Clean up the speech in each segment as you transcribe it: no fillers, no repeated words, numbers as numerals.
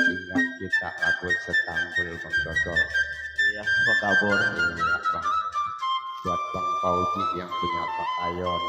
ingat kita rambut setanggul Bang Dodol. Iya, Bang Kabur. Iya Bang. Buat Bang Fauji yang punya pakaian.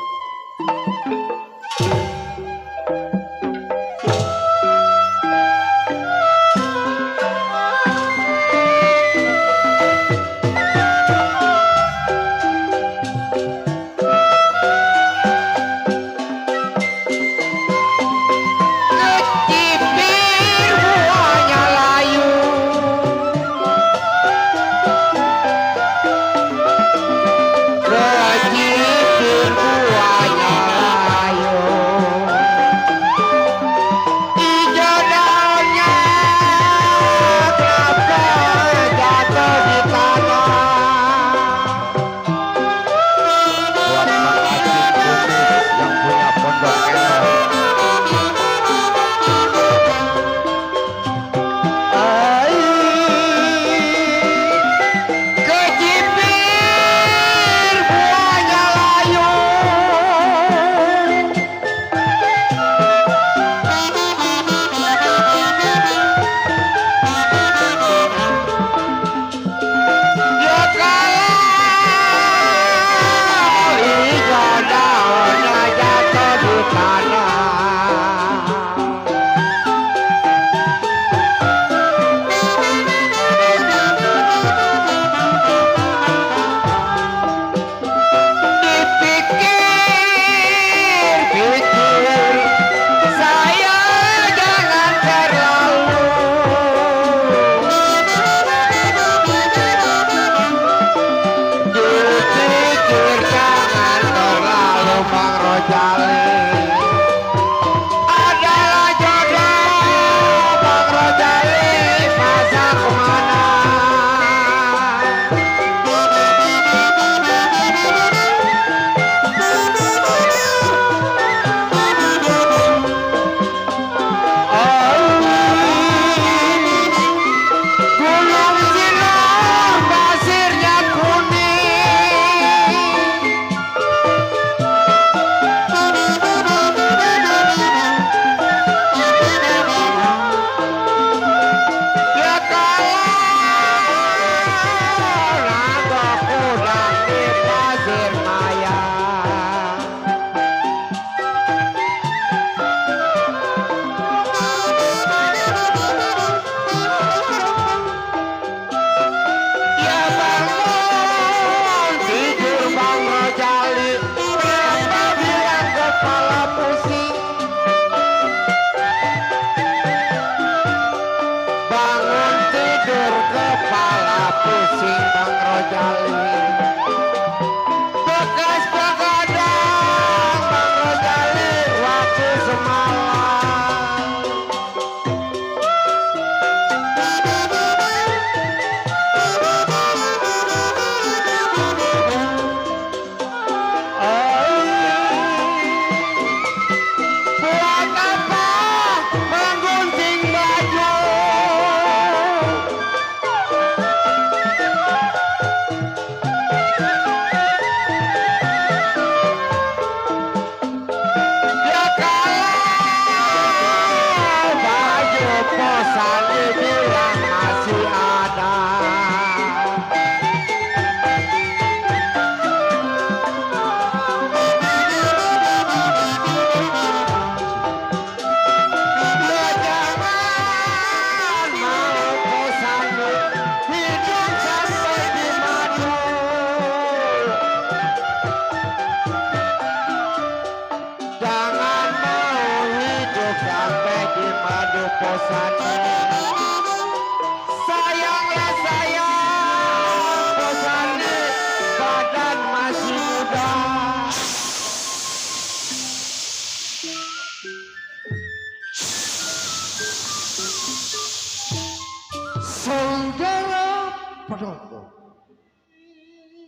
Saudara penonton,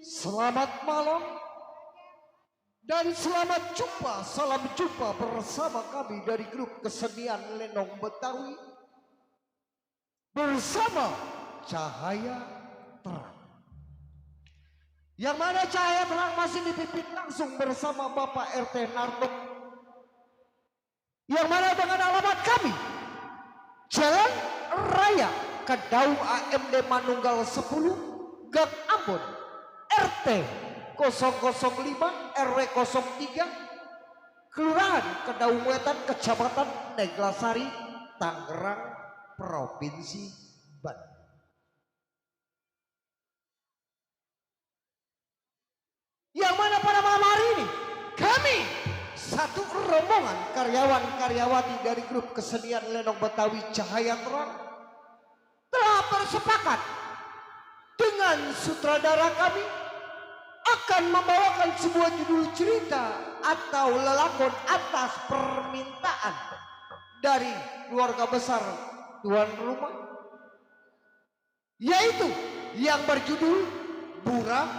selamat malam dan selamat jumpa, salam jumpa bersama kami dari grup kesenian Lenong Betawi bersama Cahaya Terang. Yang mana Cahaya Terang masih dipimpin langsung bersama Bapak RT Narto. Yang mana dengan alamat kami Jalan Cahaya, Kedaung AMD Manunggal 10, Gang Ambon, RT 005 RW 03, Kelurahan Kedaung Wetan, Kecamatan Neglasari, Tangerang, Provinsi Banten. Yang mana pada malam hari ini kami satu rombongan karyawan-karyawati dari grup kesenian Lenong Betawi Cahaya Terang telah bersepakat dengan sutradara kami akan membawakan sebuah judul cerita atau lelakon atas permintaan dari keluarga besar tuan rumah, yaitu yang berjudul Buram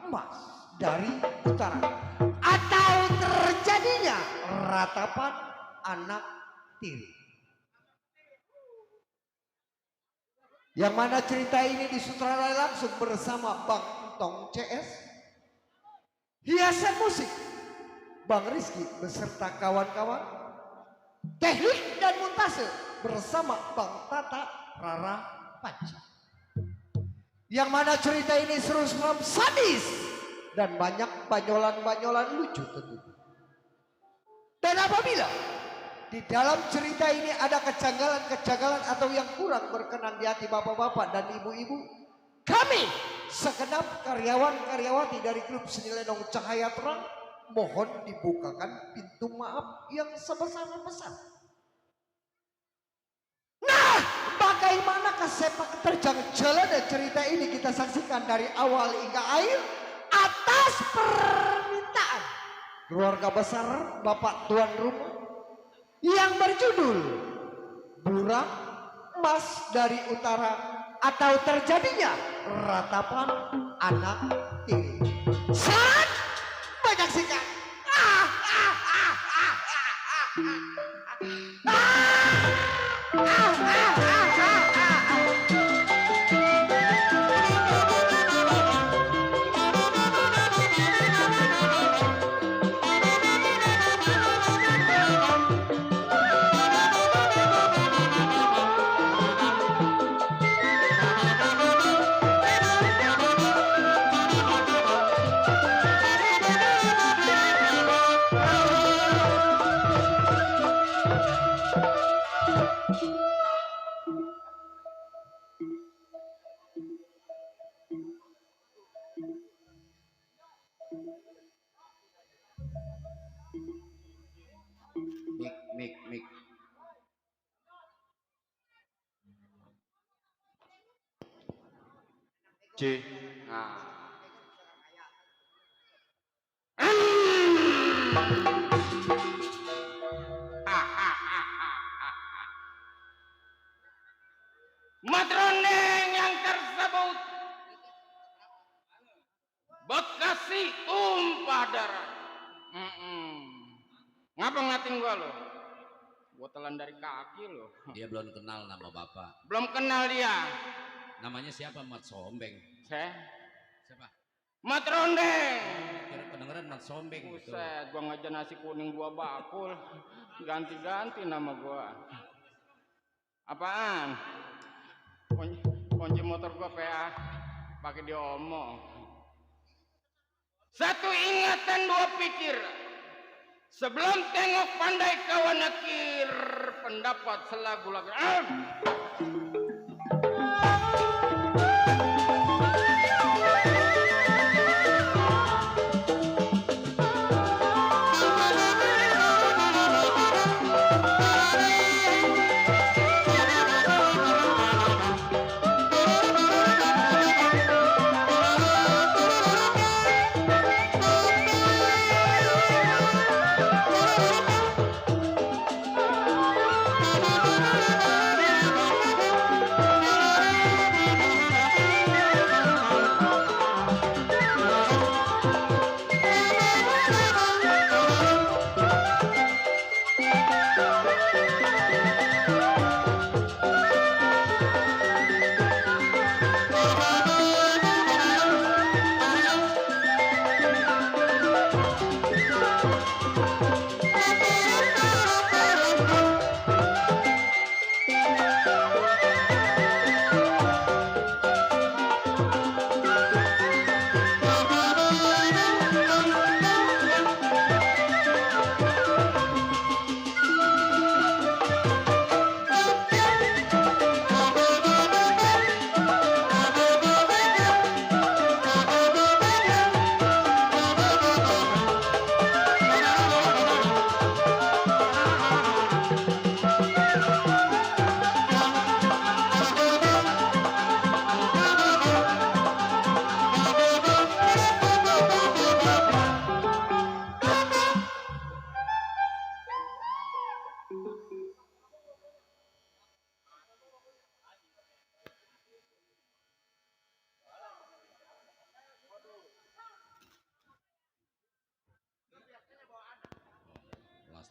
Emas dari Utara atau terjadinya ratapan anak tiri. Yang mana cerita ini disutradarai langsung bersama Bang Tong CS, hiasan musik Bang Rizky beserta kawan-kawan, teknik dan montase bersama Bang Tata Rara Panca. Yang mana cerita ini seru seram sadis dan banyak banyolan-banyolan lucu tentunya. Dan apabila di dalam cerita ini ada kejanggalan-kejanggalan atau yang kurang berkenan di hati bapak-bapak dan ibu-ibu, kami segenap karyawan-karyawati dari grup seni Lenong Cahaya Terang mohon dibukakan pintu maaf yang sebesar-besar. Nah, bagaimana sepak terjang jalan dan cerita ini kita saksikan dari awal hingga akhir atas permintaan keluarga besar Bapak Tuan Rumah yang berjudul Buram Emas dari Utara atau terjadinya ratapan anak tiri. Sangat banyak sikat. Mik. C. Nah. Matrondeng yang tersebut Bekasi tumpah darah. Ngapa ngatin gua lo? Gua telan dari kaki lo. Dia belum kenal nama bapak. Belum kenal dia. Namanya siapa? Mat Sombeng. Siapa? Matrondeng. Kedengeran Mat Sombeng. Buset, gua ngajar nasi kuning 2 bakul. Ganti-ganti nama gua. Apaan? Kunci motor gua PA pakai diomong. 1 ingatan 2 pikir. Sebelum tengok pandai kawan nakir, pendapat selagu lagu.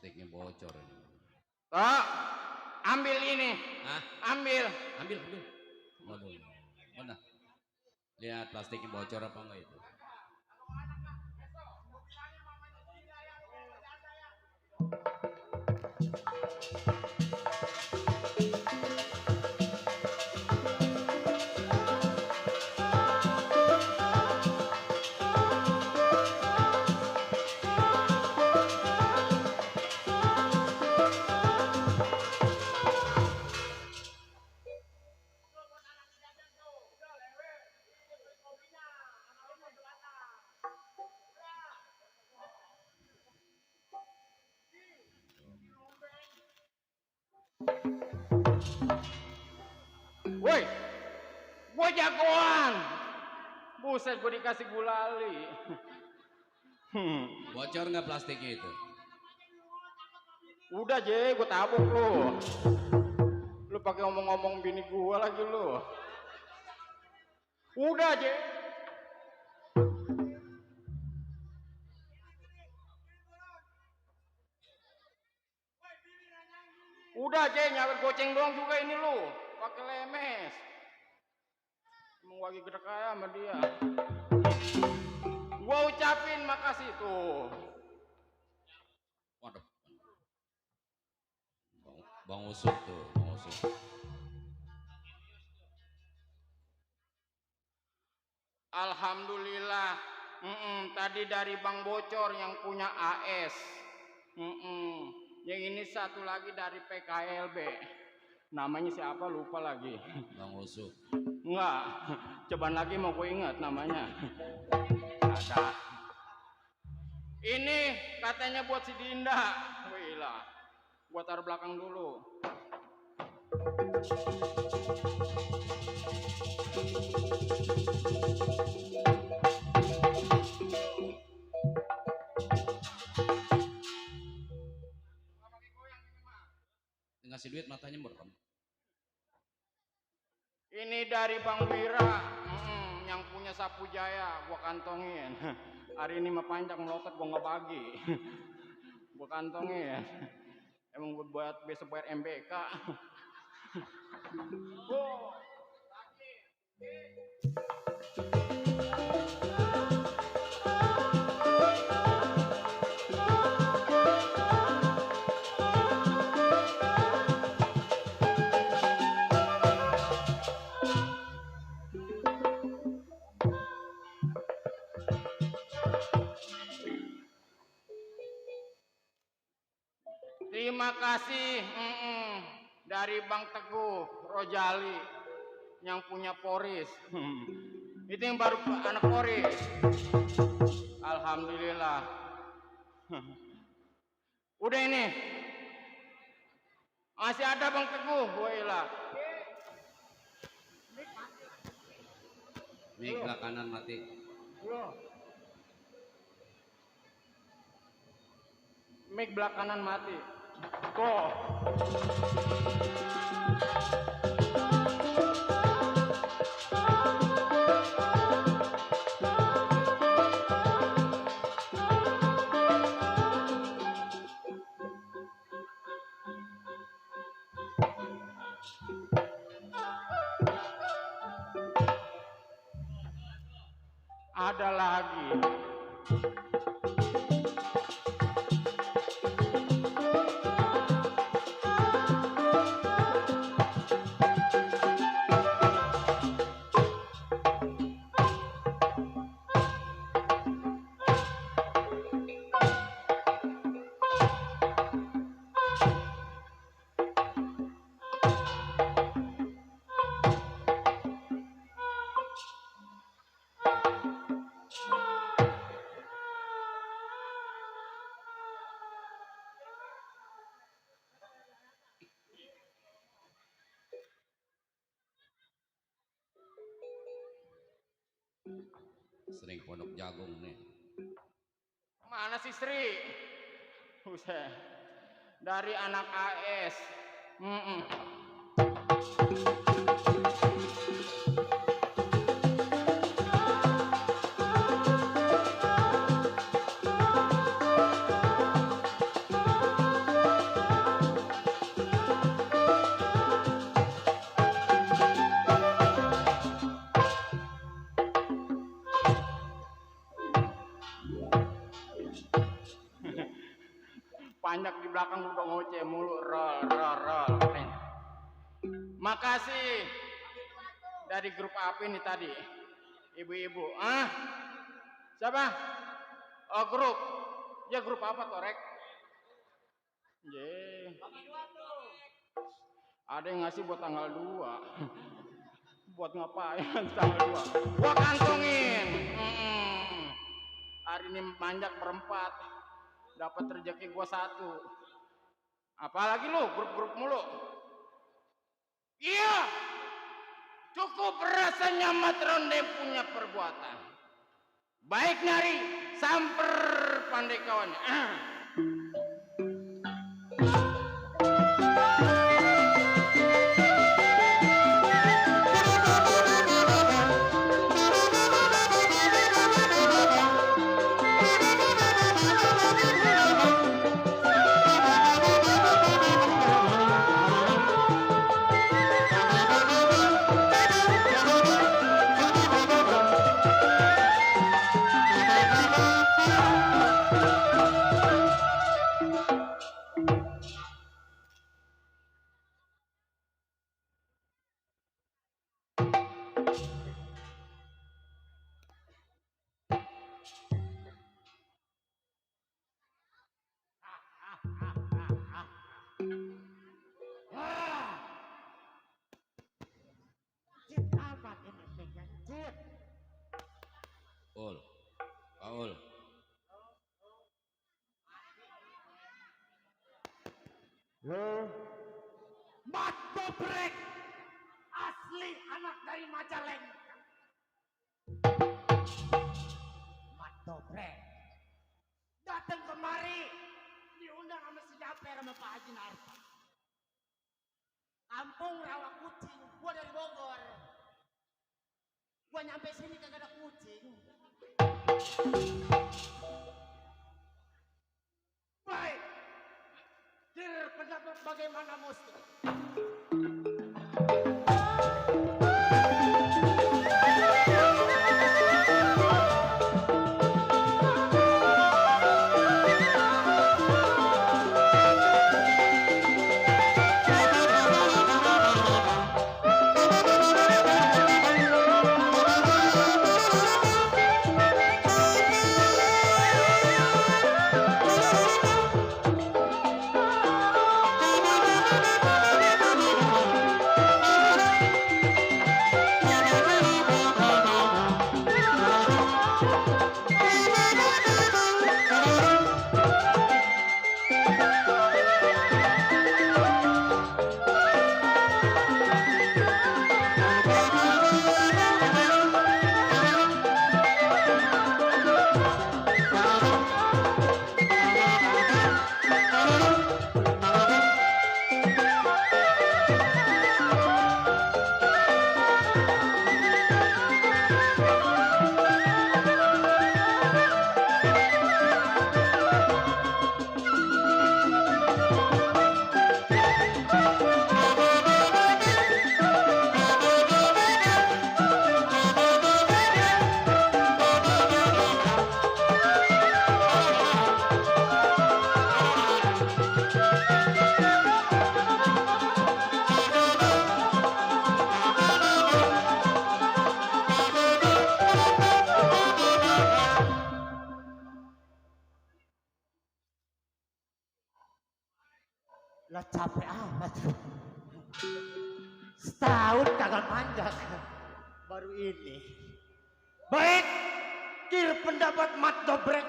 Plastiknya bocor ini. Tok, ambil ini. Hah? Ambil. Ambil. Waduh. Mana? Lihat plastiknya bocor apa enggak itu? Woi, gue jagoan. Buset, gue dikasih gulali. Bocor nggak plastiknya itu? Udah Je, gue tabuk lu. Lu pakai ngomong-ngomong bini gue lagi lu. Udah Je. Udah Je, nyawer goceng doang juga ini lu. Pakai lemes. Emang lagi gede kaya sama dia. Gua ucapin makasih tuh. Waduh. Bang Usut tuh, Bang Usut. Alhamdulillah. Tadi dari Bang Bocor yang punya AS. Yang ini satu lagi dari PKLB. Namanya siapa lupa lagi. Bang Usut. Enggak. Coba lagi mau gue ingat namanya. Ada. Ini katanya buat si Dinda. Wih lah. Gua taruh belakang dulu. Ngasih duit matanya merem. Ini dari Bang Wira, yang punya Sapu Jaya, gua kantongin. Hari ini mah panjang melotot, gua nggak bagi. Gua kantongin. Emang buat besok bayar MBK. Terima kasih dari Bang Teguh Rojali yang punya Poris. Itu yang baru anak Poris. Alhamdulillah. Udah ini. Masih ada Bang Teguh. Wailah. Mik belah kanan mati. Mic belah kanan mati. Kok. Ada lagi. Sering pondok jagung nih. Mana sih Sri? Buset. Dari anak AS. belakang udah ngoceh mulu, rol. Makasih dari grup apa ini tadi? Ibu-ibu, siapa? Oh grup, ya grup apa Torek? Ye. Ada yang ngasih buat tanggal 2. Buat ngapain tanggal 2? Gua kantongin. Hari ini manjak berempat. Dapat rezeki gua 1. Apalagi lu grup-grup mulu. Iya. Cukup rasanya Mat Ronde punya perbuatan. Baik nyari, samper pandai kawannya. Ul, Paul. Mat Bobrek, asli anak dari Majalengka. Mat Bobrek datang kemari diundang sama si Japer sama Pak Haji Narfa. Kampung Rawa Kucing, gua dari Bogor. Gua nyampe sini kagak ada kucing. Baik, dir pendapat bagaimana musti? Lah capek amat. Setahun kagak manjak. Baru ini. Baik, kir pendapat Mat Dobrek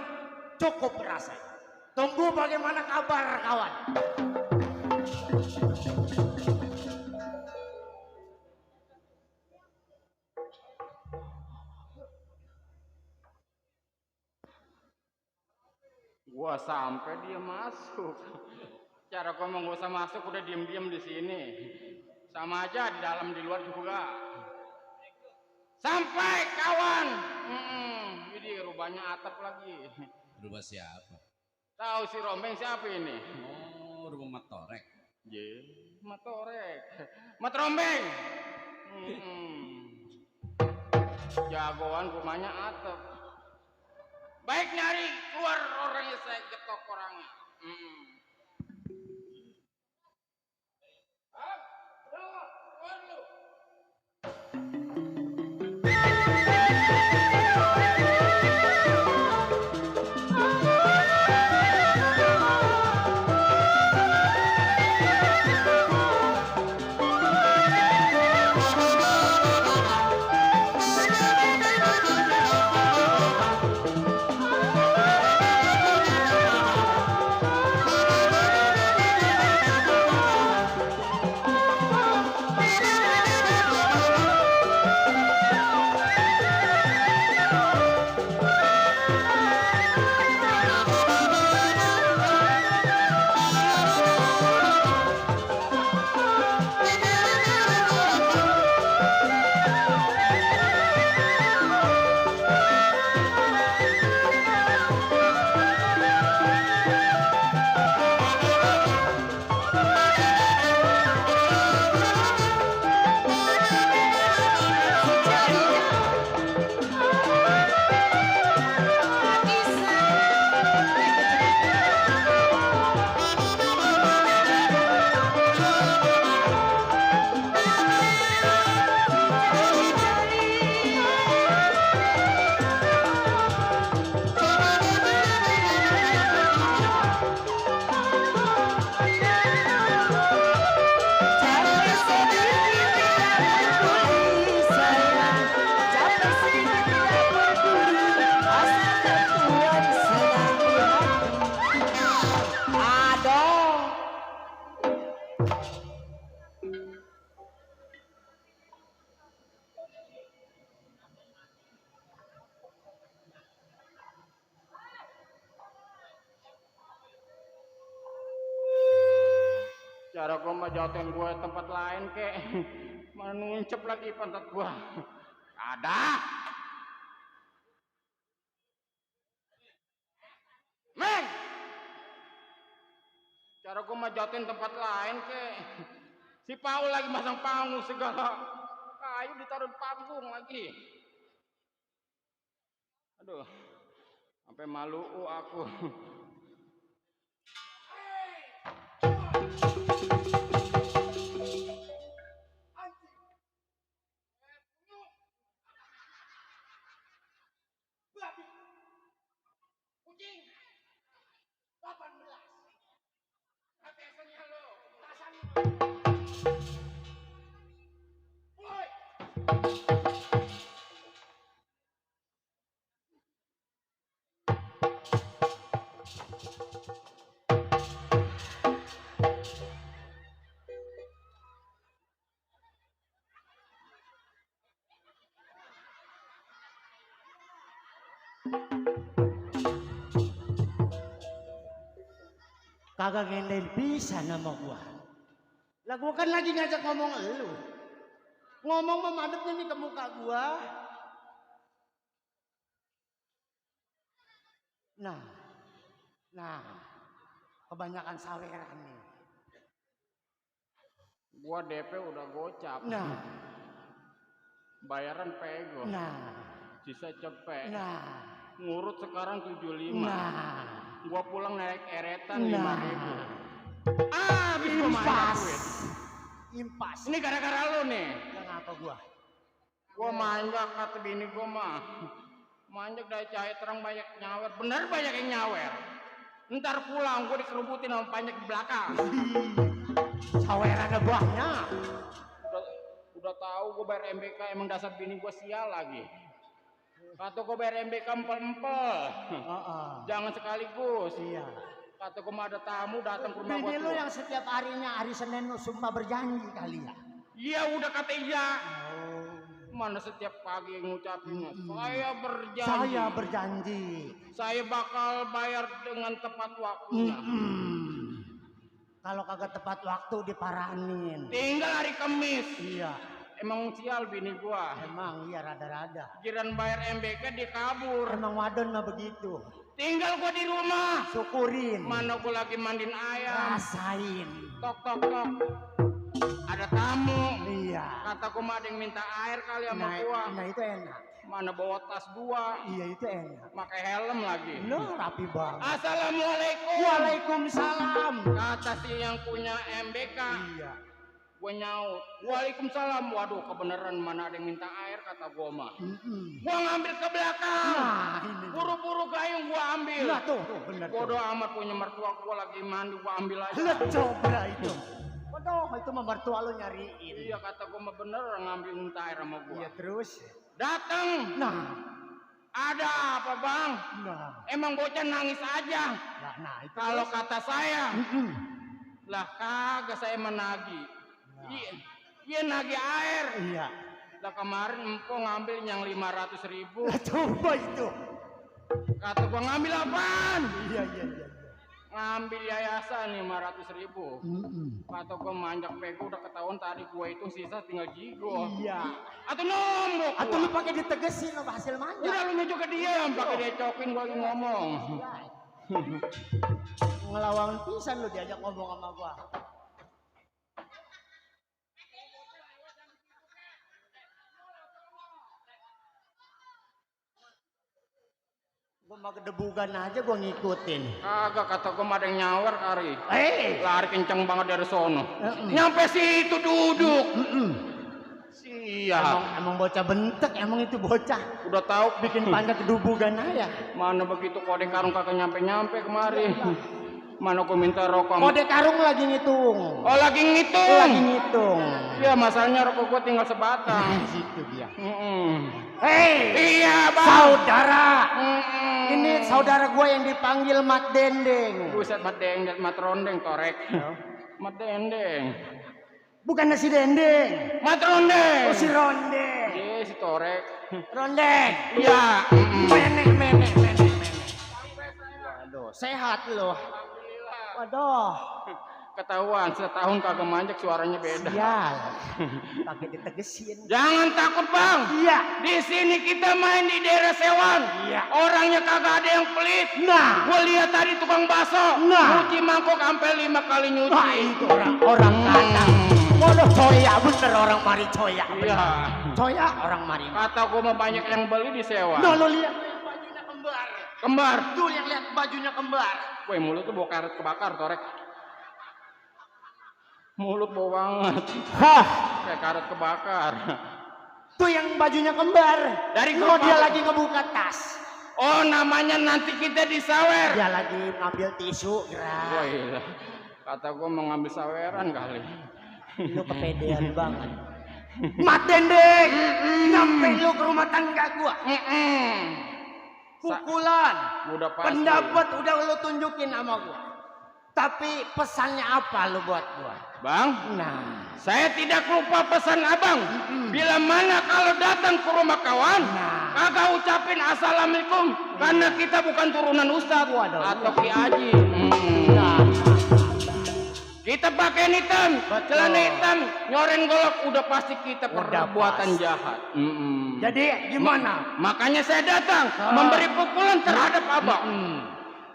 cukup rasa. Tunggu bagaimana kabar kawan. Gua sampai dia masuk. Cara ngomong gak usah masuk, udah diem-diem di sini. Sama aja di dalam di luar juga. Sampai kawan. Jadi rubahnya atap lagi. Rumah siapa? Tahu si Rombeng siapa ini? Oh, rumah Mat Torek. Ye, Mat Torek. Mat Rombeng. Jagoan rumahnya atap. Baik nyari keluar orangnya, saya getok orangnya. Cara gua mah jatuhin gua tempat lain kek. Mana nuncep lagi pantat gua. Ada. Meng. Cara gua mah jatuhin tempat lain kek. Si Paul lagi masang panggung segala. Kayu ditaruh di panggung lagi. Aduh. Sampai malu aku. Kucing 18. Biasanya lo tasan. Woi. Kagak ngendel bisa nama gua. Lah gua kan lagi ngajak ngomong elu. Ngomong memadepnya nih ke muka gua. Nah, kebanyakan saweran nih. Gua DP udah gocap. Nah, Bayaran pego. nah, Sisa cepet. nah, Ngurut sekarang 75. nah. Gua pulang naik eretan Nah. 5.000. Habis gua main Impas. duit. Impas. Ini gara-gara lu nih. Kenapa gua? Gua manjak kata bini gua mah. Manjak dari cahaya terang banyak nyawer. Bener banyak yang nyawer. Ntar pulang gua dikerubutin sama panjak di belakang. Sawerannya banyak. Udah tahu gua bayar MBK, emang dasar bini gua sial lagi. Kata gua bayar MBK empel-empel. Jangan sekaligus. Iya. Kata gua mah ada tamu datang ke rumah gua. Bini lu tuh. yang setiap harinya hari Senin lu sumpah berjanji kali ya. Iya udah kata iya. Mana setiap pagi ngucapinnya. Saya berjanji. Saya berjanji. Saya bakal bayar dengan tepat waktunya. Kalau kagak tepat waktu diparanin. Tinggal hari Kamis. Iya. Emang sial bini gua. Emang iya rada-rada. Kiran bayar MBK dia kabur. Emang wadon mah begitu. Tinggal gua di rumah. Syukurin. Mana gua lagi mandiin ayam. Rasain. Tok tok tok. Ada tamu. Iya. Kata gua mah ada yang minta air kali sama Nah, gua. nah itu enak. Mana bawa tas gua. Iya itu enak. Pakai helm lagi. Lo rapi banget. Assalamualaikum. Waalaikumsalam. Kata si yang punya MBK. Iya. Gue nyaut. Waalaikumsalam. Waduh kebenaran mana ada yang minta air kata gue mah. Gue ngambil ke belakang. Nah ini. Buru-buru gayung gue ambil. Nah tuh bener tuh. Bodoh amat punya mertua gue lagi mandi gue ambil aja. Lihat coba itu. Waduh itu mah mertua lu nyariin. Iya kata gue mah bener ngambil minta air sama gue. Iya terus. Datang. Nah. Ada apa bang? Nah. Emang bocah nangis aja. Nah itu. Kalau kata saya. Lah kagak saya menagih. Iya nagih air. Iya. Lah kemarin empo ngambil yang 500.000. Coba itu. Kata gua ngambil apaan? Iya. Ngambil yayasan 500.000. Kata gua manjak pego udah ketahuan tadi gua itu sisa tinggal jigo. Iya. Atau nombok. Atau lu pakai ditegesin apa hasil manja? Udah lu nunjuk ke dia, pakai dia cokin gua lagi ngomong. Ngelawan pisan lu diajak ngomong sama gua. Gua mah kedebugan aja gua ngikutin. Kagak kata gua mah ada yang nyawer kari. Lari kenceng banget dari sono. Nyampe situ duduk. Siap. Emang bocah bentek, emang itu bocah. Udah tahu Bikin panjang kedubugan aja. mana begitu kode karung kagak nyampe kemari. Mana gua minta rokok. Kode karung lagi ngitung. Oh lagi ngitung. Lagi ngitung. Iya masalahnya rokok gua tinggal sebatang. Di situ dia. Hei. Iya bang. Saudara. Ini saudara gua yang dipanggil Mat Dendeng. Buset mat dendeng, mat rondeng torek. Mat dendeng. Bukan nasi dendeng. Mat rondeng. Oh si Rondeng. Iya si torek. Rondeng. Iya. Waduh, sehat loh. Waduh. Ketahuan setahun kagak manjak suaranya beda. Sial. Pakai ditegesin. Jangan takut bang. Iya. Di sini kita main di daerah Sewan. Iya. Orangnya kagak ada yang pelit. Nah. Gue lihat tadi tukang bakso. Nah. Nyuci mangkok sampai 5 kali nyuci. Wah itu orang kata. Waduh coya bener orang mari coya. Iya. Coya orang mari. Kata gue mah banyak yang beli di Sewan. Nah lo lihat yang bajunya kembar. Kembar. Tuh yang lihat bajunya kembar. Woi mulut tuh bau karet kebakar torek. Mulut bau banget. Hah. Kayak karet kebakar. Tuh yang bajunya kembar. Dari kok dia kembar. lagi ngebuka tas. Oh namanya nanti kita disawer. Dia lagi ngambil tisu. Gerak. Woi kata gue mau ngambil saweran kali. Lu kepedean banget. Mat Dendeng. Nyampe lu ke rumah tangga gua. Pukulan. Udah pasti. Pendapat udah lu tunjukin sama gua. Tapi pesannya apa lu buat gua? Bang, Nah, saya tidak lupa pesan abang. Bila mana kalau datang ke rumah kawan, Nah. kagak ucapin assalamualaikum, karena kita bukan turunan ustadz Waduh. atau ki haji. nah, Kita pakai hitam, Betul. celana hitam, nyoren golok, udah pasti kita Udah perbuatan pasti. jahat. jadi gimana? Makanya saya datang memberi pukulan terhadap abang. Hmm.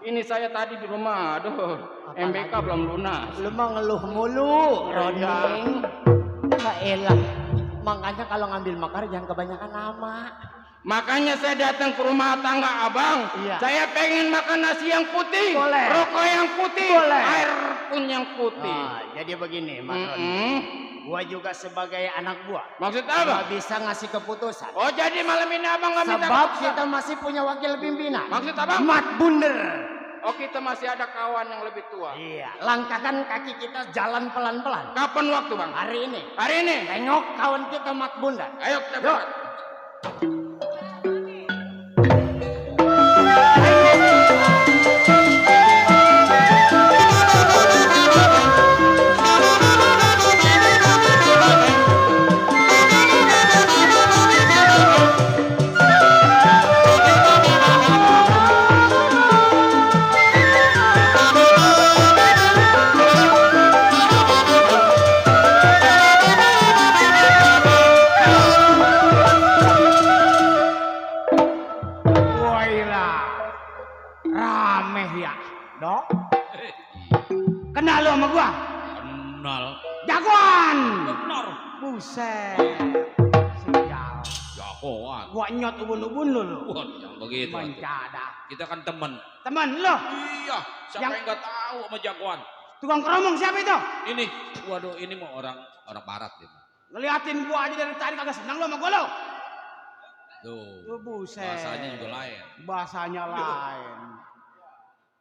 Ini saya tadi di rumah, aduh, Apalagi? MBK belum lunas. Lu mah ngeluh mulu, Roding. Enggak elah. Makanya kalau ngambil makar jangan kebanyakan nama. Makanya saya datang ke rumah tangga abang. Iya. Saya pengen makan nasi yang putih, Boleh. rokok yang putih, Boleh. air pun yang putih. Nah, jadi begini, Mas Roding. Mm-mm. Gua juga sebagai anak gua Maksud nggak apa? bisa ngasih keputusan. Oh jadi malam ini abang nggak minta Sebab keputusan? kita masih punya wakil pimpinan. Maksud abang? Mat Bunder. Oh kita masih ada kawan yang lebih tua. Iya, langkahkan kaki kita jalan pelan-pelan. Kapan waktu bang? Hari ini. Hari ini. Tengok kawan kita Mat Bunder. Ayo kita Yuk. berangkat. Wailah. Rame ya, Dok. Kenal lu sama gua? Kenal. Jagoan. Benar. Buset. Sial. Jagoan. Gua nyot ubun-ubun lu. Wah, yang begitu. atuh. Mencadak. Kita kan temen. Teman lu. Iya. Siapa Yang- yang nggak tahu sama jagoan? Tukang keromong siapa itu? Ini, waduh, ini mau orang barat ini. Ngeliatin gua aja dari tadi kagak senang lu sama gua lu. Tuh. Buset. Bahasanya juga lain. Bahasanya lain.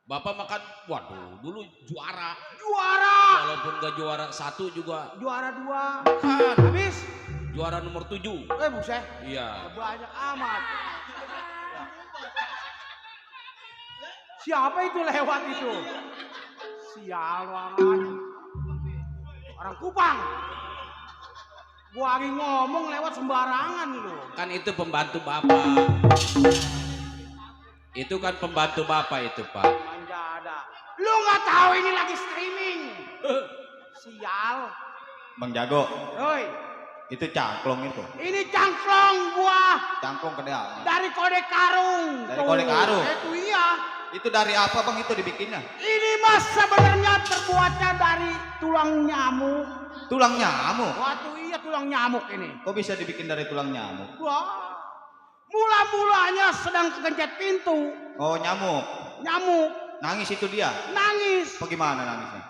Bapak makan, waduh, dulu juara. Juara. Walaupun nggak juara 1 juga. Juara 2. Kan, Habis. juara nomor 7. Buset. Iya. Banyak amat. Siapa itu lewat itu? Sial banget. Orang Kupang. Gua lagi ngomong lewat sembarangan lu. Kan itu pembantu bapak. Itu kan pembantu bapak itu, Pak. Manja ada. Lu nggak tahu ini lagi streaming. Sial. Bang Jago, Hoi, itu cangklong itu. ini cangklong gua Cangklong kedal. dari kode karung. Dari kode karung? Itu iya. Itu dari apa bang itu dibikinnya? Ini mas sebenarnya terbuatnya dari tulang nyamuk. Tulang nyamuk. Waktu iya tulang nyamuk ini. Kok bisa dibikin dari tulang nyamuk? Wah, mula-mulanya sedang kegencet pintu. Oh nyamuk. Nyamuk Nangis itu dia. nangis. Bagaimana nangisnya?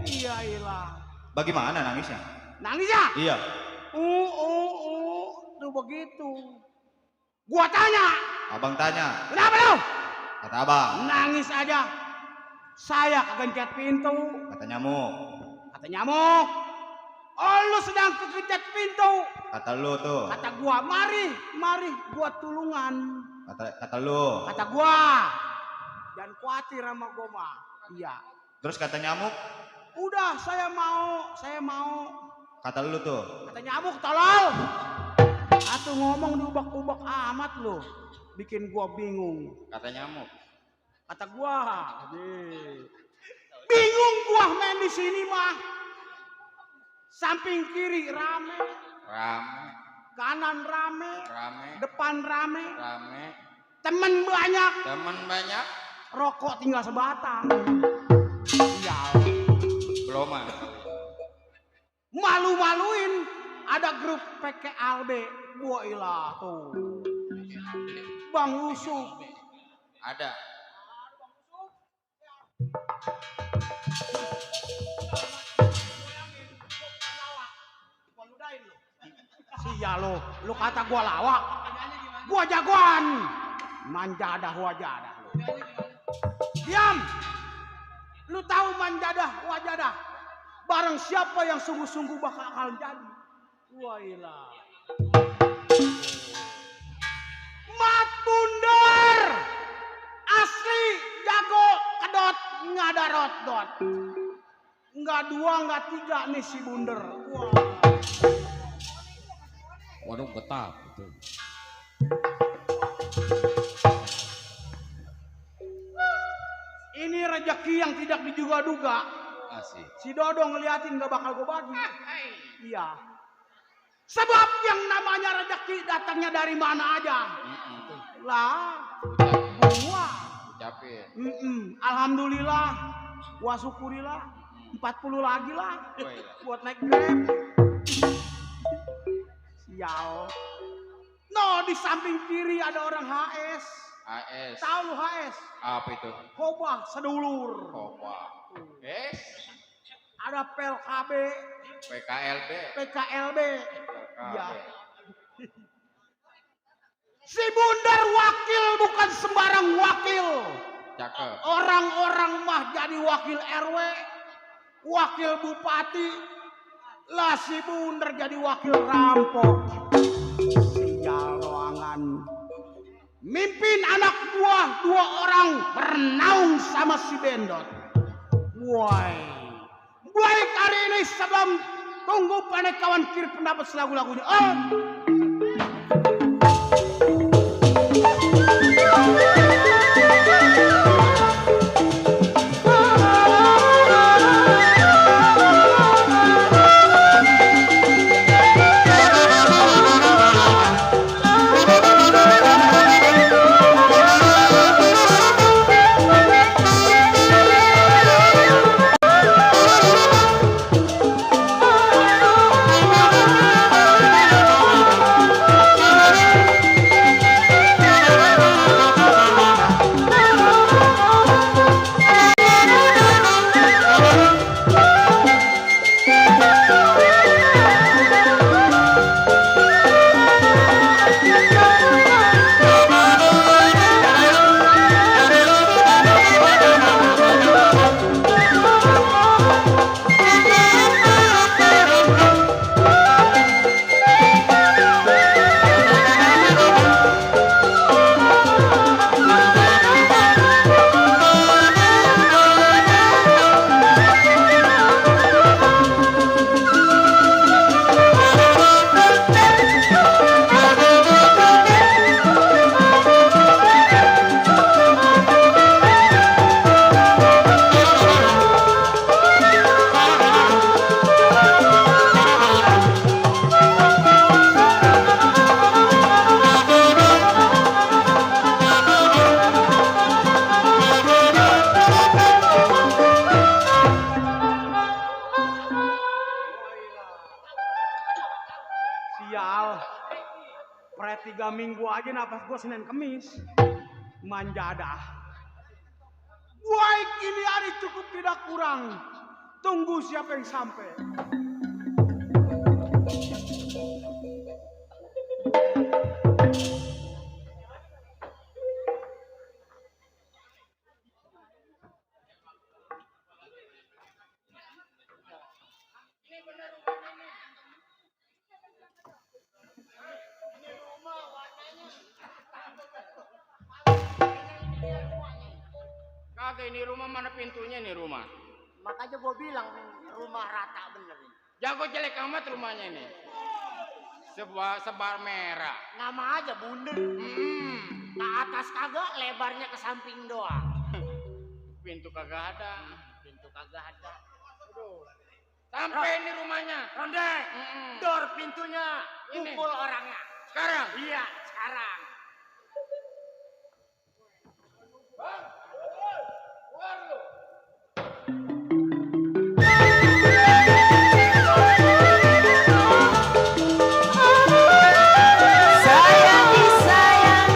Iya ilah. Bagaimana nangisnya? Nangis ya? Iya. Tuh begitu. Gua tanya, Abang tanya. kenapa lu? Kata abang. Nangis aja. Saya kegencet pintu. Kata nyamuk. Kata nyamuk. Oh lu sedang kegencet pintu. Kata lu tuh. Kata gua, mari gua tulungan. Kata lu. Kata gua, jangan khawatir sama gua mah. Iya. Terus kata nyamuk. Udah saya mau. Kata lu tuh. Kata nyamuk tolol. Atuh ngomong diubak-ubak amat lu. Bikin gua bingung. Kata nyamuk. Kata gua, Bingung gua main di sini mah. Samping kiri rame, Rame, kanan rame, rame, depan rame, rame. temen banyak, Teman banyak, rokok tinggal sebatang. Ya, belum ada. malu-maluin ada grup PKLB. Wailah tuh. Bang Yusuf. Ada. Sia lu kata gua lawak. Gua jagoan. Manjadah wajadah lu. Diam. Lu tahu manjadah wajadah? Barang siapa yang sungguh-sungguh bakal jadi. Wailah. Mat Bunder. Asli jago kedot ngadarot dot. Enggak dua, enggak tiga nih si Bunder. Wah. Waduh betah itu. Ini rezeki yang tidak diduga-duga. Asik. Si Dodo ngeliatin gak bakal gue bagi. Iya. Sebab yang namanya rezeki datangnya dari mana aja. Lah, gua. Ucapin. Alhamdulillah. Gua syukurilah. 40 lagi lah. Wailah. Buat naik Grab. Sial. No, di samping kiri ada orang HS. AS. Tahu lu HS? Apa itu? Khobah sedulur. Kopa. Ada PLKB, PKLB. PKLB. Iya. PKB. Si Bunder wakil bukan sembarang wakil. Cakep. Orang-orang mah jadi wakil RW, wakil bupati. Lah si Bunder jadi wakil rampok. Sial ruangan. Mimpin anak buah 2 orang bernaung sama si Bendot. Woi. Baik hari ini sebelum tunggu panek kawan kiri pendapat lagu-lagunya. Sial. Pre 3 minggu aja napas gua Senin Kemis. Manjadah. Baik ini hari cukup tidak kurang. Tunggu siapa yang sampai. Kagak ini rumah mana pintunya nih rumah. Makanya gua bilang rumah rata bener ini. Jago jelek amat rumahnya ini. Sebar merah. Nama aja Bunder. Hmm. Ke atas kagak, lebarnya ke samping doang. Pintu kagak ada. Pintu kagak ada. Aduh. Sampai ini rumahnya. Ronde, dor pintunya, Ini. pukul orangnya. Sekarang. Iya, sekarang. Bang, keluar lu. Sayang disayang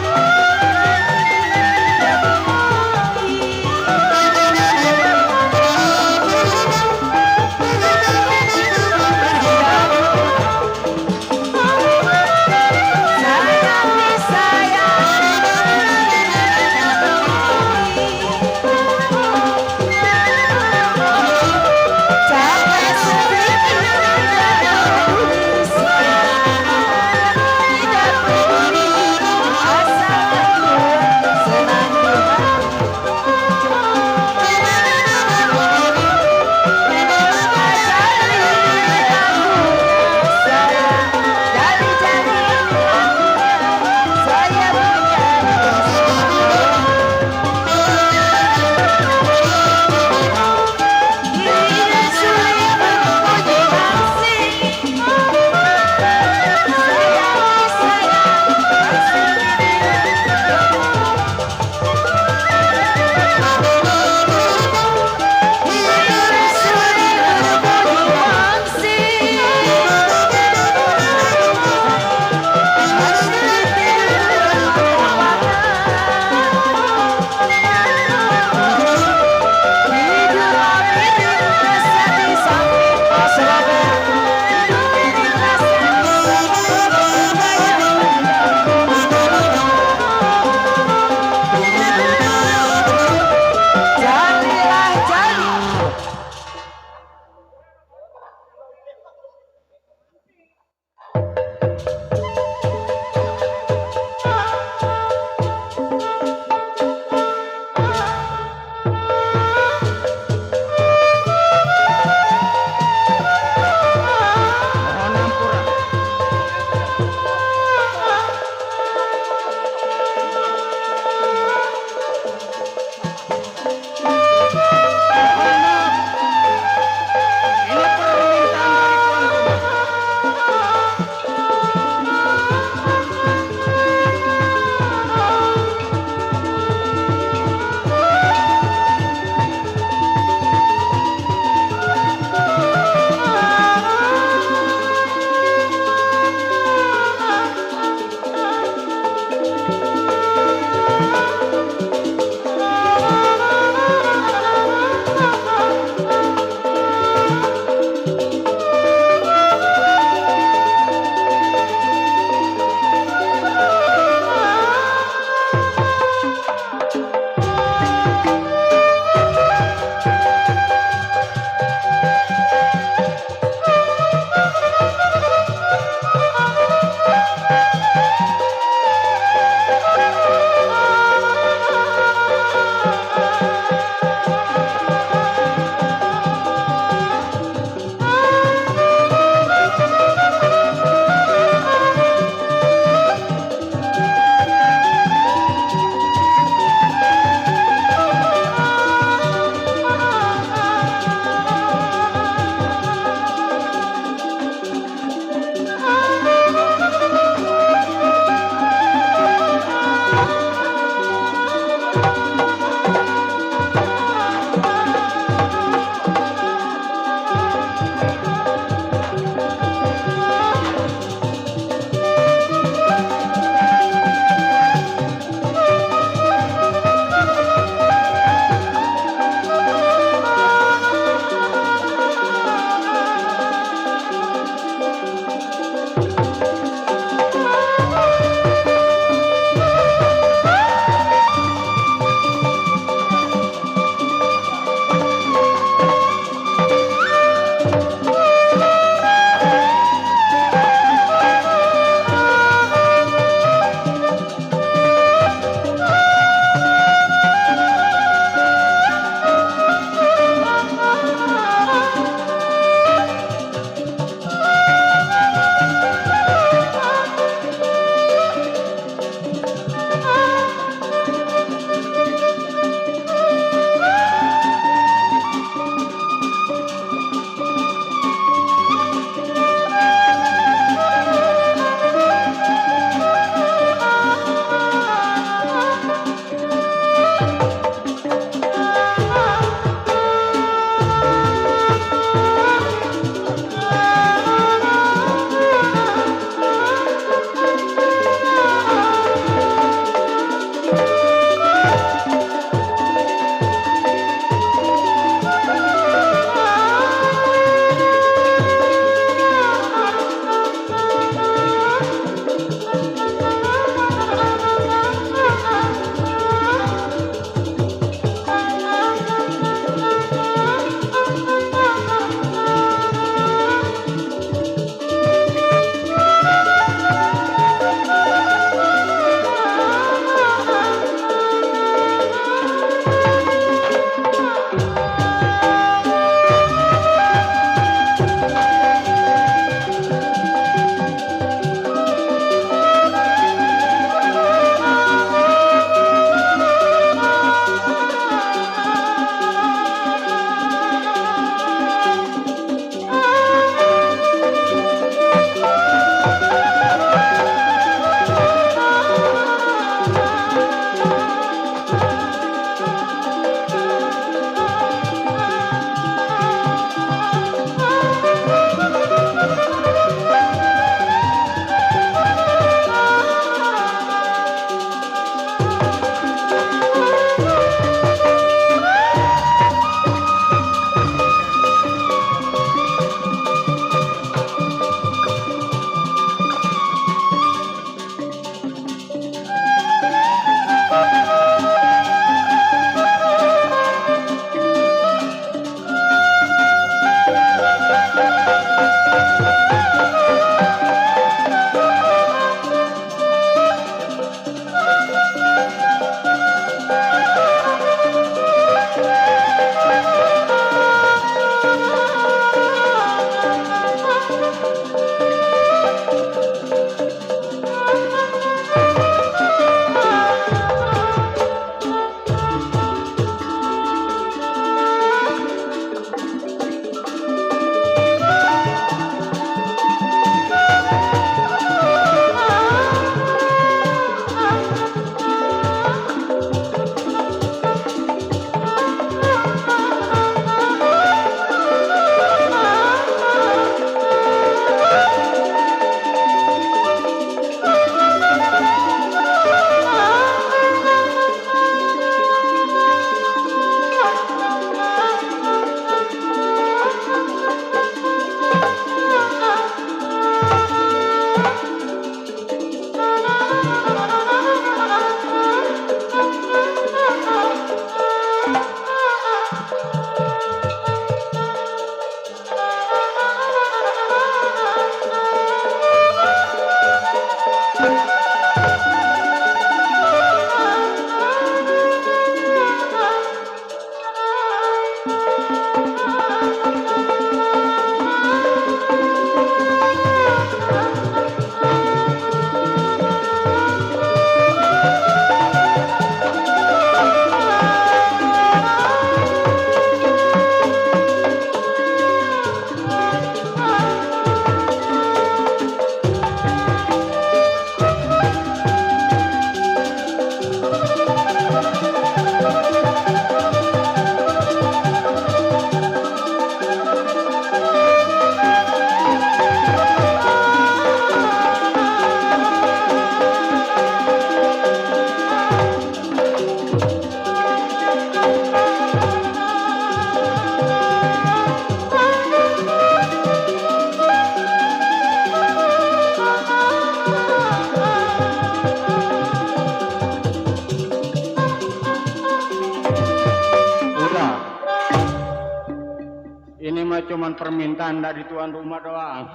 cuman permintaan dari tuan rumah doang.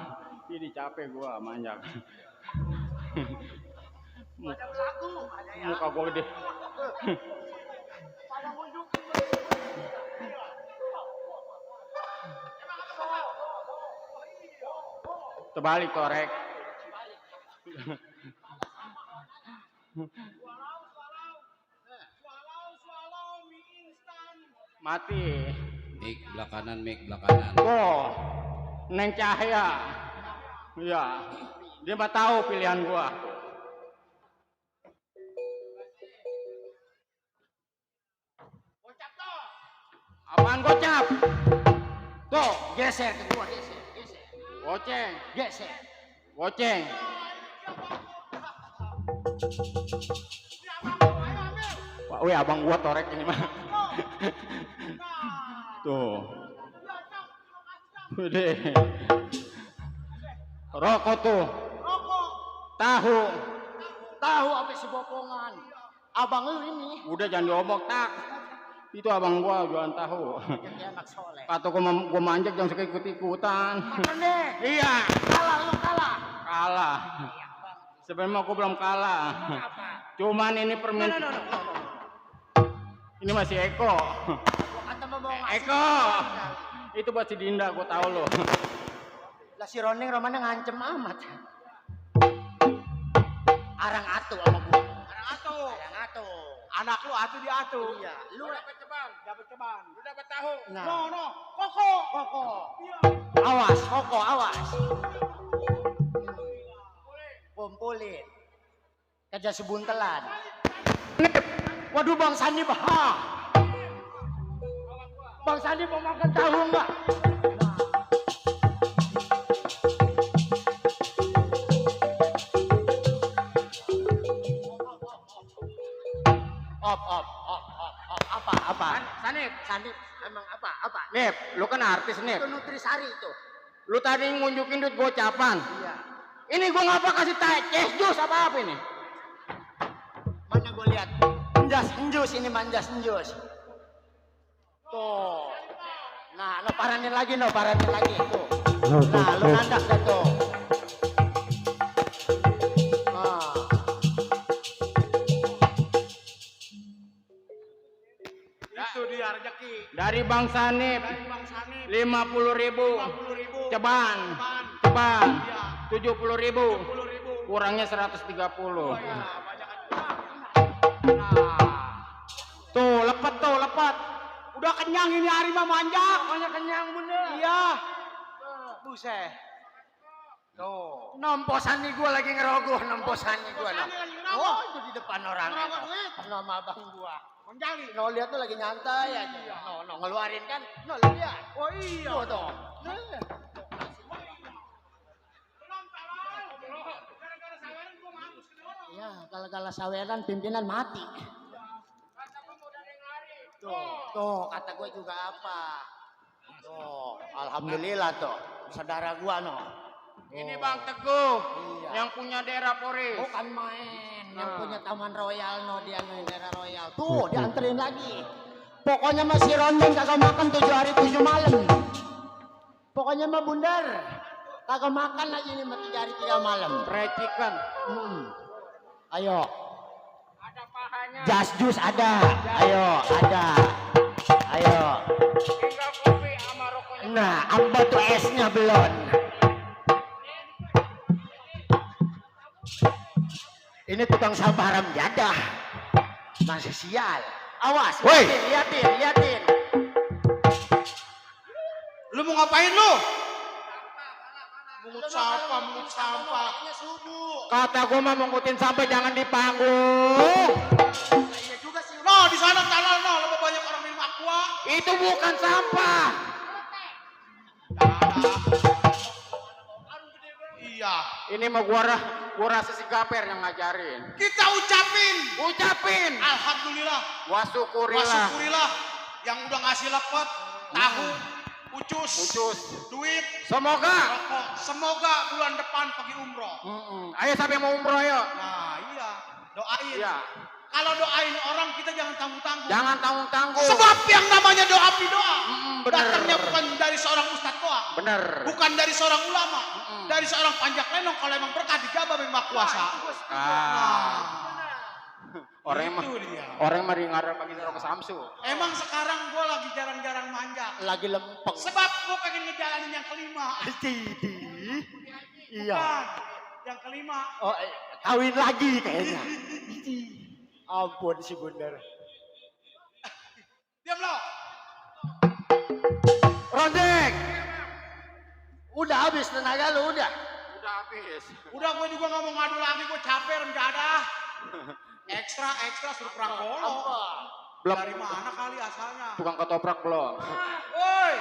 Ini capek gua manjak. Muka gua gede. Terbalik korek. Mati. Mik belah kanan, mik belah kanan. Oh, Neng Cahaya. Iya, dia mah tahu pilihan gua. Apaan gocap? Tuh, Geser ke gua, geser. goceng, Geser. goceng. Wah, wih, abang gua torek ini mah. Tuh. Udah. Rokok tuh. Rokok. Tahu. Tahu apa si bokongan. Abang lu ini. Udah jangan diomong tak. Itu abang gua jualan tahu. Jadi anak soleh. Kata gua manjak jangan suka ikut-ikutan. Makan deh. Iya. Kalah lu kalah. Kalah. Sebenarnya aku belum kalah. Apa? Cuman ini permintaan. No. Ini masih Eko. Gua kata mau ngasih. Eko. Itu buat si Dinda, gua tahu lo. Lah si Roneng romanya ngancem amat. Arang atu sama gua. Arang atu. Anak lu atu di atu. Iya. Lu dapat ceban. Lu dapat tahu. Nah. No. Koko. Iya. Awas, koko, awas. Kumpulin. Kerja sebuntelan. Waduh Bang Sandi bah. Bang Sandi mau makan tahu enggak? Op. Apa? Sanip. Emang apa? Nip, lu kan artis, Nip. Itu nutrisari itu. Lu tadi ngunjukin duit gocapan. Iya. Ini gua ngapa kasih ches jus apa ini? Mana gue lihat? Enjus ini manjas enjus. Tuh. Nah, paranin lagi tuh. Nah, lu nandak dah tuh. Nah. Itu dia rezeki. Dari Bang Sanip Bang Sanip 50.000. 50.000. Ceban. Iya. 70.000. 70.000. Kurangnya 130. Ya, banyak aja. Nah. Tuh, lepet tuh, lepet. Udah kenyang ini hari mah manjak. Pokoknya kenyang bener. Iya. Buset. Tuh. Nomposan nih gue lagi ngerogoh, nomposan nih gue. Nomposan lagi ngerogoh. Oh, itu di depan orang. Ngerogoh duit. Nama abang gua. Bang Jali. No, lihat tuh lagi nyantai aja. Iya. No, ngeluarin kan. No, lihat. Oh iya. Tuh, tuh. Ya, kalau saweran pimpinan mati. Tuh, kata gue juga apa. Tuh, alhamdulillah tuh. Saudara gua no. Ini Bang Teguh. Iya. Yang punya daerah Poris. Bukan main, yang Nah. punya Taman Royal no, dia main daerah Royal. Tuh, dianterin lagi. Pokoknya masih rondeng kagak makan 7 hari 7 malam. Pokoknya mah bundar. Kagak makan lagi ini mah 3 hari 3 malam. Fried chicken. Ayo, Ada pahanya. jas jus ada. Ayo, ada. Ayo. Tinggal kopi sama rokoknya. Nah, amba tuh esnya belum. Ini tukang sampah haram jadah. Masih sial. Awas, Woi. liatin. Lu mau ngapain lu? Mungut sampah. Kata gua mah mengikutin sampai jangan di panggung. Iya juga sih. No, di sana tanah no, lebih banyak orang minum aqua. Itu bukan sampah. Iya. Ini mah gua rasa si Gaper yang ngajarin. Kita Ucapin. alhamdulillah. Wasyukurillah. Wasyukurillah yang udah ngasih lepet, tahu, ucus, duit, Semoga. rokok. Semoga bulan depan pergi umroh. Ayo sampai mau umroh yuk. Nah, iya. Doain. Iya. Kalau doain orang kita jangan tanggung-tanggung. Jangan tanggung-tanggung. Sebab yang namanya doa doa. bener. Datangnya bukan dari seorang ustadz doang. Bener. Bukan dari seorang ulama. Dari seorang panjak lenong kalau emang berkah dijabah memang kuasa. Ah. Orang Itu dia. mah ngarep pagi ke Samsu. Emang sekarang gue lagi jarang-jarang manjak. Lagi lempeng. Sebab gue pengen ngejalanin yang kelima. Iya. Bukan. Yang kelima. Oh, kawin lagi kayaknya. Ampun si bundar. Diam lo. Rondek. Udah habis tenaga lu udah. Udah habis. Udah gue juga gak mau ngadu lagi. Gue capek rendadah. Ekstra suruh perang bolo. Belum. Dari mana kali asalnya? Tukang ketoprak belum. Woi.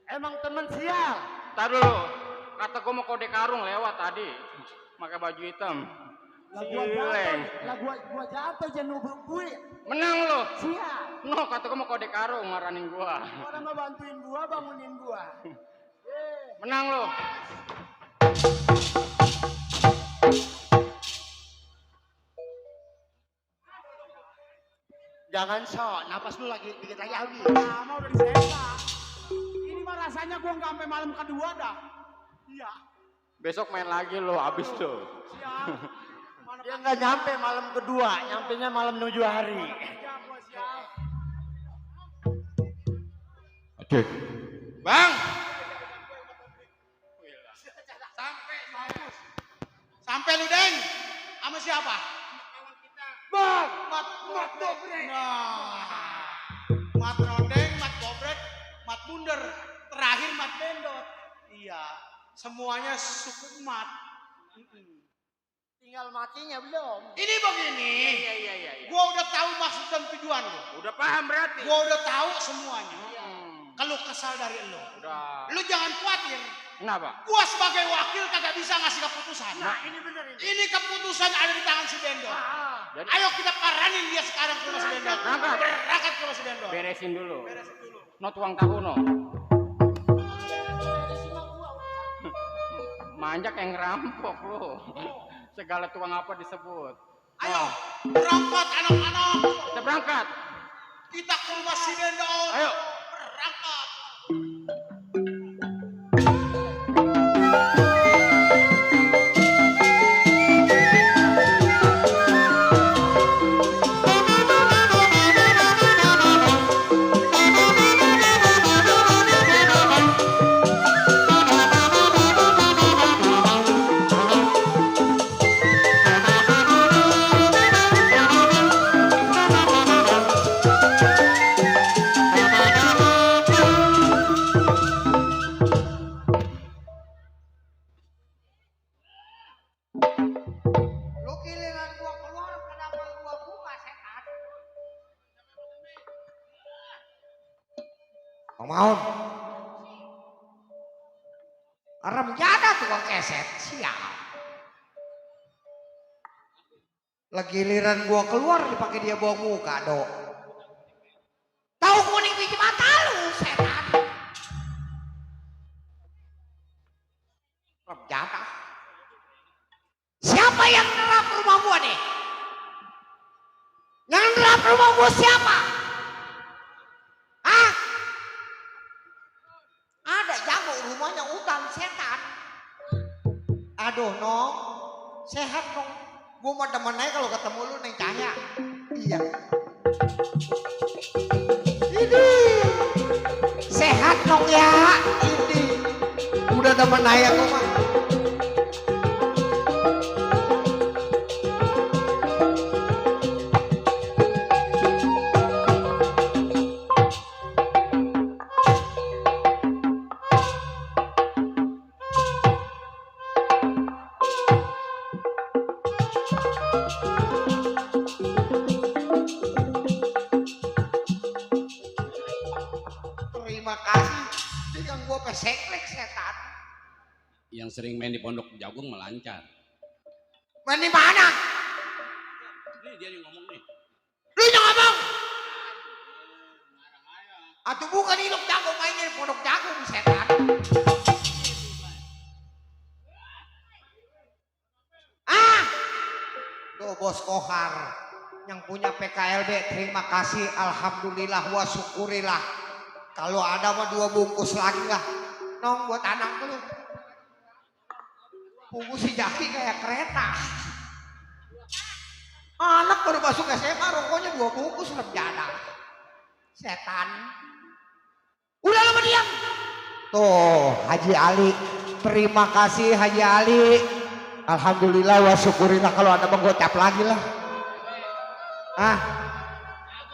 Emang temen sial. Tar dulu. Kata gua mau kode karung lewat tadi. Pakai baju hitam. Sileng. Lah gua jatuh jangan nubruk gue. Menang lo. Sial. No, kata gua mau kode karung maranin gua. Orang mau bantuin gua, bangunin gua. Menang lo. Jangan sok, napas lu lagi dikit lagi habis. Lama udah disewa. Ini mah rasanya gua nggak sampai malam kedua dah. Iya. Besok main lagi lo, habis lo. Siap. Mana Dia nggak nyampe malam kedua, nyampenya malam 7 hari. siap gua siap. Bang, Sampai mampus. lu, Deng? Sama siapa? Bang, Mat Dobrek. Nah, Mat Rodeng, Mat Dobrek, Mat Bunder, terakhir Mat Bendot. Iya, semuanya suku Mat. tinggal matinya belum. Ini begini, Iya. gua udah tahu maksud dan tujuan lu. Udah paham berarti? Gua udah tahu semuanya. Hmm, Keluh kesal dari lu. udah. Lu jangan khawatir. Kenapa? Gua sebagai wakil kagak bisa ngasih keputusan. Nah, ini bener ini. Ini keputusan ada di tangan si Bendot. Jadi Ayo kita paranin dia sekarang ke rumah si Bendot. Berangkat. Berangkat ke rumah si Bendot. beresin dulu. Beresin dulu. No tuang tahu no. Manjak yang ngerampok lu. Segala tuang apa disebut. Ayo, berangkat anak-anak. Kita berangkat. Kita ke rumah si Bendot. Ayo. Berangkat. Lu giliran gua keluar, kenapa lu gua buka setan? Bang Maun. Remjana tukang keset, siap. Lagi giliran gua keluar dipakai dia bawa muka, Dok. Tahu kuning biji mata lu, setan. Remjana. Siapa yang nerap rumah gua nih? Yang nerap rumah gua siapa? Hah? Ada jago rumahnya hutan setan. Aduh Nong, sehat Nong. Gua mau temen aja kalau ketemu lu Neng Cahya. Iya. Ini sehat Nong ya. Ini udah temen aja gua mah. Terima kasih. Dengan gua peseklek setan. Yang sering main di Pondok Jagung melancar. Main di mana? Ini dia yang ngomong nih. Lu yang ngomong? Atau bukan hidup jago mainnya di Pondok Jagung setan. Ah, tuh bos Kohar yang punya PKLB, terima kasih, alhamdulillah wa syukurilah. Kalau ada mah 2 bungkus lagi lah. Nong buat anak lu. Bungkus si Jaki kayak kereta. Anak baru masuk SMA rokoknya 2 bungkus remjana. Setan. Udah lama diam. Tuh Haji Ali. Terima kasih Haji Ali. Alhamdulillah wa syukurilah, kalau ada bang gocap lagi lah. Ah,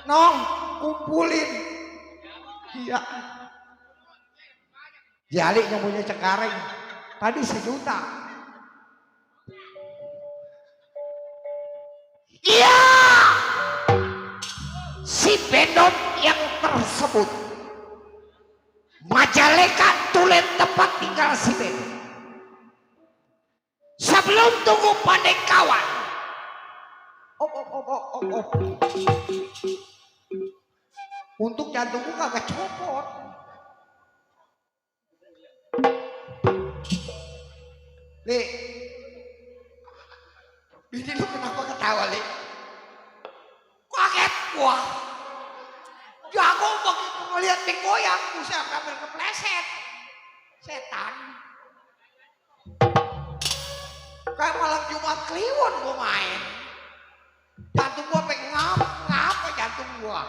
Nong kumpulin. Iya. Jali yang punya Cengkareng tadi 1 juta. Iya. Si Bendot yang tersebut Majalengka tulen tempat tinggal si Bendot. Sebelum tunggu pandai kawan. Oh. Untuk jantungku kagak copot. Li, ini lu kenapa ketawa, Li? Kaget gua. Jago begitu ngeliat mie goyang, buset hampir kepleset. Setan. Kayak malam Jumat Kliwon gua main. Jantung gua pengen ngapa jantung gua.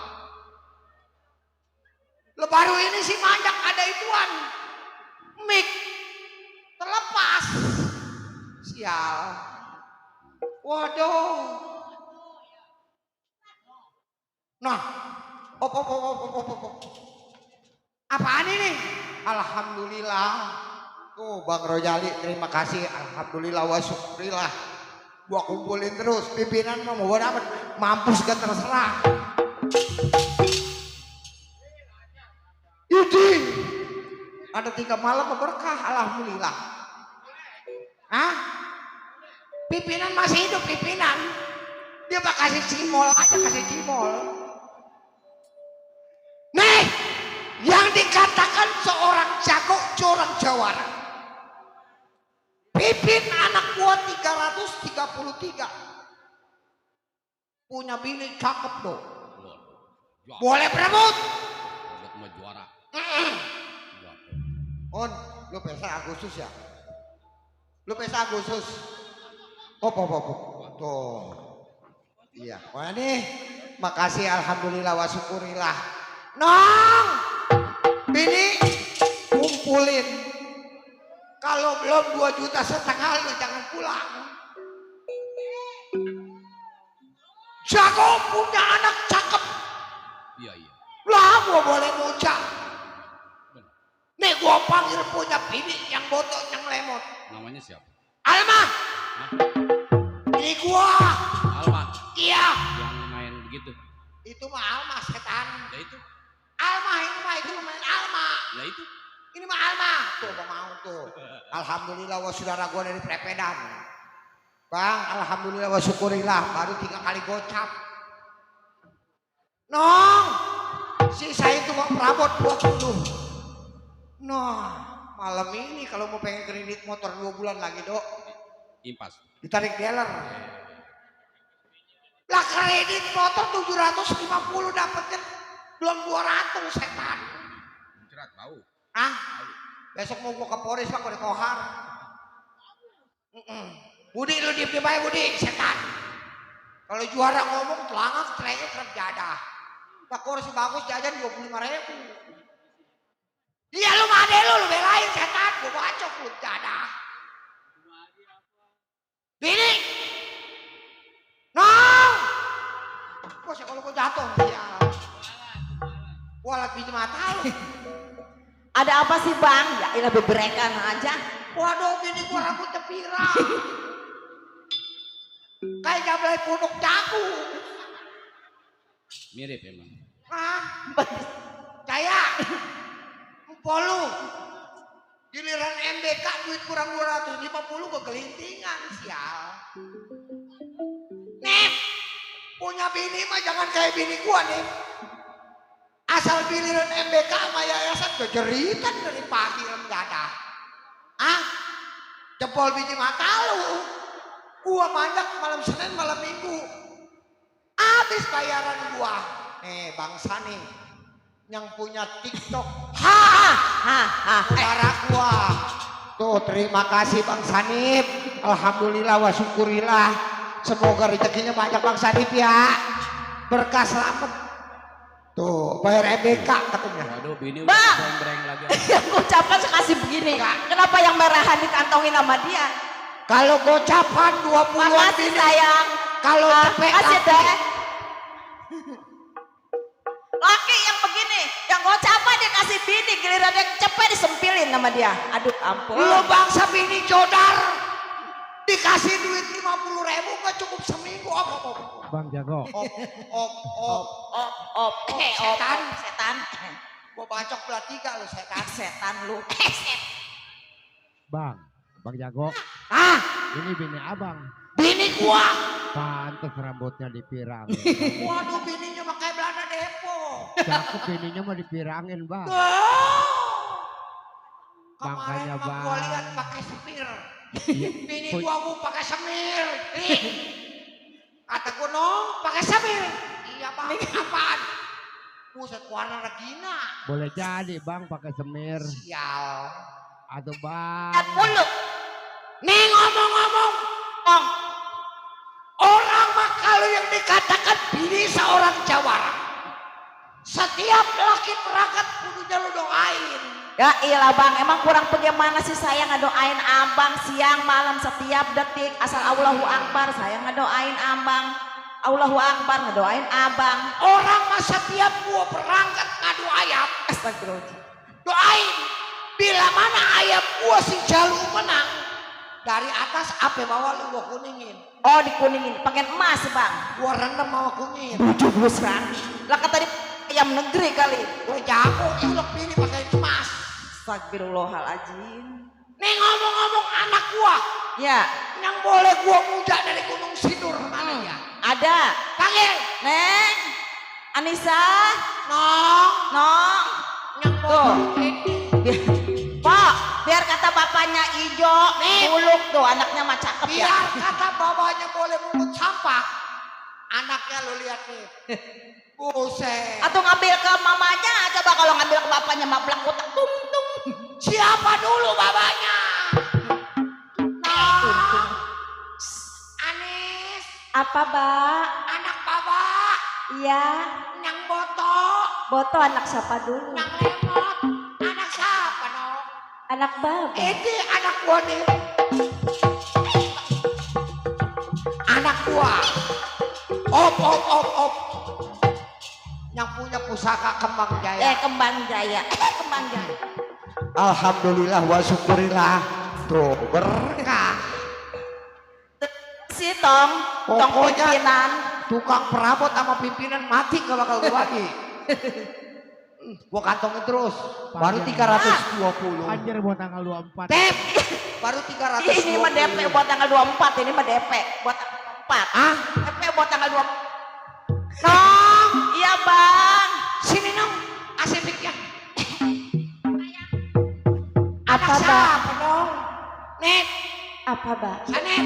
Baru ini si Manjak ada ituan. Mik terlepas. Sial. Waduh. Nah, op. Apaan ini? Alhamdulillah. Tuh Bang Rojali, terima kasih. Alhamdulillah wa syukurillah. Gua kumpulin terus. Pimpinan mau dapat mampus gak terserah. Ini ada 3 malam berkah. Alhamdulillah. Hah? Pimpinan masih hidup, pimpinan. Dia pak kasih cimol aja, kasih cimol. Nih, yang dikatakan seorang jago curang jawara. Pipin anak gua 333. Punya bini cakep loh. Boleh berebut. Berebut sama juara. On, lu pesta Agustus ya? Lu pesta Agustus. Op. Tuh. Iya. Wah nih, makasih alhamdulillah wa syukurillah. Nong, bini kumpulin. Kalau belum 2,5 juta lu jangan pulang. Jago punya anak cakep. Iya. Lah gua boleh muja. Nih gua panggil punya bini yang botok yang lemot. Namanya siapa? Alma. Hah? Ini gua. Alma. Iya. Yang main begitu. Itu mah Alma setan. Ya itu. Alma ini mah itu main Alma. Ya itu. Ini mah Alma. Tuh Bang mau tuh. Alhamdulillah wa saudara gua dari Prepedan. Bang, alhamdulillah wa syukurillah baru 3 kali gocap. Nong. Sisa itu kok perabot 20. Nah, malam ini kalau mau pengen kredit motor 2 bulan lagi, Dok. Impas. Ditarik dealer. Lah kredit motor 750 dapetnya belum 200 setan. Cerat tahu. Ah, besok mau gua ke Polres lah, gua di Kohar. Budi lu diem aja Budi, setan. Kalau juara ngomong telangak, celengnya terjadah. Tak kursi bagus jajan 25.000. Iya lu made lu belain setan, gua bacok lu jadah. Bini, nong. Gua kalau gua jatuh ya. Gua lagi biji mata lu. Ada apa sih bang? Ya ilah beberekan aja. Waduh bini gua rambutnya pirang. Kayak gablay punuk jagung. Mirip emang. Hah? Kayak Polu. Giliran MBK duit kurang 250 gua gelintingan sial. Nih, punya bini mah jangan kayak bini gua nih. Asal giliran MBK sama yayasan kejeritan dari pagi mendadak. Ah? Jempol biji mata lu. Gua manjak malam Senin malam Minggu. Habis bayaran gua. Bang Sani yang punya TikTok. Saudara gua. Tuh terima kasih Bang Sanip. Alhamdulillah wa syukurillah. Semoga rezekinya banyak Bang Sanip ya. Berkah selamat. Tuh bayar MBK katanya. Waduh, bini Bang. udah breng lagi. Yang ucapan sekasih begini. Kenapa yang merahan dikantongin sama dia? Kalau gocapan 20-an Makasih bini. sayang. Kalau cepet Makasih laki. deh. Laki yang begini, yang gocapan dia kasih bini, giliran dia cepet disempilin sama dia. Aduh ampun. Lu bangsa bini jodar. Dikasih duit 50.000 gak cukup seminggu. Bang Jago. Setan. Setan. Gua bacok belah 3 lu setan. Setan lu. Bang Jago. Ah, Ini bini abang. bini gua. Pantes rambutnya dipirangin. Waduh bininya pakai Belanda Depo. Cakep bininya mah dipirangin bang. Kemarin Makanya, mah gua Bang. lihat pakai semir. Iya. Bini gua pakai semir. Nih. Kata gua nong pakai semir. Iya bang, apaan? Buset warna Regina. Boleh jadi bang pakai semir. Sial. Atau bang. Lihat mulu. Nih ngomong-ngomong. Ong. Orang mah kalau yang dikatakan bini seorang jawara. Setiap laki berangkat kudunya lu doain. Ya iyalah bang, emang kurang bagaimana sih saya ngedoain abang siang malam setiap detik asal Allahu Akbar saya ngedoain abang. Allahu Akbar ngedoain abang. Orang mah setiap gua berangkat ngadu ayam. Astagfirullah. Doain. Bila mana ayam gua si Jalu menang. Dari atas apa bawah lu gua kuningin. Oh dikuningin, pengen emas bang. Gua rendam sama kunyit. 70 lah kata di ayam negeri kali. Gua jago ilok pilih pakai emas. Astagfirullahaladzim. Nih ngomong-ngomong anak gua. Ya. Yang boleh gua muda dari Gunung Sindur mana ya? Ada. Panggil. Neng. Anissa. Nong. Nong. Yang Tuh. boleh. Pak, biar kata bapaknya ijo, buluk tuh anaknya mah cakep ya. Biar kata babanya boleh mungut sampah. Anaknya lu lihat nih. Buset. Atau ngambil ke mamanya, coba kalau ngambil ke bapaknya mah blak otak tung tung. Siapa dulu babanya? Nong. Anis. Apa, Mbak? Anak baba. Iya, Yang botok. Boto anak siapa dulu? Yang lemot. Anak siapa Nong? Anak Baba. Ini anak gua nih. Anak gua. Op. Yang punya pusaka Kembang Jaya. Kembang Jaya. Kembang Jaya. Alhamdulillah wa syukurillah. Tuh berkah. Si Tong Pokoknya pimpinan. tukang perabot sama pimpinan mati kalau bakal gua bagi. Gua kantongin terus. Baru 320. Anjir buat tanggal 24. Tep. Baru 320. Ini mah DP buat tanggal 24, ini mah DP buat tanggal 24. Ah, DP buat tanggal 24. Nong. Iya, Bang. Sini Nong. Asipiknya. Apa, Anak Bang? siapa Nong? Nek. Apa, Bang? Sanet.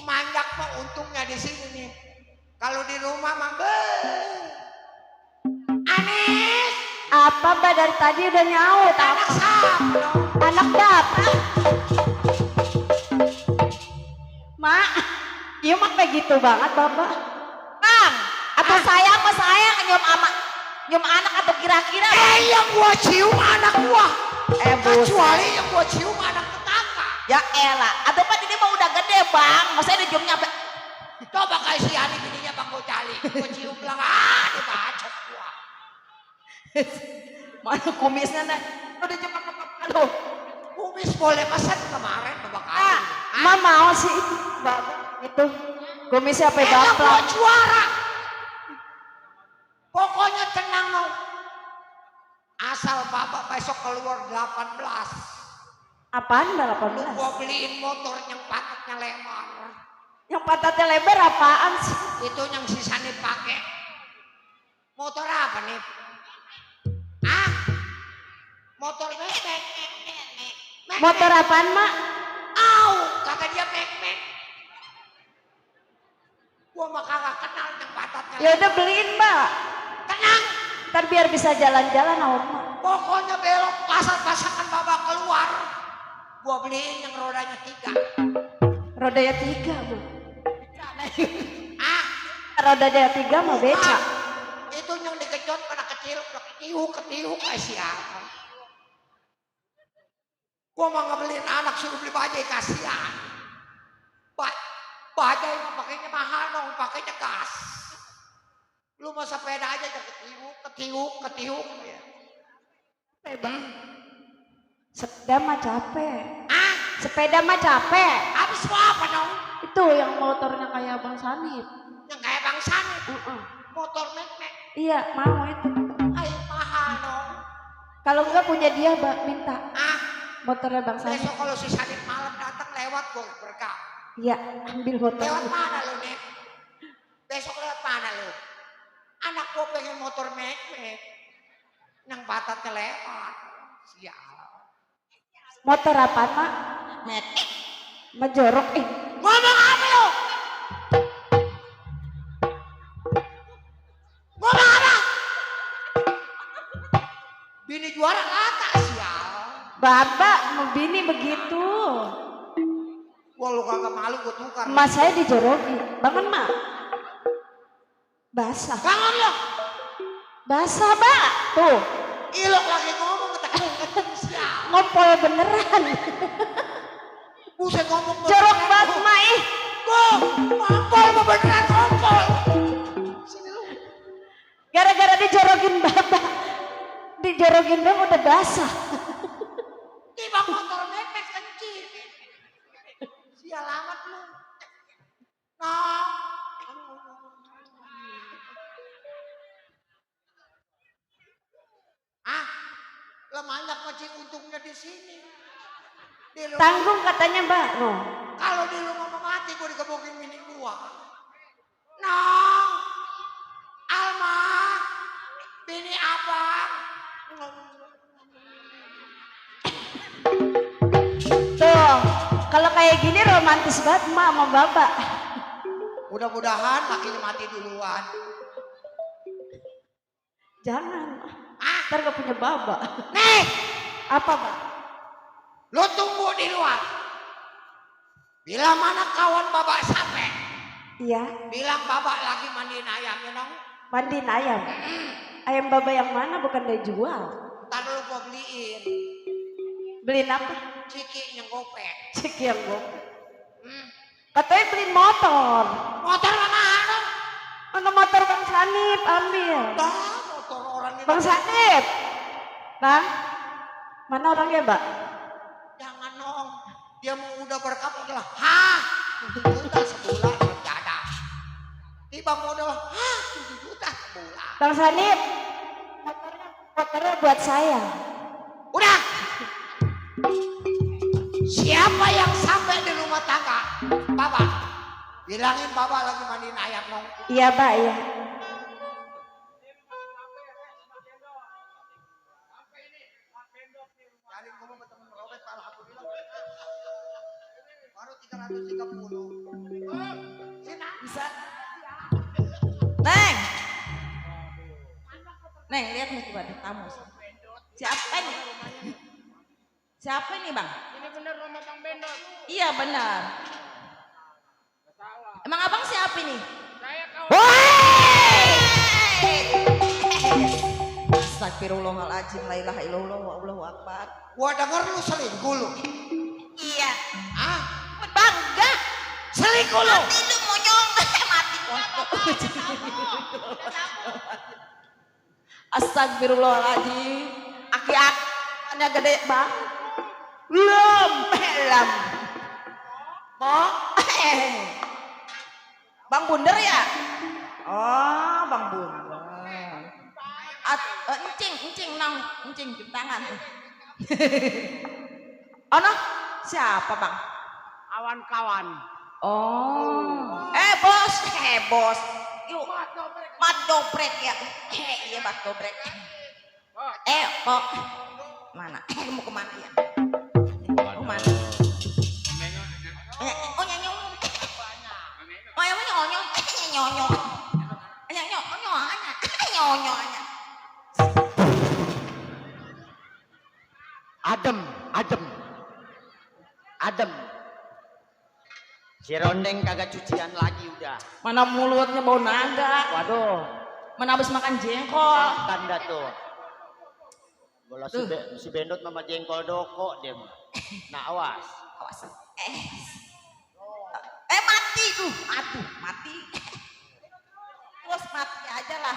Manjak mah untungnya di sini nih. Kalau di rumah mah Anis. Apa, Mbak? Dari tadi udah nyaut. Anak Apa? siapa Nong? Anak Bapak. Mak, iya mah kayak gitu banget, Bapak. Bang, atau saya apa saya nyium anak atau kira-kira? Yang gua cium anak gua. Buset. Kecuali yang gua cium anak tetangga. Ya elah, atau Pak ini mah udah gede, Bang. Masa dia ciumnya apa? Coba kasih Ani bininya Bang Gojali. Gua cium bilang, dibacok gua. Mana kumisnya nih? Udah cepat aduh. Kumis boleh pesan kemarin Bapak Kali. Ma mau sih itu, Bapak. Itu kumisnya apa Gua bapak? juara. Pokoknya tenang Nong. Asal Bapak besok keluar 18. Apaan Lu 18? gua beliin motor yang patutnya lebar. Yang pantatnya lebar apaan sih? Itu yang sisa nih pakai. Motor apa nih? Motor mek. Motor apaan, Mak? Au, kata dia mek. Gua mah kagak kenal yang patutnya. Ya udah beliin, Mbak. Tenang. Ntar biar bisa jalan-jalan sama Mak. Pokoknya belok pasangan Bapak keluar. Gua beliin yang rodanya 3. Rodanya 3, Bu. Ah, Rodanya 3 mah beca. itu yang dikejot anak kecil, udah ketiuk kayak siapa. Gua mau ngebeliin anak suruh beli bajai kasihan. Bajai mah pakainya mahal dong, pakainya gas. Lu mau sepeda aja ketiuk ya. Bang. Sepeda mah capek. Ah, Sepeda mah capek. habis mau apa dong? Itu yang motornya kayak Bang Sanip. Yang kayak Bang Sani, Uh-uh. motor mek. Iya, mau itu. Ay, mahal dong. Kalau enggak punya dia, Mbak, minta. Ah, Motornya Bang Sanip. besok kalau si Sanit malam datang lewat gua berkah. Iya, ambil motor. Lewat mana lu nih? Besok lewat mana lu? Anak gua pengen motor mek. Yang batatnya lewat. Sial. Motor apa, Mak? Mek. Menjorok Ngomong apa lu? Ngomong apa? Bini juara kata sial. Bapak mau bini begitu. Gua lu kagak malu gua tukar. Mas saya dijoroki. Bangun, Mak. Basah. Bangun lu. Basah, Mbak. Tuh, Ilok lagi ngomong ketemu sial. ngompol beneran. Buset ngomong Jorok banget, Mak. Ih. Ngompol beneran ngompol. Sini lu. Gara-gara dijorokin Bapak. Dijorokin Bapak udah basah. Tiba motor mepet kencing. Sial amat lu. Nah. Lemanyak macing untungnya di sini. Di rumah, Tanggung katanya Mbak. No. kalau di rumah mau mati gue dikebukin bini gua. Nong, Alma, bini abang. Tuh, kalau kayak gini romantis banget Mak sama Bapak. Mudah-mudahan lakinya mati duluan. Jangan. Ntar gak punya Bapak. Nih, Apa, Pak? lo tunggu di luar. Bila mana kawan babak sampai, Iya, bilang babak lagi mandiin ayam ya nong. mandiin ayam. Ayam Bapak yang mana bukan dia jual. Ntar lu gua beliin. Beliin apa? Ciki yang gopek. Cek yang gue. Katanya beliin motor. Motor mana dong? Mana motor Bang Sanip ambil. Dah, motor orang ini. Bang Sanip. Bang, mana orangnya Mbak? Jangan nong. Dia mau udah berkapuk lah. Hah? 7 juta sebulan nggak ada. Tiba modal. Hah? 7 juta sebulan. Bang Sanip. Motornya buat saya. Udah. Siapa yang sampai di rumah tangga? Bapak. Bilangin Bapak lagi mandiin ayam nong. Iya Mbak, iya. Jadi gua mau bertemu Robert alhamdulillah. Baru 330. Sini. Bisa. Neng. Neng, lihat nih coba ada tamu. Siapa nih? Siapa nih Bang? Ini bener rumah Bang Bendot. Iya benar. Salah. Emang abang siapa nih? Saya kawan. Astagfirullahaladzim, la ilaha illallah wa Allahu akbar. Gua denger lu selingkuh lu. Iya. Ah, Bangga. selingkuh lu. Mati lu monyong. Mati kontok. Astagfirullahaladzim. Aki-akinya gede banget. Belum. Kok? Bang Bunder ya? Oh, Bang Bunder. Encing nang, encing cium tangan. Oh no, siapa Bang? Awan kawan. Oh, bos. Yuk, mat dobrek ya. Iya mat dobrek. Kok mana? Mau kemana ya? Mau mana? Oh nyanyi. Oh yang nyonyo. Nyonyo. Adem. Si Rondeng kagak cucian lagi udah. Mana mulutnya bau naga. Waduh, Mana habis makan jengkol. tanda tuh. Bola si Bendot mama jengkol doko dia. Nah awas. Awas. Mati tuh. Aduh, mati. Terus mati aja lah.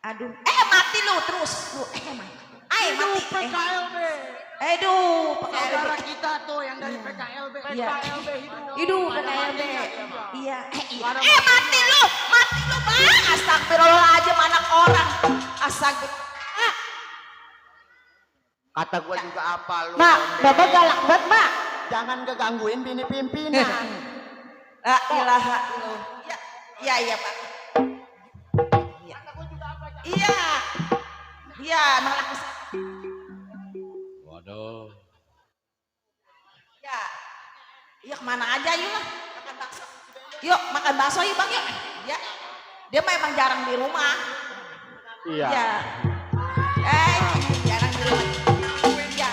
Aduh. Mati lu terus. Lu mati. Mati. PKLB. Aduh, Saudara PKLB. kita tuh yang dari PKLB. Iya. PKLB hidup. Hidup PKLB. Iya. Mati lu, Bang. Astagfirullahaladzim anak orang. Astagfirullah. Kata gua juga apa lu? Mak, Rondeng? Bapak galak banget, Mak. Jangan kegangguin bini pimpinan. La ilaha illallah. Iya, Pak. Iya. Iya, malah Waduh. ya. Iya kemana aja yuk lah. Makan bakso. Yuk makan bakso yuk Bang yuk. Ya. Dia memang jarang di rumah. Iya. Ya. Jarang di rumah. Ya.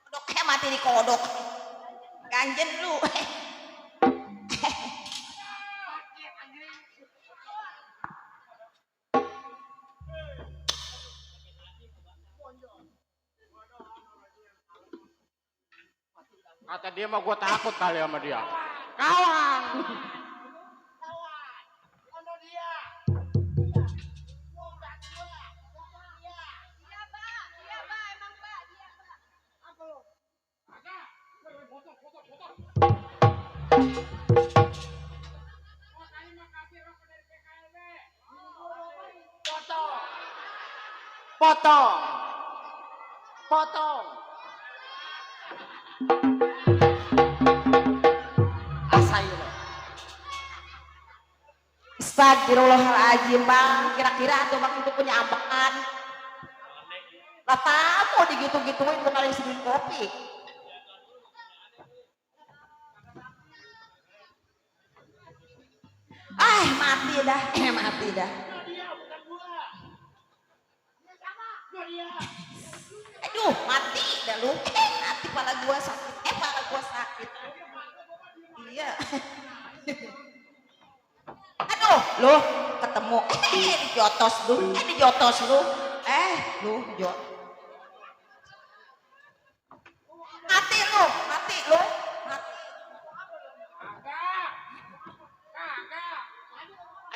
Kodok mati di kodok. Ganjen lu. Kata dia mah gue takut kali sama dia. Kawan. Potong. Potong. Asayu. Astagfirullahaladzim bang, kira-kira tuh bang itu punya ambekan. Lah tamu digitu-gituin bukan yang sedih kopi. Mati dah, mati dah. Aduh, mati dah lu. Mati pala gua sakit. Pala gua sakit. Iya. Aduh, lu ketemu. Dijotos lu. Dijotos lu. Lu jot. Mati lu, mati lu. Mati.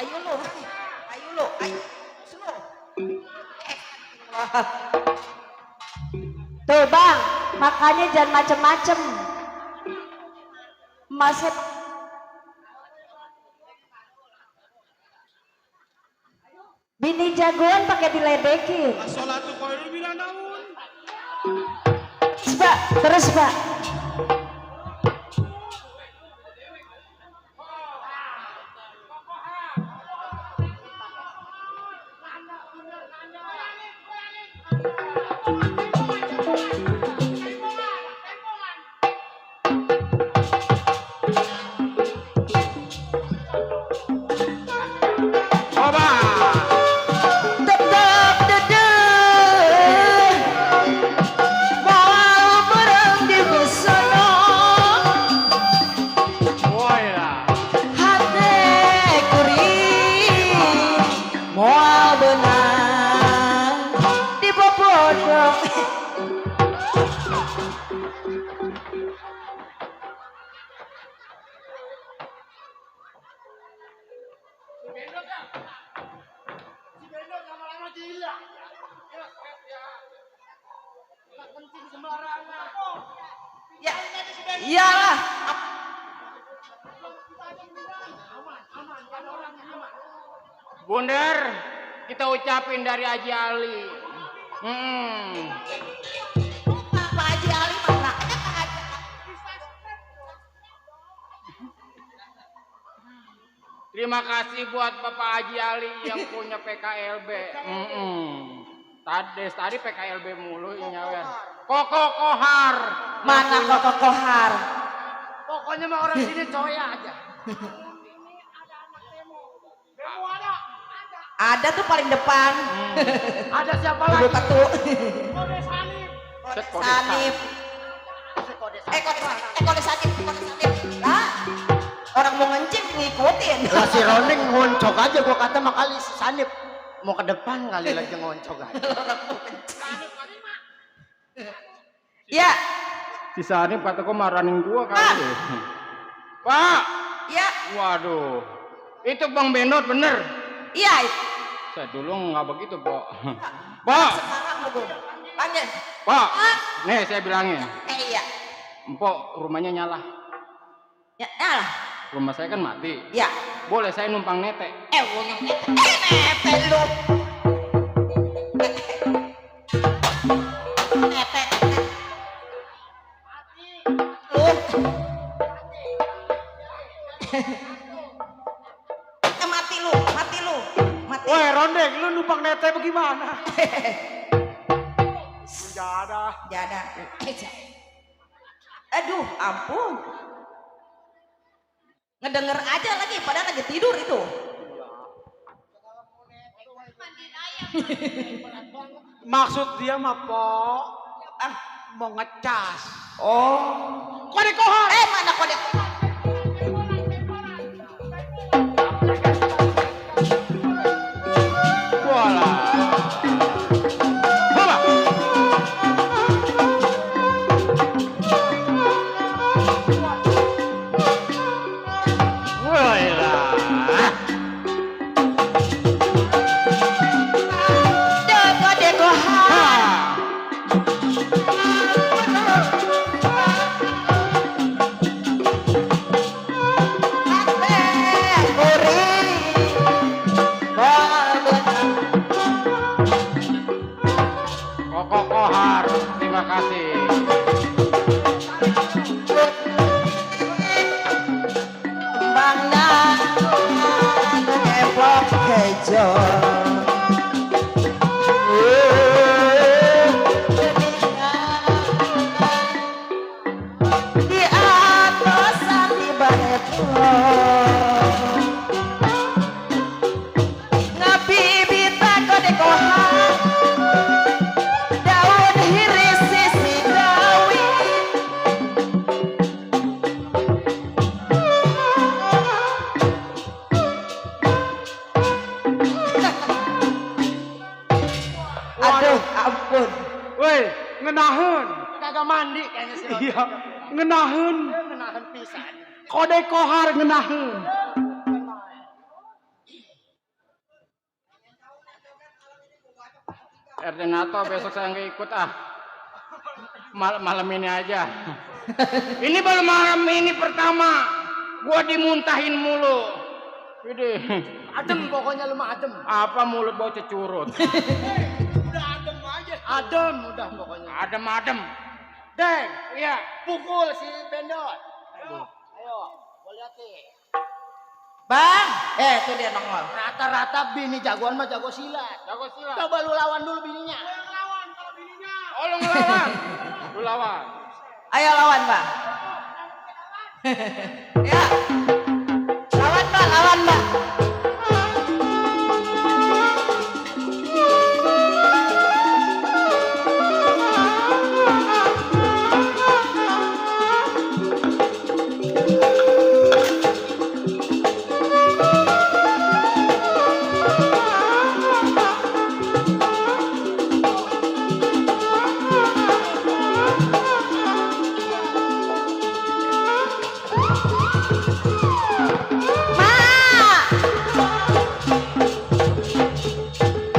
Ayo lu, ayo lu, ayo. Slow. Tuh bang, makanya jangan macem-macem. Masih bini jagoan pakai diledekin. As-sholatu khairun minan naum. Terus pak. Ya, iyalah. Bundar, kita ucapin dari Haji Ali. Pak Haji Ali mana? Terima kasih buat Bapak Haji Ali yang punya PKLB. Tadi PKLB mulu nyawer. Koko Kohar. Mana Koko Kohar? Pokoknya mah orang sini coya aja. Ada tuh paling depan. Ada siapa Ibu lagi? Ketu. Kode Sanif. Sanif. Kode Sanif. Lah, orang mau ngencing ngikutin. Lah si Roning ngoncok aja gua kata mah kali si Sanif mau ke depan kali lagi ngoncok aja. Ya, Si Sanif kata kok maranin gua kali. Pak. ya, Waduh. Itu Bang Benot bener. iya. Saya dulu nggak begitu, Pak. Pak. Sekarang lu panggil. Pak. Nih saya bilangin. Iya. Empok rumahnya nyala. Ya, lah. Rumah saya kan mati. Ya. Boleh saya numpang nete. Nete lu. Nete. Lu. Mati lu, mati lu. Mati. Woi Rondek, lu numpang nete bagaimana? Jadah. Jadah. Aduh, ampun. Ngedenger aja lagi, padahal lagi tidur itu. Maksud dia mah po mau ngecas. Oh. Kode Kohar. Mana kode? Walah. Walah. Kembangnya ngeplok hejo. Di atosan di bareto ngabibita kodekohan daun hiris sisi gawi aduh ampun. Woi, ngenaheun. Kagak mandi kayaknya sih. Iya, ngenaheun. Menahan pisan. Kode kohar ngenaheun. RT NATO besok saya nggak ikut ah. Malam ini aja. Ini baru malam ini pertama. Gua dimuntahin mulu. Gede. Adem pokoknya lu mah adem. Apa mulut bau cecurut? Udah adem aja. Adem udah pokoknya. Adem-adem. Deng, Iya. pukul si Bendot. Ayo, gua liatin. Bang, itu dia nongol. Rata-rata bini jagoan mah jago silat. Jago silat. Coba lu lawan dulu bininya. Oh, lu ngelawan. Lu lawan. Ayo lawan, Bang. Ya. Lawan, Bang, lawan, Bang.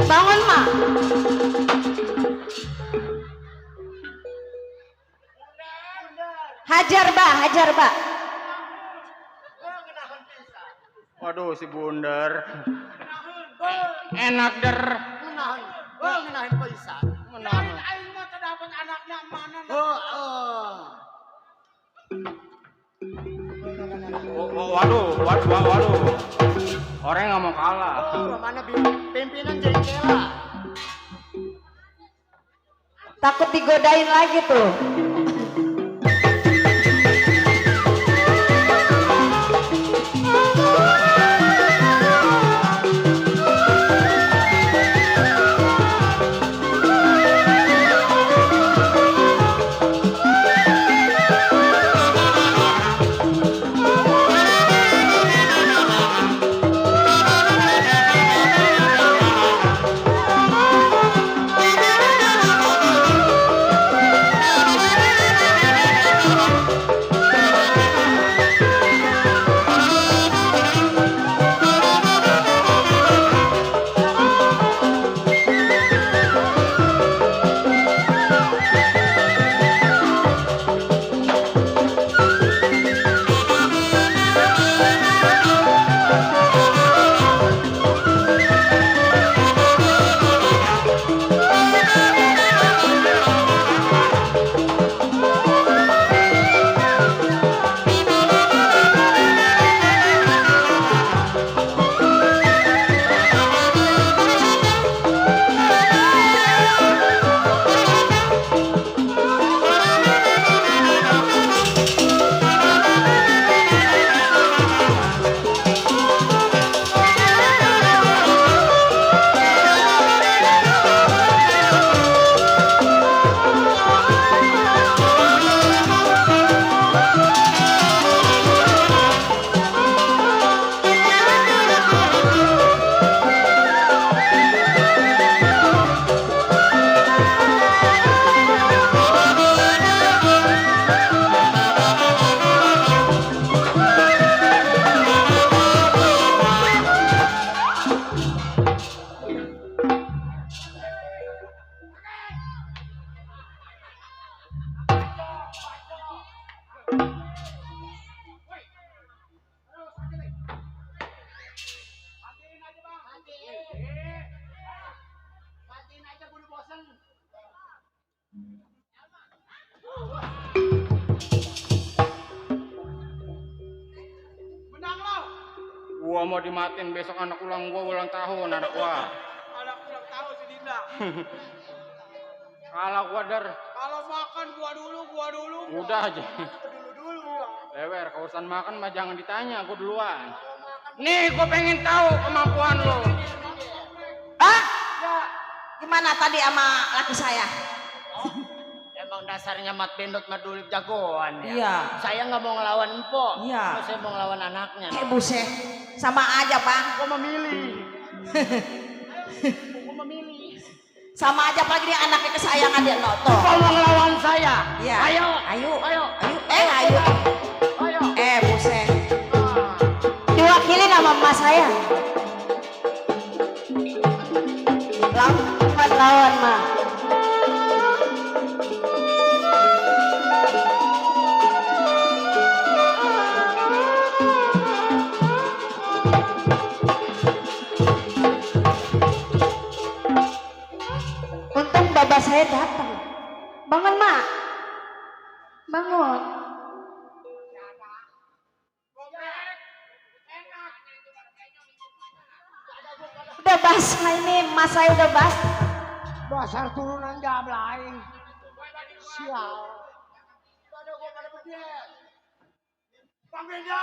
Bangun, Ma. Hajar, Mbak, hajar, Mbak. Waduh, si Bundar. Enak der. Menahan pisan. Menahan. Aing mah terdapat anaknya mana? Waduh. Orang nggak mau kalah. Mana pimpinan jadi kela. Takut digodain lagi tuh. Kalau mau dimatiin besok anak ulang tahun anak gua. Anak ulang tahun si Dinda. Kalah gua dar. Kalau makan gua dulu. Udah aja. Dulu. Lewer, kalau urusan makan mah jangan ditanya, gua duluan. Nih, gua pengen tahu kemampuan lo. Ah? Gimana tadi sama laki saya? Emang dasarnya mat bendot mat dulip jagoan ya. Iya. Saya nggak mau ngelawan empok. Iya. Saya mau ngelawan anaknya. Buset, sama aja bang. Gua memilih. Gua memilih. Sama aja apalagi dia anaknya kesayangan dia noto. Kau mau ngelawan saya? Iya. Ayo. Ayo. Ayo. Ayo. Ayo. Buset. Diwakili nama emas saya. Lawan mah. Untung babah saya datang. Bangun mak. Bangun. Udah basah ini, emas saya udah basah. Dasar turunan gablay. Sial. Bang Benda.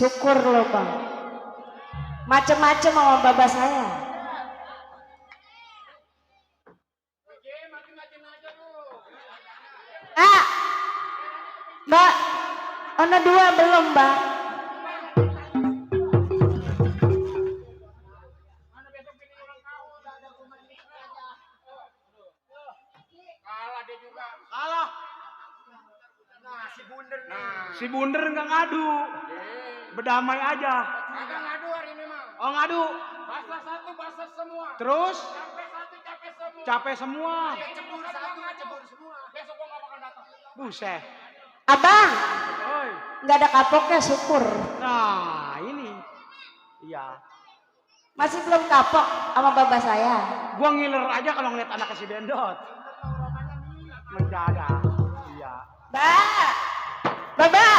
Syukur loh bang. Macem-macem sama babah saya. Mbak, ono 2 belum mbak. Kalah dia juga. Kalah. Nah, si Bunder nih. Si Bunder nggak ngadu. Berdamai aja. Kagak ngadu hari ini mah. Oh ngadu. Basah satu, basah semua. Terus Capek satu, capek semua. capek semua. Cebur satu, cebur semua. Besok gua nggak bakal datang. Buset. Abang, Oi. nggak ada kapoknya syukur. Nah ini. Iya. Masih belum kapok sama babah saya. Gua ngiler aja kalau ngeliat anaknya si Bendot. Mendadak. Iya. Mbak, babah.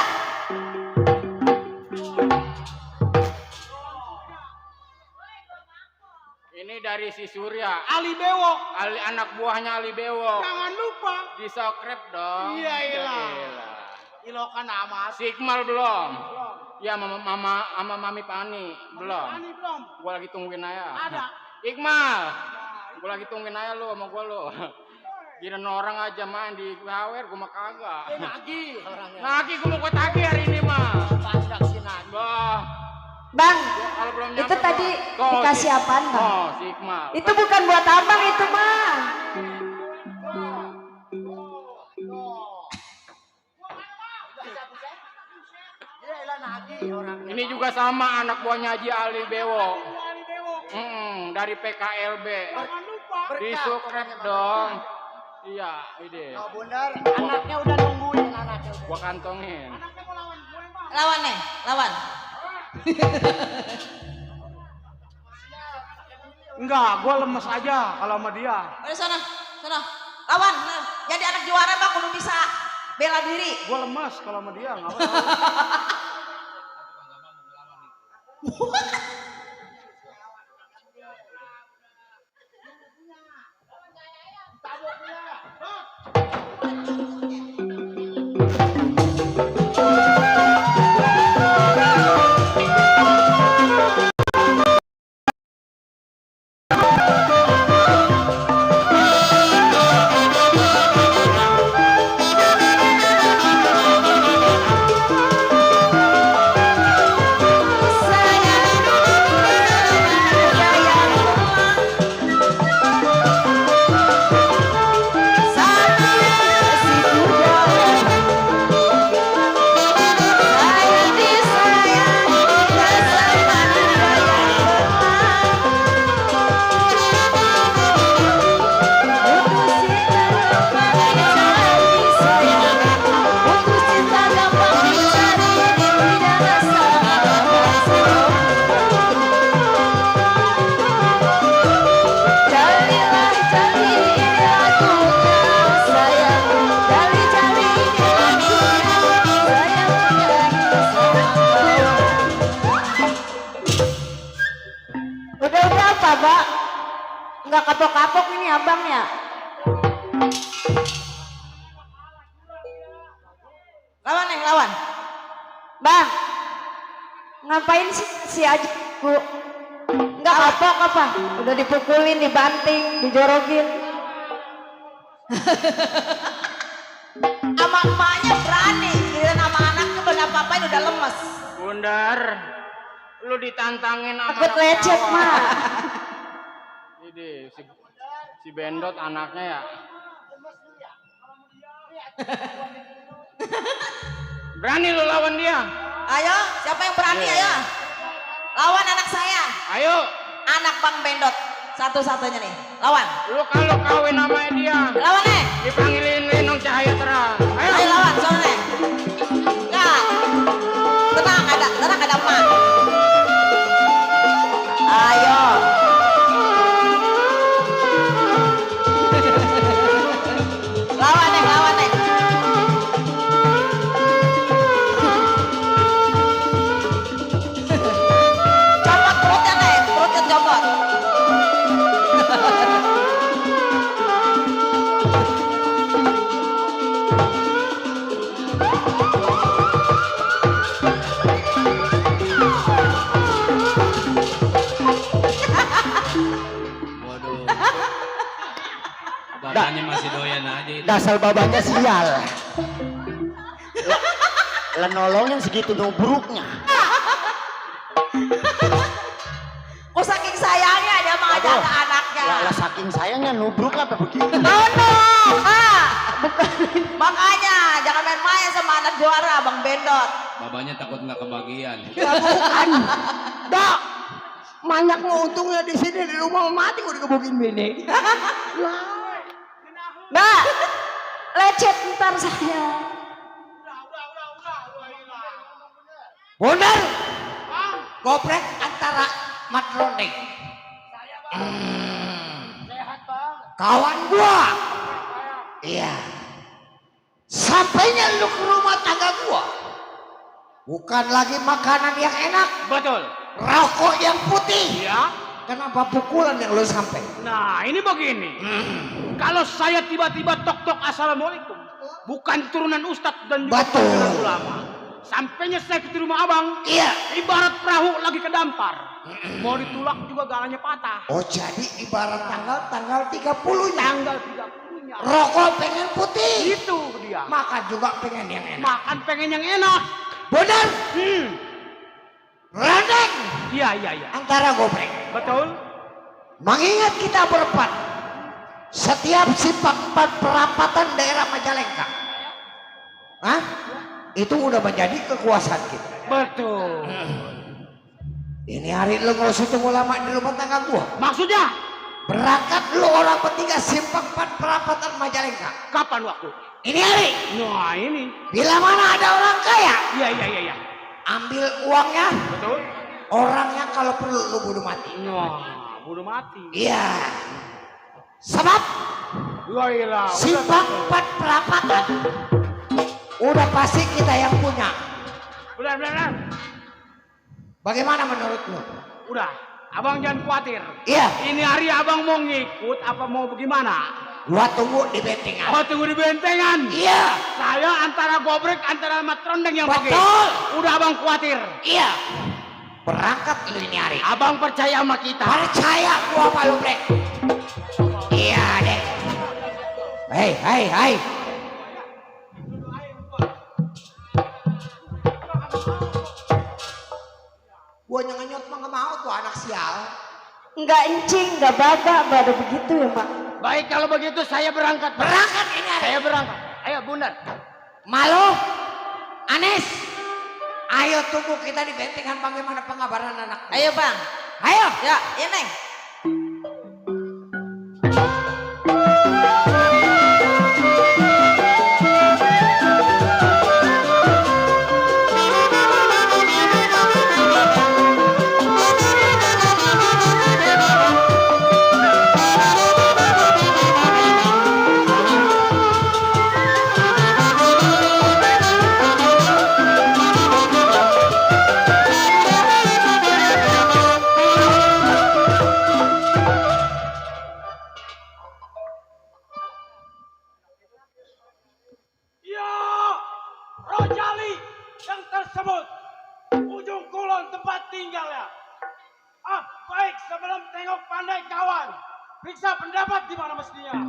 Ini dari si Surya. Ali Bewo. Anak buahnya Ali Bewo. Jangan lupa. Di Sokrep dong. Iya, iyalah. Iyalah. Ilokan amat. Si Iqmal belum. Ya mama sama Mami Pani belum. Ani belum. Gua lagi tungguin aja. Ada. Iqmal. Gua lagi tungguin aja lu sama gua lu. Kirain orang aja main di Hawer, gua mah kagak. Nagi orangnya. Nagi gua mau tagih hari ini mah. Panjang si Nagi. Bah, Bang, kalau belum itu nyampe, tadi Bang. dikasih apaan bang? Oh, si Iqmal. Itu bukan buat abang itu mah. Ini juga sama anak buahnya Haji Ali Bewo. Ali Bewo. Dari PKLB. Jangan lupa. Di Sukrep dong. Iya, ide. Anaknya udah nungguin anaknya. Gua kantongin. Anaknya mau lawan gue bang. Lawan nih, lawan. Enggak, gue lemes aja kalau sama dia. Udah sana. Lawan. Nah, jadi anak juara bang, kudu bisa bela diri. Gue lemes kalau sama dia, nggak mau. Nggak kapok-kapok ini abang ya. Lawan Neng, lawan. Bang, ngapain sih si Aji bu? Nggak kapok apa? Udah dipukulin, dibanting, dijorogin. Sama emaknya berani, kira nama anaknya belum apa-apain udah lemes. Bundar, lu ditantangin sama Takut lecet mah. Ini si Bendot anaknya ya. Berani lu lawan dia? Ayo, siapa yang berani ayo? Lawan anak saya. Ayo. Anak Bang Bendot. Satu-satunya nih. Lawan. Lu kalau kawin sama dia. Lawan nih. Dipanggilin Linong Cahaya Terang. Ayo. Ayo lawan, soalnya nih. Enggak. Tenang ada emak. Ayo. Lawan nih. Copot perutnya nih, perutnya copot. Waduh. Bapaknya masih doyan aja itu. Dasar babanya sial. Lenolong yang segitu nubruknya. Kok saking sayangnya dia mau Aduh. jaga anaknya. Lah saking sayangnya nubruk apa begitu? Makanya jangan main-main sama anak juara Bang Bendot. Babanya takut nggak kebagian. Ya bukan. Dak. Banyaknya untungnya di sini di rumah mati udah kebukin bini. Mbak, lecet ntar saya. Bener. Goprek antara matronik. Kawan gua. Iya. Sampainya lu ke rumah tangga gua. Bukan lagi makanan yang enak, Betul. rokok yang putih. Ya. Kenapa pukulan yang lu sampai? Nah, ini begini. Kalau saya tiba-tiba tok-tok assalamualaikum, bukan turunan ustadz dan juga Betul. pimpinan ulama. Sampainya saya ke rumah abang, Iya. ibarat perahu lagi ke dampar. Mau ditulak juga galanya patah. Oh jadi ibarat tanggal 30-nya. Tanggal 30-nya. Rokok pengen putih. Itu dia. Makan juga pengen yang enak. Makan pengen yang enak. Bener. Rendeng Iya. antara goprek. Betul. Mengingat kita berempat. Setiap simpang empat perapatan daerah Majalengka. Hah? Itu udah menjadi kekuasaan kita. Betul. Ini hari lu nggak usah tunggu lama di rumah tangga gua. Maksudnya, Berangkat lu orang bertiga simpang empat perapatan Majalengka. kapan waktu? Ini hari. Nah, ini. Bila mana ada orang kaya, Iya. ambil uangnya. Betul. Orangnya kalau perlu lu bunuh mati. Nah, bunuh mati. Iya. Sebab Gailah. simpang empat perapatan udah pasti kita yang punya. Benar. Bagaimana menurut lu? Udah, abang jangan khawatir. Iya. Ini hari abang mau ngikut apa mau bagaimana? Gua tunggu di bentengan. Oh, tunggu di bentengan. Iya. Saya antara gobrek antara matrondeng yang pakai. Betul. Udah abang khawatir. Iya. Berangkat lu ini hari. Abang percaya sama kita. Percaya gua apa lu, Brek? Iya, Dek. Hei. Gua nyenganyot mah nggak mau tuh anak sial. Nggak encing, nggak babak, ada begitu ya Pak. Baik kalau begitu saya berangkat. Berangkat ini hari. Saya berangkat. Ayo Bunda. Malu, Anes. Ayo tunggu kita di bentengan bagaimana pengabaran anak. Ayo Bang. Ayo. Ya, iya Neng. tersebut ujung kulon tempat tinggalnya. Baik, sebelum tengok pandai kawan, periksa pendapat di mana mestinya.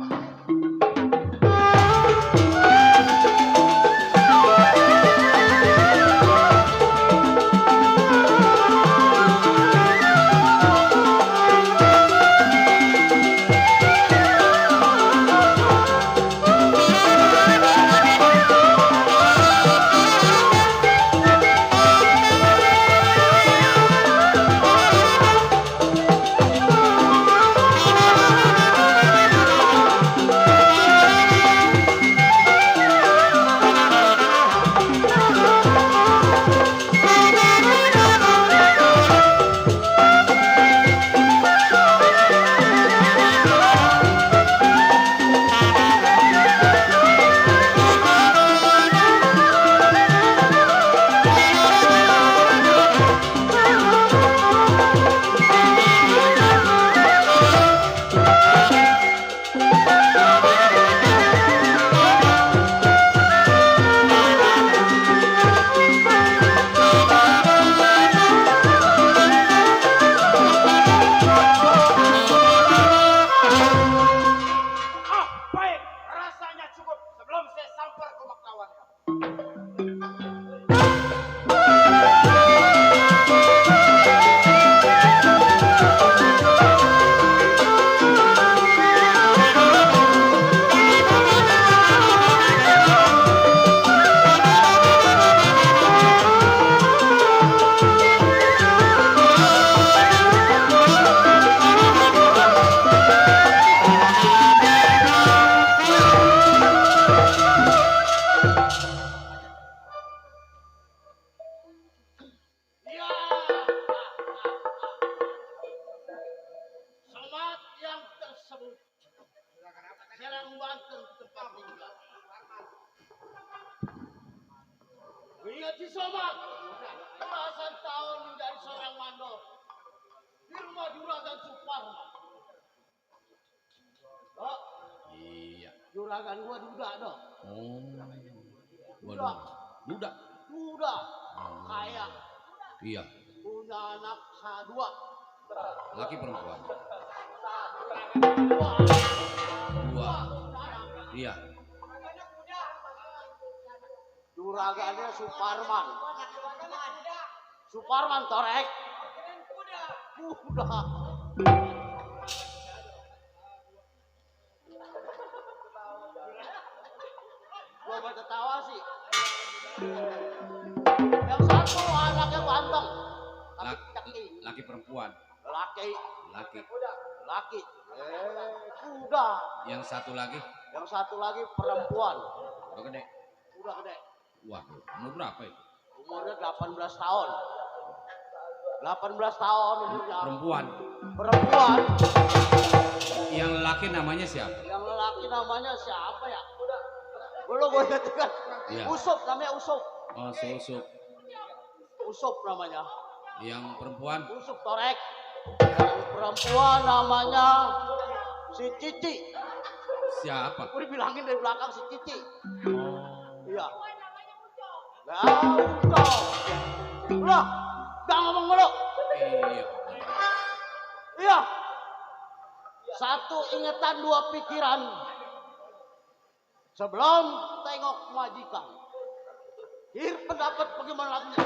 Serang Banten tempat tinggal. Ingat si Somat, belasan tahun menjadi seorang mandor di rumah Juragan Suparman. Dok, Iya. Juragan gua duda dok. Oh. Waduh. Duda. Duda, kaya, Iya. punya anak dua. Laki perempuan. Dua. Dua. Iya. Juragannya Suparman. Suparman torek. Kuda. Gua mau ketawa sih. Yang satu anaknya ganteng. Tapi cekik. Laki perempuan. Laki. Laki. Laki. Kuda. Yang satu lagi. Yang satu lagi perempuan. Udah gede. Udah gede. Waduh. Umur berapa itu? Umurnya 18 tahun. 18 tahun umurnya. Perempuan. Perempuan. Yang laki namanya siapa? Yang lelaki namanya siapa ya? Belum gue kan. Iya. Usup namanya Usup. Oh, Susuk. Usup namanya. Yang perempuan? Usup torek. Yang perempuan namanya si Cici. Siapa? Gue dibilangin dari belakang si Cici. Oh. Iya. Nah, udah. Udah. Udah ngomong mulu. Iya. Iya. Satu ingatan, dua pikiran. Sebelum tengok majikan. Hir pendapat bagaimana lagunya?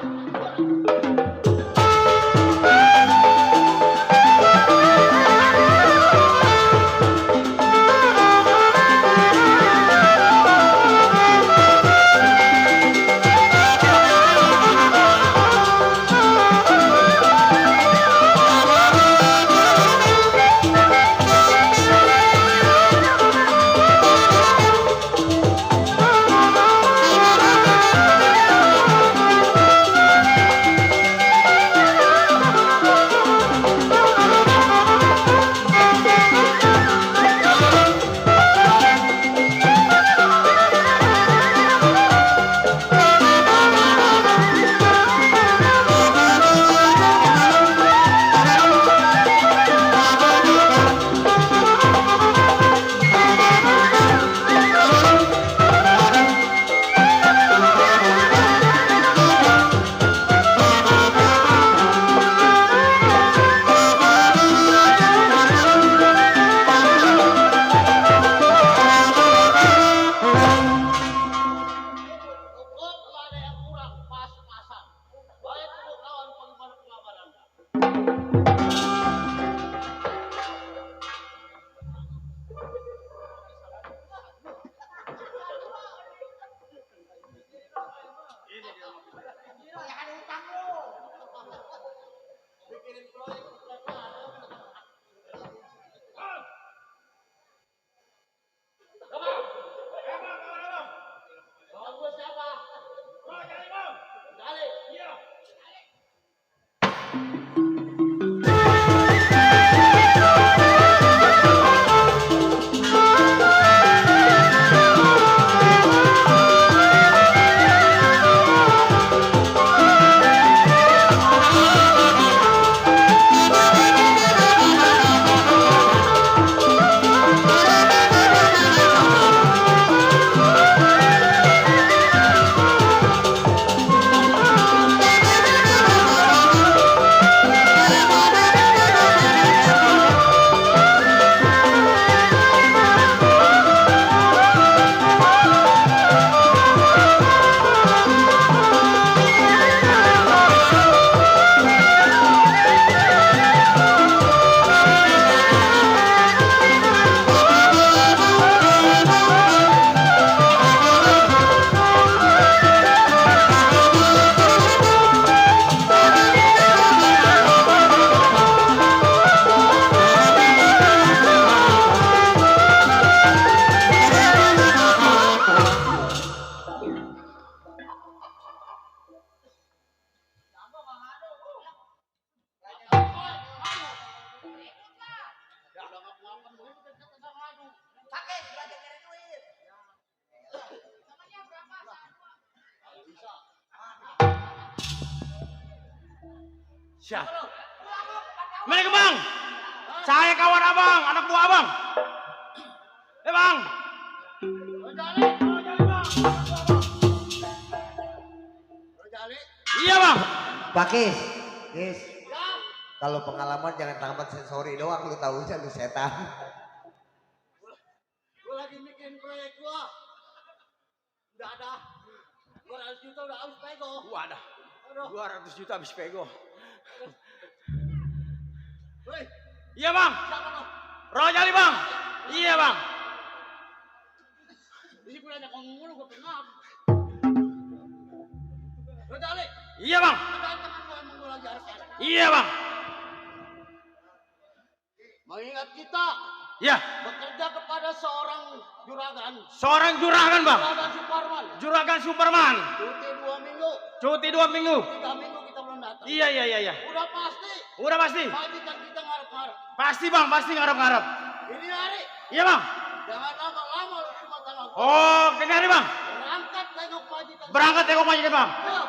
Siap. Mereka bang, saya kawan abang, anak buah abang. Bang. Iya bang. Pakis, Kis. Kalau pengalaman jangan tamat sensori doang, lu tahu aja lu setan. Gue lagi bikin proyek gua. Udah ada. 200 juta udah habis pego. Wadah. 200 juta habis pego. Iya bang. Rojali bang. Iya bang. Ini punya ngomong mulu gue pengap. Rojali. Iya bang. Gue lagi harus. Iya bang. Mengingat kita. Ya. Bekerja kepada seorang juragan. Seorang juragan bang. Juragan Superman. Juragan Superman. Cuti 2 minggu. Cuti 2 minggu. 3 minggu kita belum datang. Iya. Udah pasti. Udah pasti. Majikan kita ngarep-ngarep. Pasti bang, pasti ngarep-ngarep. Ini hari. Iya bang. Jangan lama-lama lu cuma tanggal. Oh, ini hari bang. Berangkat tengok majikan. Berangkat tengok majikan bang. Ayo.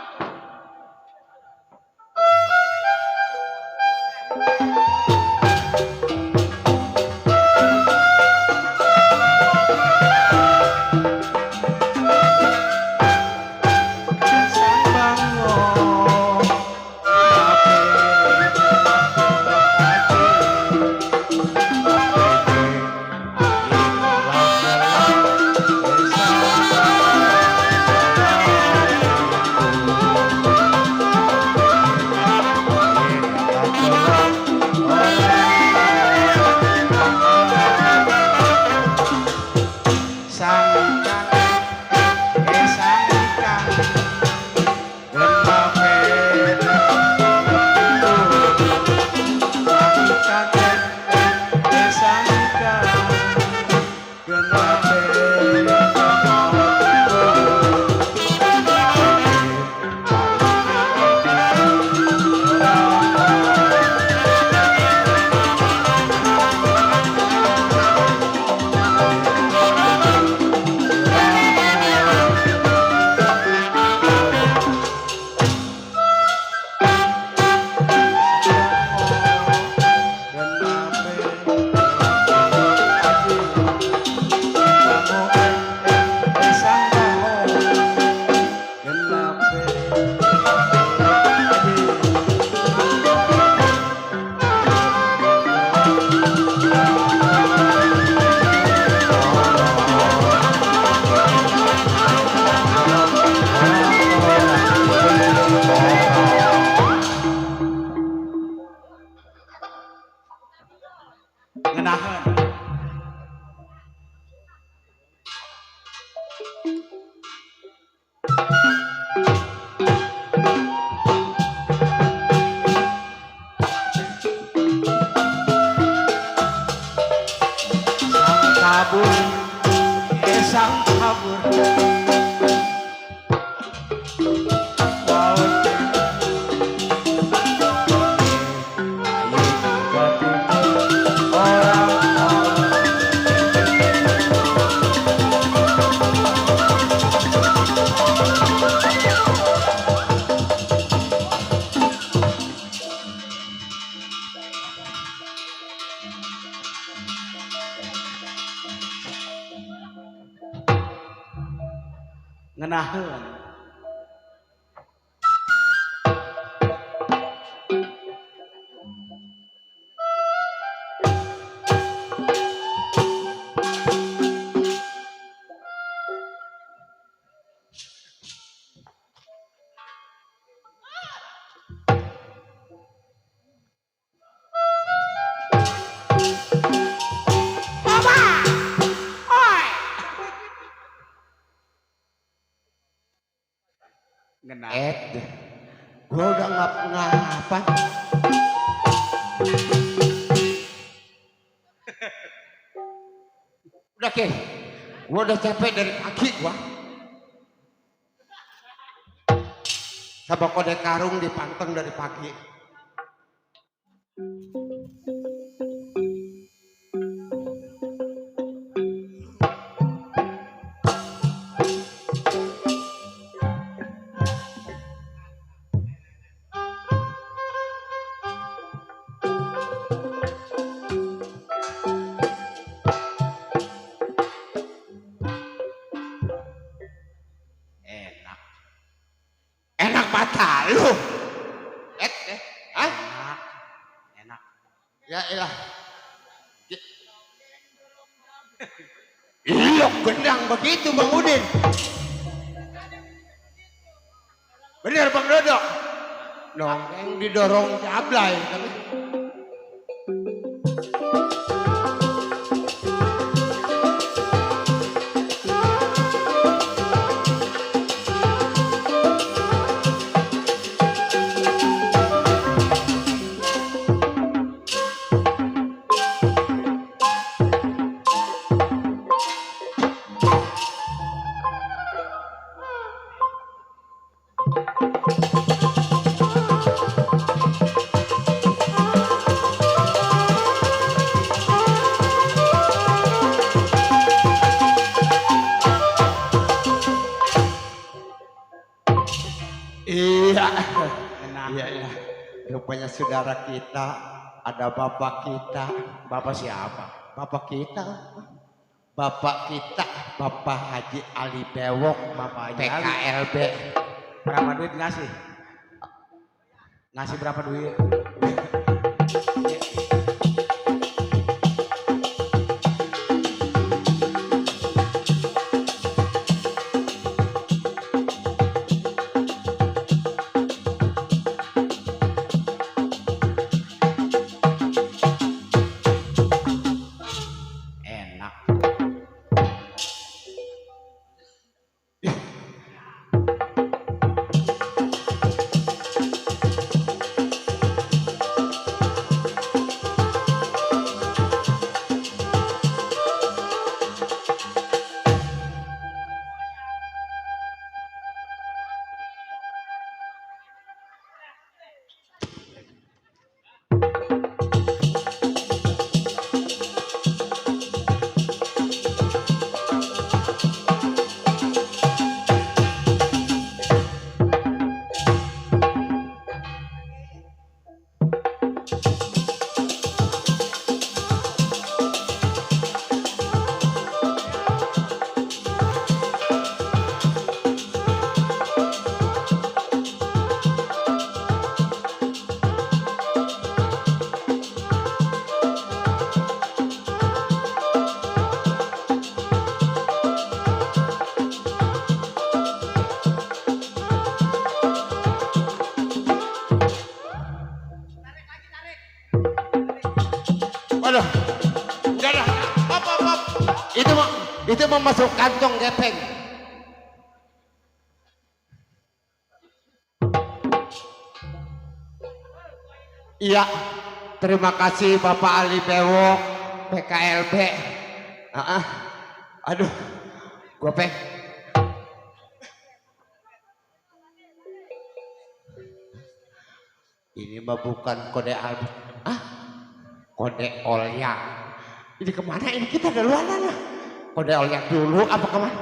kabur. Ngenaheun. Gua udah ngapa. Udah ke, gua udah capek dari pagi gua. Sama kode karung dipanteng dari pagi. Enak mata lu. Enak. Ya elah. Iya gendang begitu Bang Udin. Bener Bang Dodo. Nongeng didorong jablay tapi. Iya. Rupanya saudara kita, ada bapak kita. Bapak siapa? Bapak kita, Bapak Haji Ali Bewok, Bapak Haji Ali. PKLB. Berapa duit ngasih? Ngasih berapa duit? Waduh, enggak dah, hop. Itu mau masuk kantong gepeng. Iya, terima kasih Bapak Ali Bewok, PKLB. Aduh, Gopeng. Ini mah bukan kode album. Ah, kode olyak. Ini kemana ini kita duluan lah. Kode olyak dulu apa kemana?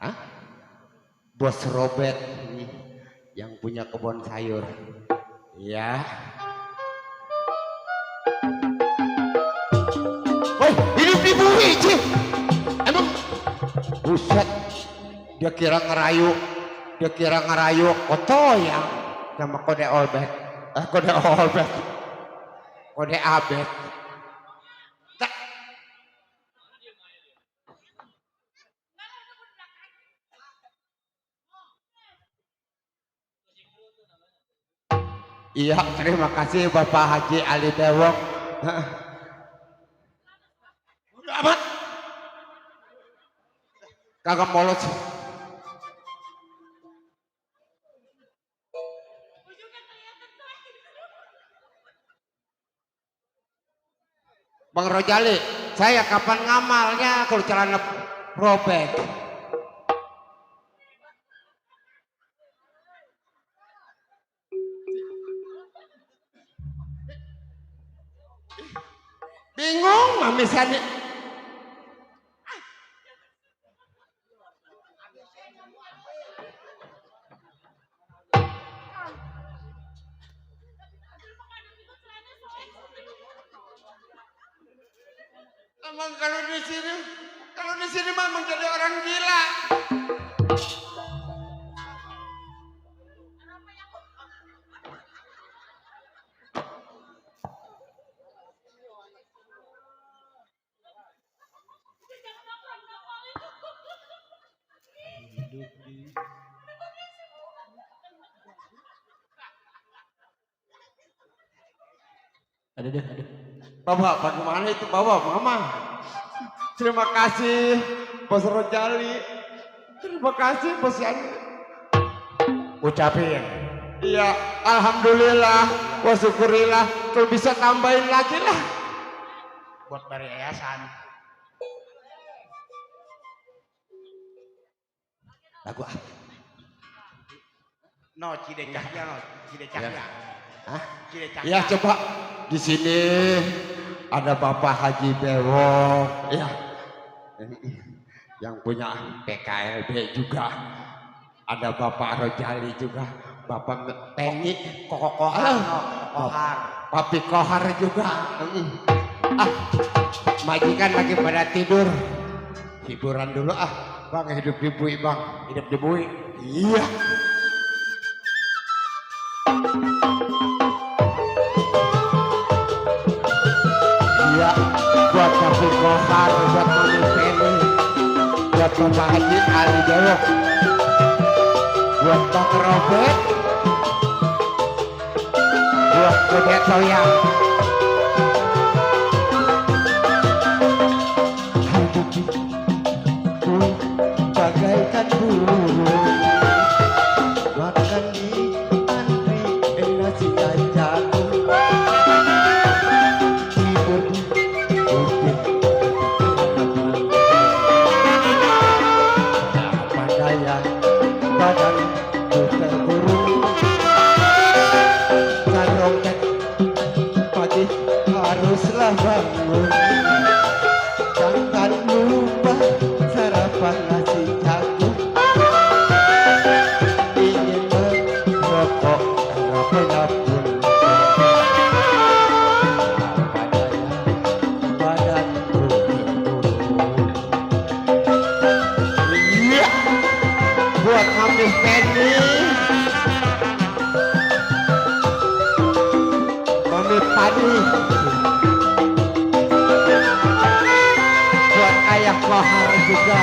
Hah? Bos Robert ini yang punya kebun sayur. Ya. Woi, hidup di bumi, Cik. Emang buset. Dia kira ngerayu kotoya sama kode olbet. Kode olbet. Kode abet. Tak. Iya, terima kasih Bapak Haji Ali Dewok. Udah amat. Kagak molos. Bang Rojali, saya kapan ngamalnya kalau celana robek? Bingung, Mami Sani. Emang kalau di sini mah menjadi orang gila. Ada deh. Bapak, bagaimana itu Bapak, Mama? Terima kasih Bos Rojali. Terima kasih Bos Yani. Ucapin. Iya, alhamdulillah, wa syukurillah. Kalau bisa tambahin lagi lah. Buat dari yayasan. Lagu apa? No, Cidecahya, no, Cidecahya. Hah? Cidecahya. Ya coba di sini ada Bapak Haji Bewok, ya, yang punya PKLB juga. Ada Bapak Rojali juga, Bapak Pengi, Kohar, Kohar. Papi Kohar juga. Majikan lagi pada tidur, hiburan dulu Bang, hidup di bui Bang, Hidup di bui. iya. Iya, buat Papi Kohar, buat Mami Penny, buat Bapak Haji Ali Dewok, buat Bang Robert, buat Bude Toyang. Hidupku bagaikan burung makan di antri nasi jagung. Badan terkurung karoket pagi haruslah bangun, jangan lupa sarapan nasi jagung. Ingin merokok rapenya pun badan terkurung. Iya, buat Mami Penny, Mami Pani, buat Ayah Kohar juga.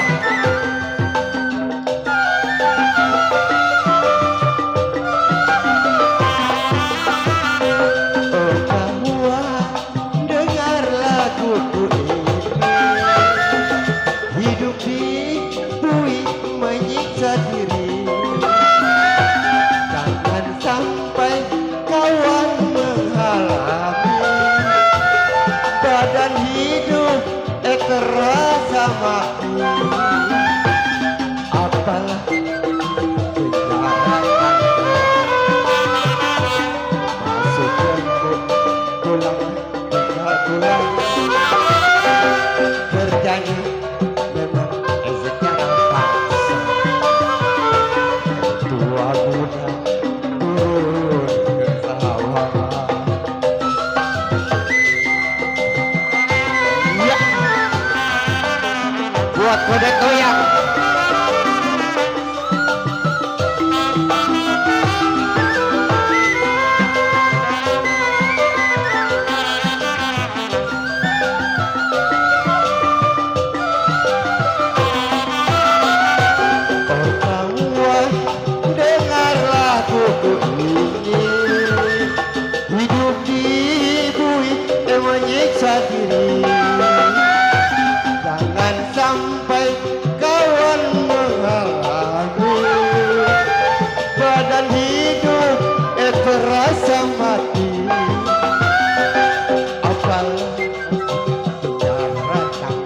Oh bahwa dengar laguku ini, hidup di bui menyiksa diri. Jangan sampai kawan menghalangi badan kode toyang. Jangan sampai kawan menghalangi badan hidup terasa mati. Apalagi sejarah tak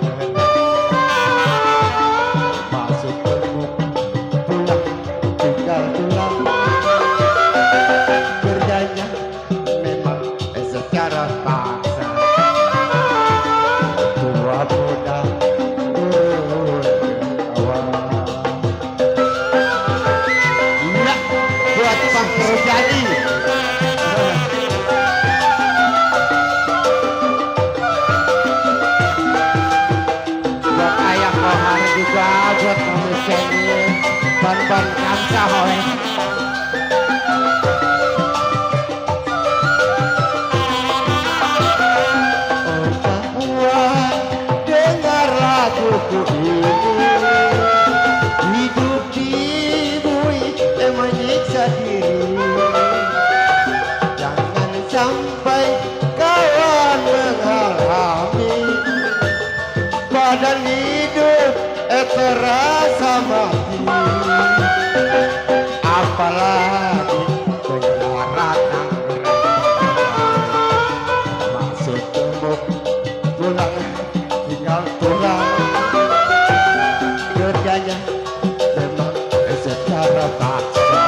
masuk temuk pulang tinggal tulang. Kerjanya memang secara paksa. Tua muda turun ke awal. Iya, buat Pak Rojali. Buat ayah Kohar juga, buat Mami Seni, ban-ban kamsa hoy. Dengar laguku ini, hidup di bumi menyiksa diri. Jangan sampai kawan mengalami badan hidup terasa mati. Apalagi penjara masuk temuk pulang tinggal tulang. Kerjanya memang secara paksa.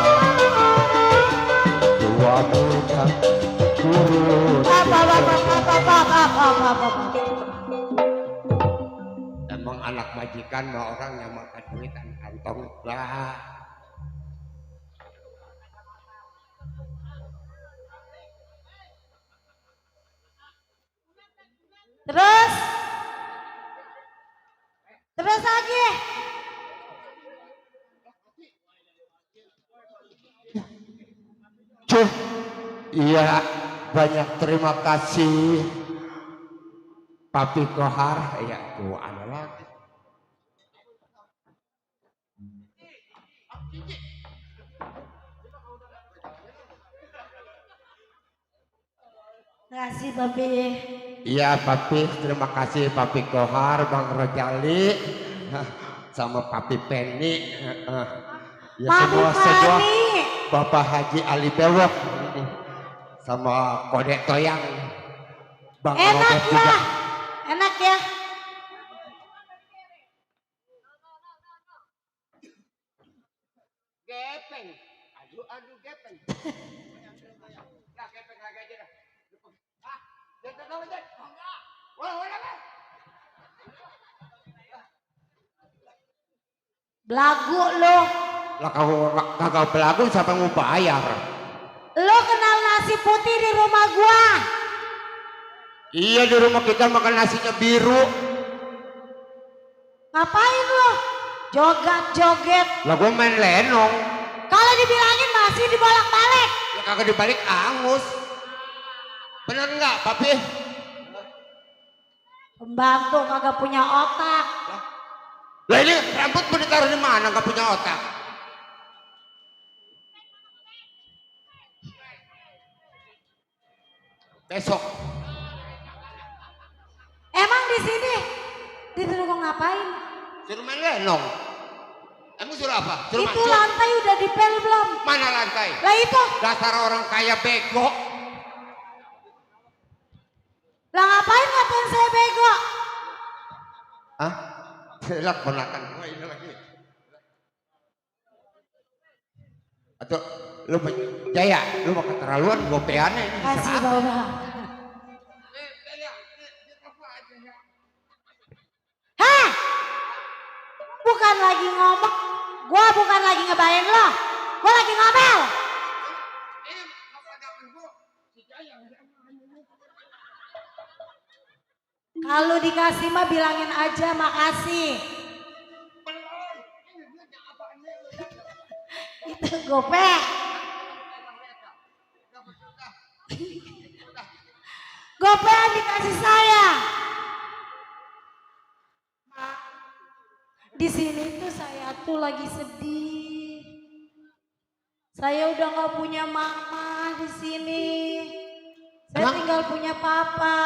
Tua muda turun. Emang anak majikan mah orang yang makan duitan kantong lah. Terus lagi. Cuh, iya banyak terima kasih Papi Kohar. Ya tuh ada lagi. Kasih Papi. Iya Papi, terima kasih Papi Kohar, Bang Rojali, sama Papi Penny, ya semua Bapak Haji Ali Bewok, sama Kode Toyang, Bang Enak Robert ya, juga. enak ya. Gepeng, adu gepeng. Nah, gepeng lagi aja dah. Ah, jangan tahu aja. Wah. Belagu lo. Lah kalau kagak belagu siapa yang mau bayar? Lo kenal nasi putih di rumah gua? Iya, di rumah kita makan nasinya biru. Ngapain lo? Joget-joget. Lah gua main lenong. Kalau dibilangin masih dibolak-balik. Ya kagak dibalik angus. Bener nggak, Papi? Pembantu kagak punya otak. Lah ini rambut mau ditaruh di mana? Nggak punya otak. Besok. Emang di sini disuruh ngapain? Suruh main lenong. Emang suruh apa? Suruh Itu macul? lantai udah dipel belum? Mana lantai? Lah itu. Dasar orang kaya bego. Lah ngapain saya bego? Hah? Lah ponakan gua ini lagi. Atau lu Jaya, lu mau keterlaluan gopeannya ini. Kasih bawa. Hah? Bukan lagi ngomong, gua bukan lagi ngebayain lo, gua lagi ngomel. Kalau dikasih mah bilangin aja makasih. Gope. Gope yang dikasih saya. Di sini tuh saya tuh lagi sedih. Saya udah nggak punya mama di sini. Saya Emang? tinggal punya papa.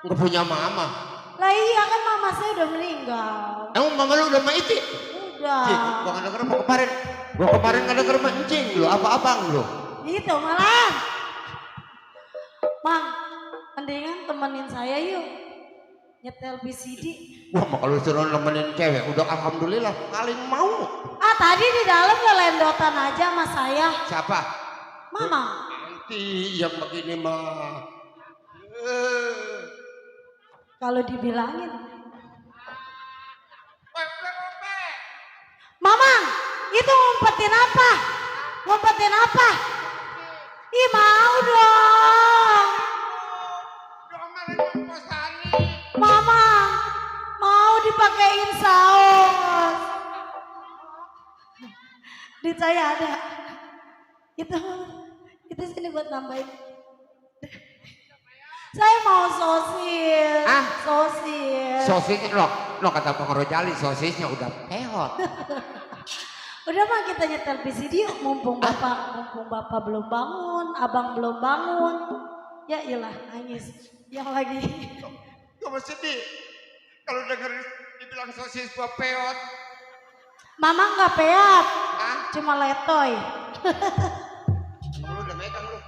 Nggak punya mama. Lah iya kan mama saya udah meninggal. Emang mama lu udah mati? Udah. Cing, gua nggak denger apa kemarin. Gua kemarin nggak denger mancing lu, apa abang lu? Gitu malah. Mang, mendingan temenin saya yuk. Nyetel BCD. Wah, mah kalau suruh nemenin cewek, udah alhamdulillah paling mau. Ah tadi di dalam ya lendotan aja sama saya. Siapa? Mama. Nanti yang begini mah. Kalau dibilangin. Mamang, itu ngumpetin apa? Ngumpetin apa? Ih mau dong. Mama, mau dipakein saus. Duit saya ada. Itu sini buat nambahin. Saya mau sosis. Ah? Sosis. Sosisnya lo kata pengaruh jali, sosisnya udah peot. Udah mah kita nyetel VCD yuk, mumpung bapak belum bangun, abang belum bangun. Ya iyalah nangis. Yang lagi. Gue sedih kalau denger dibilang sosis gua peot. Mama nggak peot, cuma letoy. Lu udah megang lu.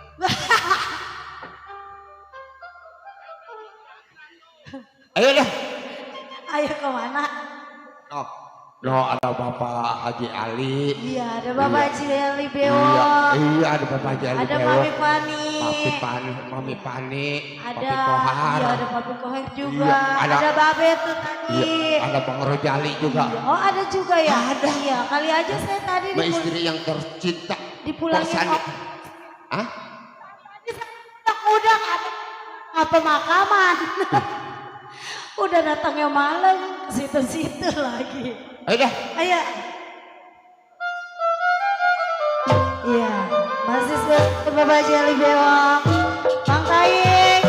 Ayo dah. Ayo kemana? No, ada Bapak Haji Ali. Iya, ada Bapak Haji Ali Bewo. Iya, ada Bapak Haji Ali ada Bewo. Mami Pani. Mami Pani. Ada, Papi Kohar. iya ada Papi Kohar juga. Iya, ada Babe tuh tadi. Iya, ada Bang Rojali juga. Iya. Oh ada juga ya? Ada. Iya, kali aja saya tadi Mbak istri yang tercinta. dipulangin. Hah? Udah nggak pemakaman. Udah datangnya malam, ke situ-situ lagi. Ayo dah. Ayo. Iya, masih Bapak Jali Bewang. Bang Taik,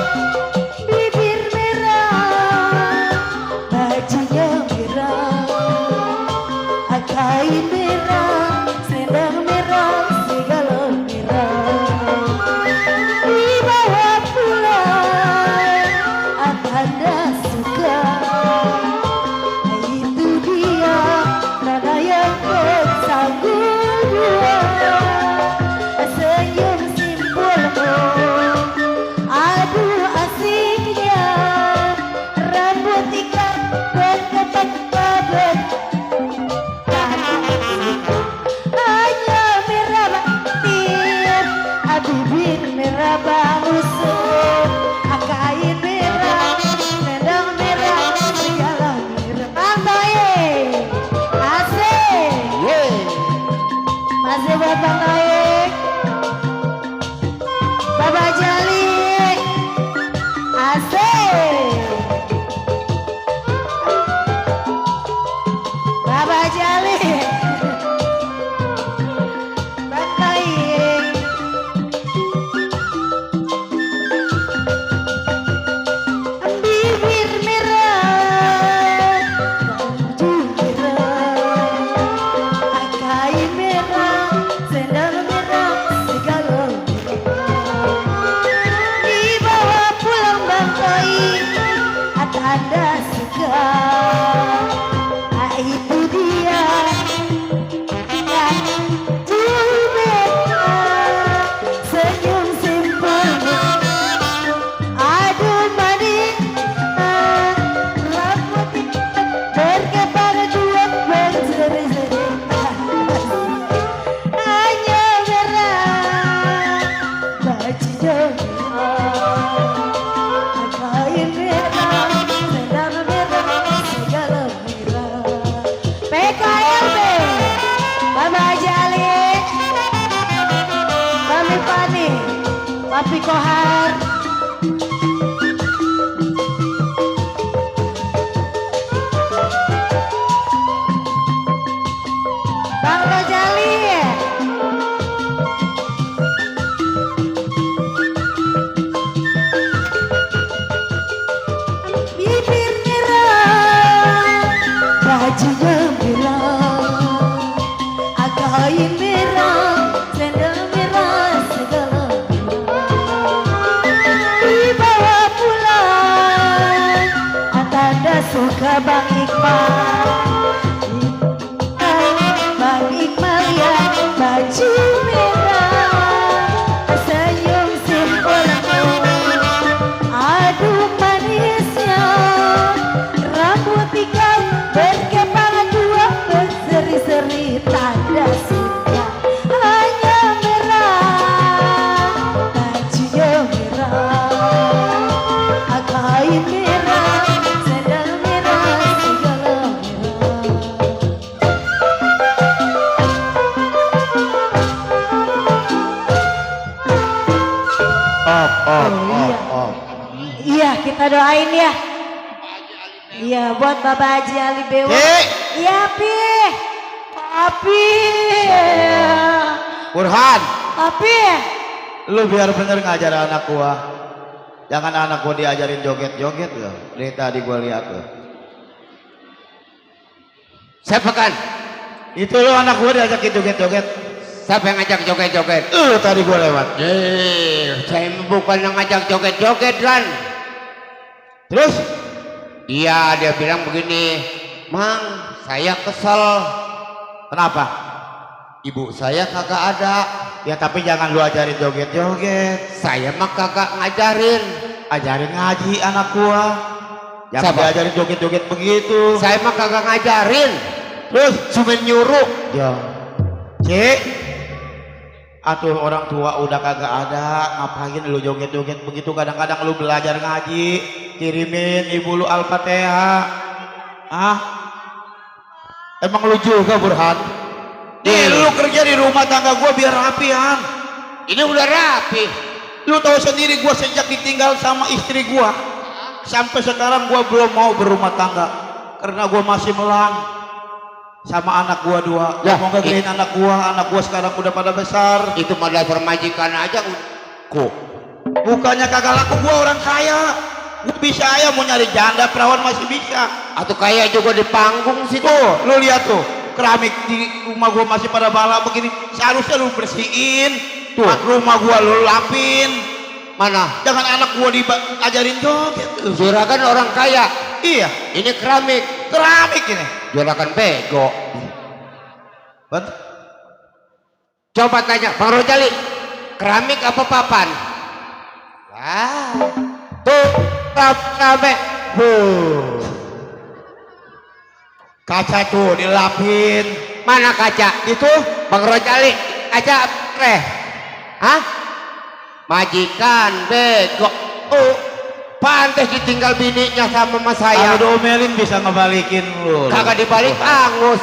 bibir merah, bajunya merah, kain merah, selendang merah, segala merah. Dibawa pulang, Anda suka. Itu dia nada yang bersanggup dua. Senyum simpulmu, aduh asiknya. Rambut ikat berkepak babet. Hanya merah batin, bibir merah bangusut, kain merah, selendang merah, segala merah. Bang Taik, asik. Masih buat Bang Taik. Bapak Jali, asik. Bapak Jali, Bang Taik. Bibir merah, baju merah, kain merah, sendal merah, segala merah. Dibawa pulang Bang Taik, Anda suka. Itu dia senyum simpelnya. Aduh manis, rambut berkepak dua berseri-seri. Hanya merah, bajunya merah, kain merah, selendang merah, segala merah. PKLB, Bapak Haji Ali, Mami Pani, Papi Kohar. Bang Rojali, ngedoain ya. Iya, buat Bapak Haji Ali Bewa. Iya, Pi. Api. Burhan, Api. lu biar bener ngajar anak gua. Jangan anak gua diajarin joget-joget loh. Dari tadi gua lihat loh. Siapa kan? Itu lo anak gua diajakin joget-joget. Siapa yang ngajak joget-joget? Tadi gua lewat. Saya bukan yang ngajak joget-joget, Lan. Terus? Iya, dia bilang begini, Mang, saya kesel. Kenapa? Ibu saya kagak ada. Ya tapi jangan lu ajarin joget-joget. Saya mah kagak ngajarin. Ajarin ngaji anak gua. Jangan Siapa? diajarin joget-joget begitu. Saya mah kagak ngajarin. Terus cuma nyuruh. Ya. Cik. Atuh orang tua udah kagak ada, ngapain lu joget-joget begitu? Kadang-kadang lu belajar ngaji, kirimin ibu lu Al-Fatihah. Ah? Emang lu juga Burhan? Nih lu kerja di rumah tangga gua biar rapian. Ini udah rapi. Lu tahu sendiri gua sejak ditinggal sama istri gua, sampai sekarang gua belum mau berumah tangga karena gua masih melang sama anak gua dua. Ya, mau ngegedein anak gua sekarang udah pada besar. Itu mah dasar majikan aja. Kok bukannya kagak laku, gua orang kaya. Gua bisa ya mau nyari janda perawan masih bisa. Atau kaya juga di panggung situ. Tuh, lu lihat tuh, keramik di rumah gua masih pada bala begini. Seharusnya lu bersihin. Tuh, rumah gua lu lapin. Mana? Jangan anak gua diajarin joget. Juragan orang kaya. Iya, ini keramik. Keramik ini. Juragan bego. Bet? Coba tanya Bang Rojali, keramik apa papan? Wah, tuh keramik. Kaca tuh dilapin. Mana kaca? Itu Bang Rojali, kaca apa? Hah? Majikan bego. Pantes ditinggal bininya sama mas saya. Kalau diomelin bisa ngebalikin lu. Kagak dibalik angus.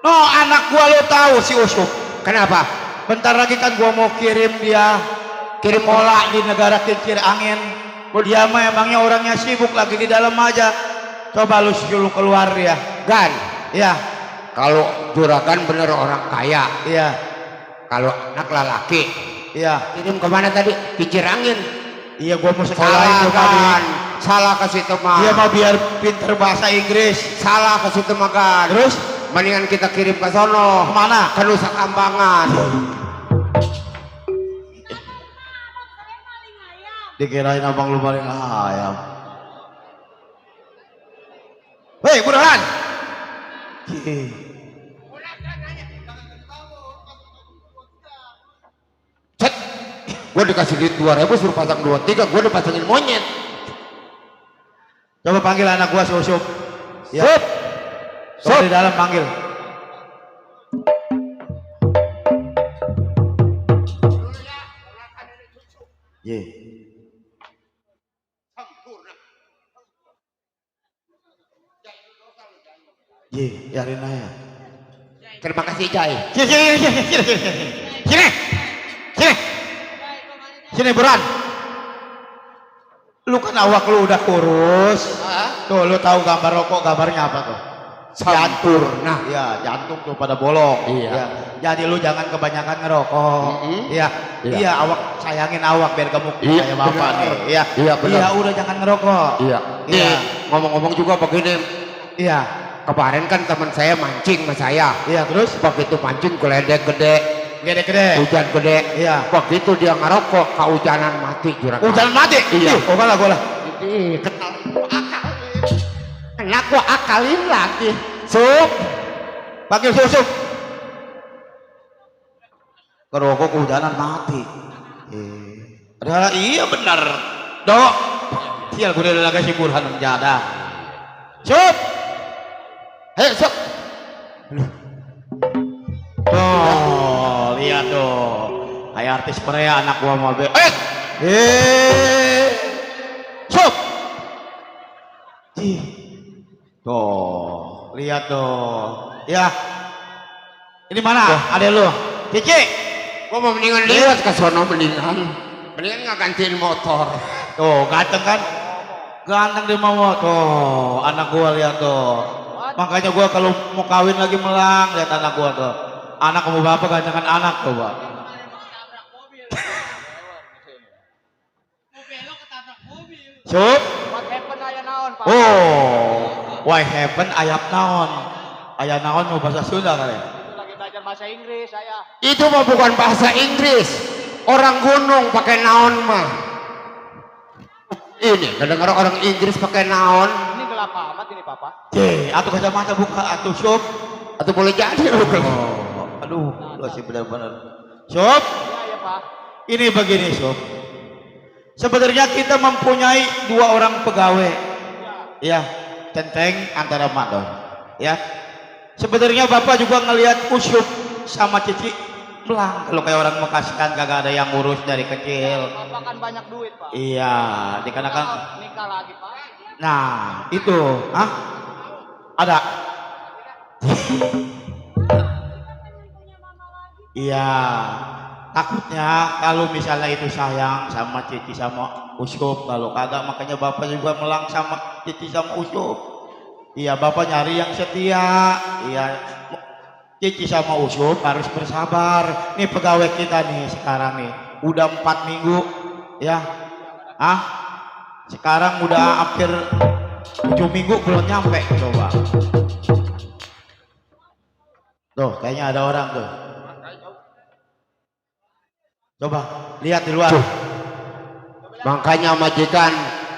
No, anak gua lu tahu si Usup. Kenapa? Bentar lagi kan gua mau kirim dia kirim bola di negara kincir angin. Dia mah emangnya orangnya sibuk lagi di dalam aja. Coba lu keluar ya. Gan. Iya. Kalau juragan bener orang kaya. Iya. Kalau anak lelaki. Iya. Kirim kemana tadi? Kincir angin. Iya, gua mau sekalahin tuh tadi. Salah ke situ mah. Dia mau biar pinter bahasa Inggris. Salah ke situ mah kan. Terus mendingan kita kirim ke sono. Kemana? Ke Nusa Kambangan. Dikirain abang lu paling ayam. Hei, Burhan. Gue dikasih duit 2.000 suruh pasang 2-3, gue udah pasangin monyet. Coba panggil anak gua si Usup. Ya. Coba di dalam panggil. Ye. Ye, biarin aja. Terima kasih Jai. Sini. Sini Burhan. Lu kan awak lu udah kurus. Tuh lu tahu gambar rokok gambarnya apa tuh? Jantung. Nah, ya jantung tuh pada bolong. Iya. Ya. Jadi lu jangan kebanyakan ngerokok. Iya. Iya, awak sayangin awak biar gemuk kayak bapak nih. Iya. Iya benar. Iya, udah jangan ngerokok. Iya. Iya. Ngomong-ngomong juga begini. Iya. Kemarin kan teman saya mancing sama saya. Iya, terus begitu mancing geledek gede. Gede-gede. Hujan gede. Iya. Begitu dia ngerokok, kehujanan mati juragan. Hujanan mati? Iya. Oh, gua lah. Kenal akalin. Enak gua akalin lagi. Sup. Panggil Sup. Ngerokok kehujanan mati. Ada iya benar. Dok. Sial gue udah lagi si Burhan menjada. Sup. Hei, Sup. Tuh, lihat tuh. Kayak artis Korea anak gua mau Sup. Tuh, lihat tuh. Ya. Ini mana? Ada lu. Cici. Gua mau mendingan lihat ke sono mendingan. Mendingan nggak gantiin motor. Tuh, ganteng kan? Ganteng dia mau tuh, anak gua lihat tuh. Makanya gua kalau mau kawin lagi melang, lihat anak gua tuh. Anak kamu bapak gantengan anak tuh, Pak. Sup? What happened aya naon, Pak? Oh, why heaven ayap naon? Ayah naon mau bahasa Sunda kali. Itu lagi belajar bahasa Inggris saya. Itu mah bukan bahasa Inggris. Orang gunung pakai naon mah. Ini kadang-kadang orang Inggris pakai naon. Ini gelap amat ini, Papa. Atuh kacamata buka, atuh Sup. Atau boleh jadi. Oh, aduh, lu sih benar-benar. Sup? Iya, Pak. Ini begini, Sup. Sebenarnya kita mempunyai 2 orang pegawai. Ya, Centeng antara Mandor. Ya. Sebenarnya Bapak juga ngelihat Usyup sama Cici melang. Kalau kayak orang Bekasi kan kagak ada yang ngurus dari kecil. Bapak kan banyak duit, Pak. Iya, dikarenakan Nikah lagi, Pak. nah, itu, ada. Iya, takutnya kalau misalnya itu sayang sama Cici sama Usyup, kalau kagak makanya Bapak juga melang sama Cici sama Usyup. Iya, Bapak nyari yang setia. Iya, Cici sama Usyup harus bersabar. Nih pegawai kita nih sekarang nih udah 4 minggu ya. Sekarang udah hampir 7 minggu belum nyampe. Coba tuh, kayaknya ada orang tuh. Coba lihat di luar. Makanya majikan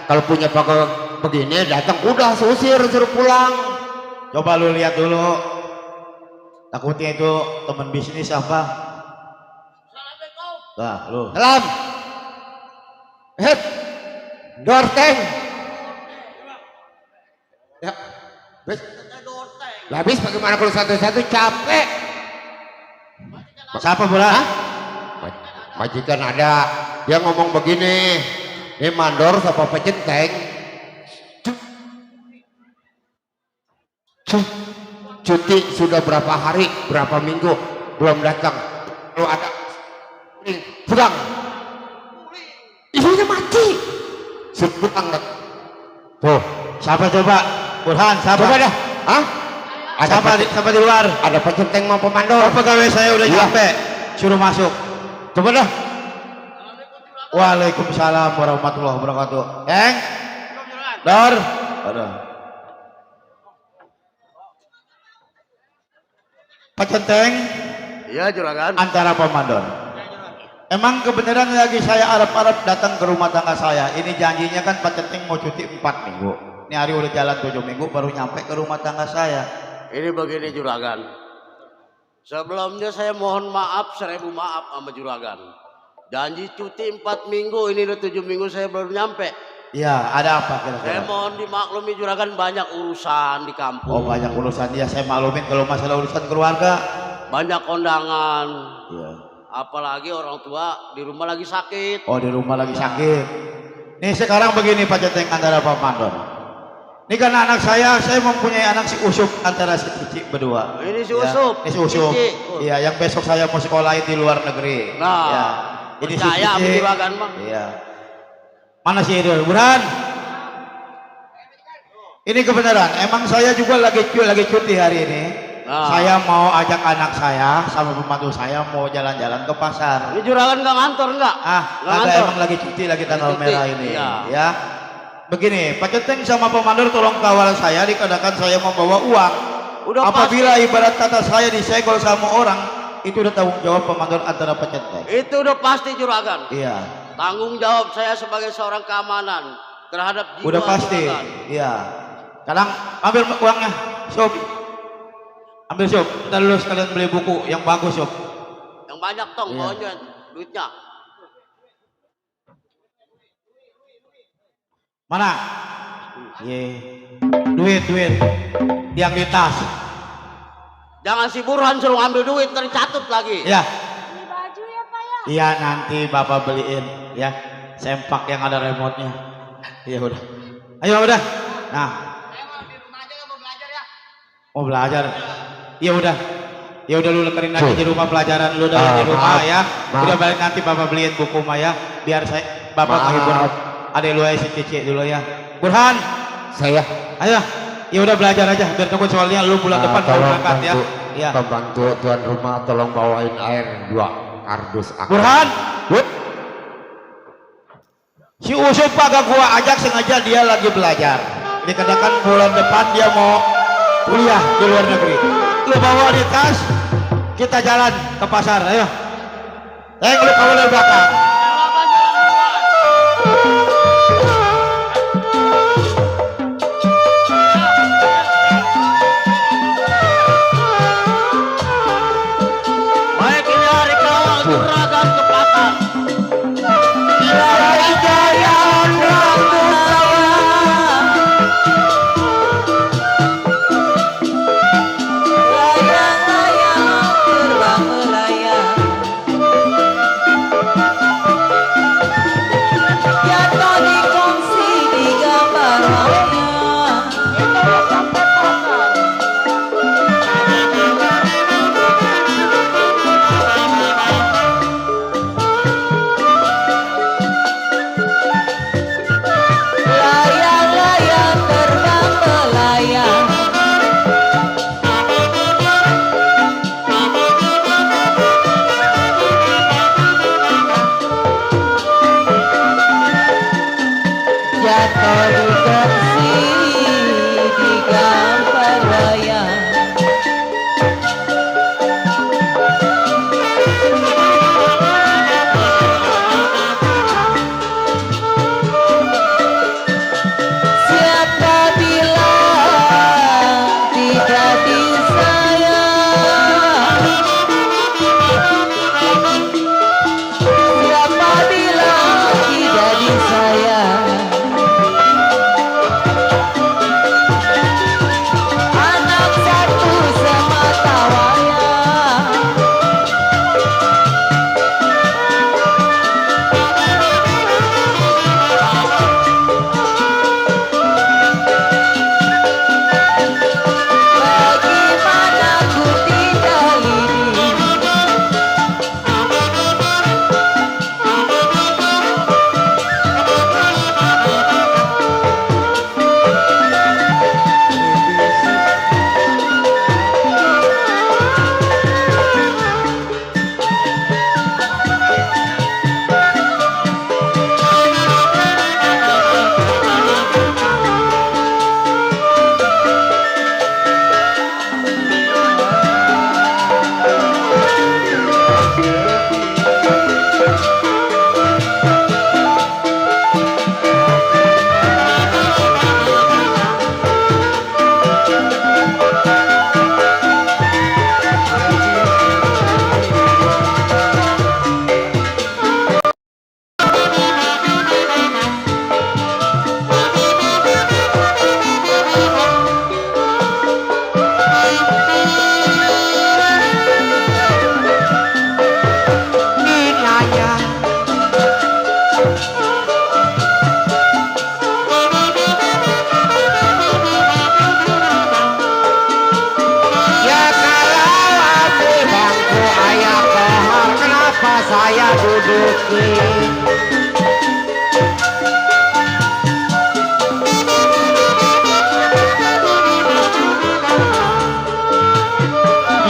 kalau punya pegawai begini datang udah susir suruh pulang. Coba lu lihat dulu. Takutnya itu teman bisnis apa? Nah, lu. Salam. Dorteng. Ya. Habis bagaimana kalau satu-satu capek? Siapa bola? Majikan ada. Dia ngomong begini. Ini Mandor sama Pak Centeng. Cuti sudah berapa hari, berapa minggu belum datang. Kalau ada pulang, ibunya mati. Sepulang tuh. Siapa coba? Burhan, siapa? Coba dah. Ada siapa di luar? Ada Pak Centeng mau Mandor. Pegawai saya udah nyampe. Suruh masuk. Coba dah. Waalaikumsalam warahmatullahi wabarakatuh. Dor. Ada. Pak Centeng. Iya, juragan. Antara Pak Mandor. Emang kebenaran lagi saya Arab-Arab datang ke rumah tangga saya. Ini janjinya kan Pak Centeng mau cuti 4 minggu. Ini hari udah jalan 7 minggu baru nyampe ke rumah tangga saya. Ini begini juragan. Sebelumnya saya mohon maaf, 1000 maaf sama juragan. Janji cuti 4 minggu, ini udah 7 minggu saya baru nyampe. Iya, ada apa kira-kira? Saya mohon dimaklumi juragan, banyak urusan di kampung. Oh, banyak urusan. Ya, saya maklumin kalau masalah urusan keluarga. Banyak kondangan. Iya. Apalagi orang tua di rumah lagi sakit. Oh, di rumah lagi sakit. Nih sekarang begini Pak Centeng antara Pak Mandor. Ini karena anak saya mempunyai anak si Usyup antara si Cici berdua. Ini si Ya, Usyup. ini si Usyup. Cici. Iya, yang besok saya mau sekolahin di luar negeri. Nah, ya. Ini si percaya sama Cici. juragan mah. Iya. Mana sih itu? Buran? Ini kebenaran. Emang saya juga lagi cuti hari ini. Nah. Saya mau ajak anak saya sama pembantu saya mau jalan-jalan ke pasar. Ini juragan nggak ngantor nggak? Nggak ngantor. emang lagi cuti, lagi tanggal Cuti, merah ini. iya. Ya. Begini, Pak Centeng sama Pak Mandor tolong kawal saya dikarenakan saya membawa uang. Udah Apabila pasti. ibarat kata saya disegol sama orang, itu udah tanggung jawab Pak Mandor antara Pak Centeng. Itu udah pasti juragan. Iya. Tanggung jawab saya sebagai seorang keamanan terhadap jiwa Udah pasti. juragan. Iya. Sekarang ambil uangnya, Sob. Ambil Sob. Kita dulu sekalian beli buku yang bagus, Sob. Yang banyak tong, Iya. pokoknya duitnya. Mana? Ye. Duit. Yang di tas. Jangan si Burhan suruh ambil duit, ntar catut lagi. Ya. Beli baju ya Pak ya? Iya, nanti Bapak beliin ya. Sempak yang ada remote-nya. Iya udah. Ayo udah. Nah. Mau belajar. Iya udah. Ya udah lu lekerin aja di rumah pelajaran lu dah di rumah maaf, ya. maaf. Udah balik nanti Bapak beliin buku Maya biar saya Bapak menghibur. Adek lu si Cici dulu ya. Burhan, Saya ayo. Ya udah belajar aja biar takut soalnya lu bulan depan baru tolong berangkat ya. bantu, Iya. pembantu tuan rumah tolong bawain air 2 kardus akar. Burhan, si Usup agak gua ajak sengaja dia lagi belajar. Ini kadang bulan depan dia mau kuliah di luar negeri. Lu bawa di tas, kita jalan ke pasar, ayo. Lu kawal dari belakang. Baik ini hari kawal juragan ke pasar. saya duduki.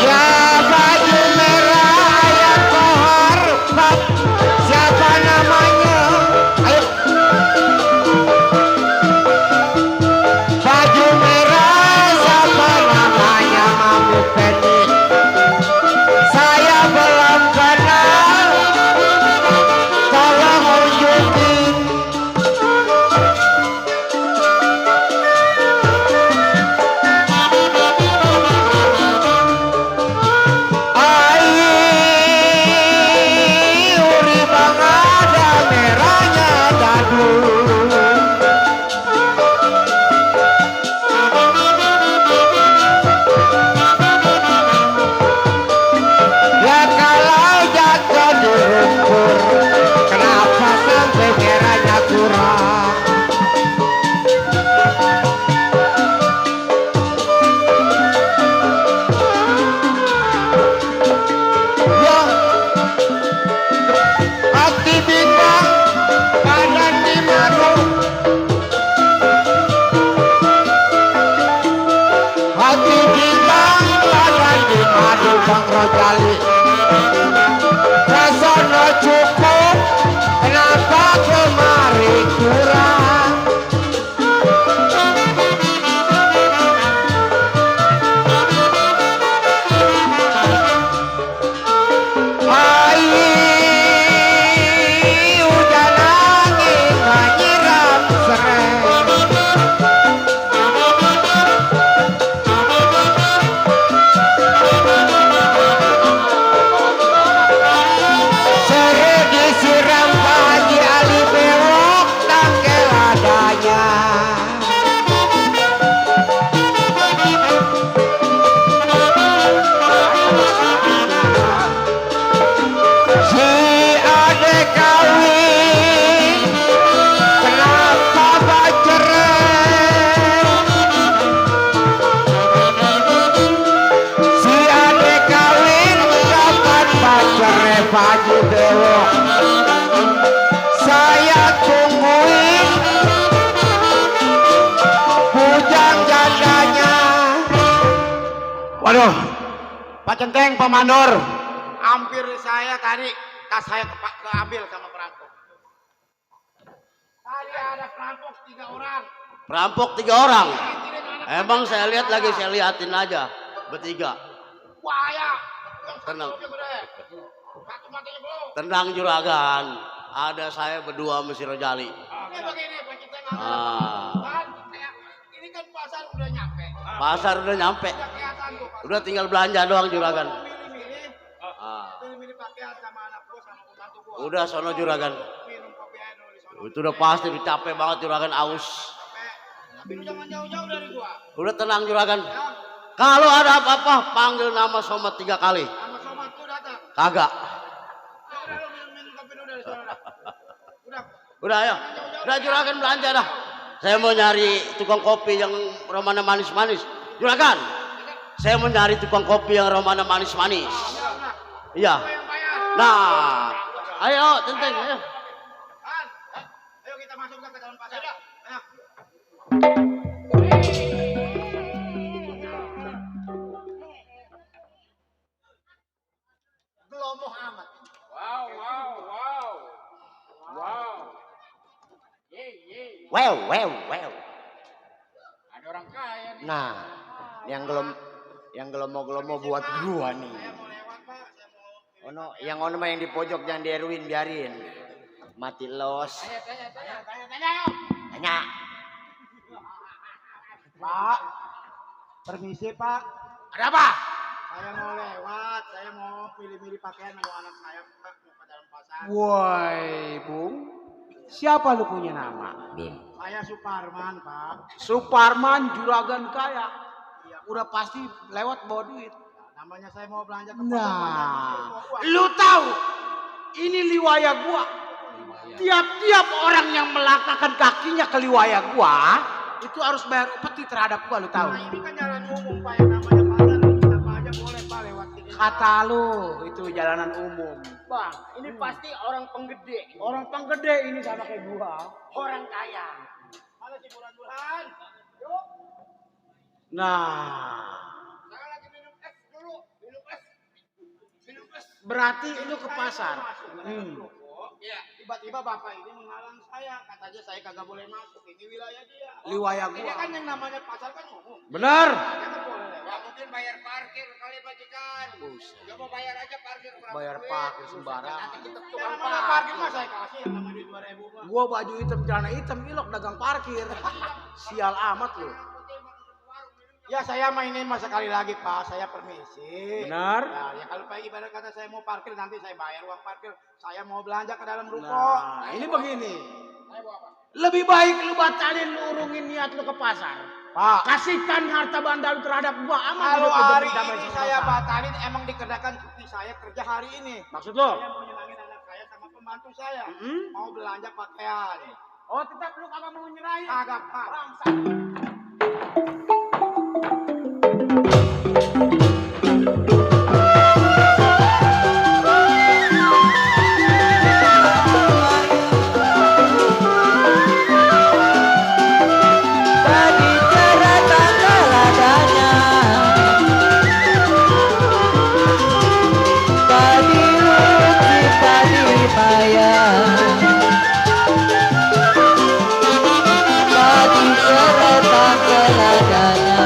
Ya baju merah yang kehormat, siapa namanya? Ayo. Baju merah siapa namanya? Mamu Penny. Saya belum kenal. Pak Haji Bewok. Saya tungguin bujang jandanya. Waduh, Pak Centeng, Pak Mandor, hampir saya tadi tas saya keambil sama perampok. Tadi ada perampok 3 orang. Perampok 3 orang. Emang saya lihat lagi, saya liatin aja bertiga. Wah, Tenang. Satu matanya belum. Tenang juragan. Ada saya berdua sama si Rojali. Ini begini Pak Centeng. Ini kan pasar udah nyampe. Pasar udah nyampe. Udah kelihatan tuh. Udah tinggal belanja doang juragan. Milih pakaian sama anak gua sama pembantu gua. Udah sono juragan. Minum kopi aja dulu di sono. Itu udah pasti capek banget juragan, aus. Tapi lu jangan jauh-jauh dari gua. Udah tenang juragan. Kalau ada apa-apa panggil nama Somad 3 kali. Sama sobat tuh datang. Kagak. Udah lu minum kopi dulu dari sono. Udah ayo. Udah juragan belanja dah. Saya mau nyari tukang kopi yang romana manis-manis. Juragan. Saya mau nyari tukang kopi yang romana manis-manis. Iya. Nah. Ayo, Centeng, ayo. Ayo kita masuk ke dalam pasar dah. Ayo. Gelomoh amat. Wow. Wow. Ada orang kaya nih. Nah, yang gelomo-gelomo buat gua nih. Ono, yang ono mah yang di pojok jangan dieruin, biarin. Mati los. Tanya. Pak, permisi Pak. Ada apa? Saya mau lewat, saya mau pilih-pilih pakaian sama anak saya Pak, mau ke dalam pasar. Woi, Bung. Siapa lu punya nama? Dun. Saya Suparman, Pak. Suparman juragan kaya. Udah pasti lewat bawa duit. Namanya saya mau belanja ke Nah, lu tahu ini liwaya gua. Tiap-tiap orang yang melangkahkan kakinya ke liwaya gua itu harus bayar upeti terhadap gua, lu tahu. Nah, ini kan jalan umum Pak, yang namanya pasar, siapa aja boleh Pak lewat sini. Kata lu itu jalanan umum. Bang, ini pasti orang penggede. Orang penggede ini sama kayak gua. Orang kaya. Mana si Burhan? Yuk. Nah, Saya lagi minum es dulu. Minum es. berarti lu ke pasar. Ya, tiba-tiba bapak ini menghalang saya. Katanya saya kagak boleh masuk. Ini wilayah dia. Liwaya Ini gua. kan yang namanya pasar kan umum. Bener. Dia kan boleh lewat. Mungkin bayar parkir kali majikan. Dia mau bayar aja parkir. Bayar parkir sembarang. Tukang parkir mah saya kasih yang namanya 2.000 Pak. Gua baju hitam, celana hitam, ilok dagang parkir. Sial amat lu. Ya saya mainin mas sekali lagi Pak, saya permisi. Benar. Ya kalau Pak ibarat kata saya mau parkir nanti saya bayar uang parkir. Saya mau belanja ke dalam ruko. Nah, ini begini. Lebih baik lu batalin, lu urungin niat lu ke pasar. Pak, Kasihkan harta banda lu terhadap gua aman. kalau hidup lu hari berdamai ini sentosa. saya batalin emang dikerjakan cuti saya kerja hari ini. Maksud lu? Saya mau nyenangin anak saya sama pembantu saya. Mau belanja pakaian. Oh, tetap lu kagak mau nyerahin. Kagak Pak. Padi cerah tanggal adanya, padi rugi padi bayar, padi cerah tanggal adanya,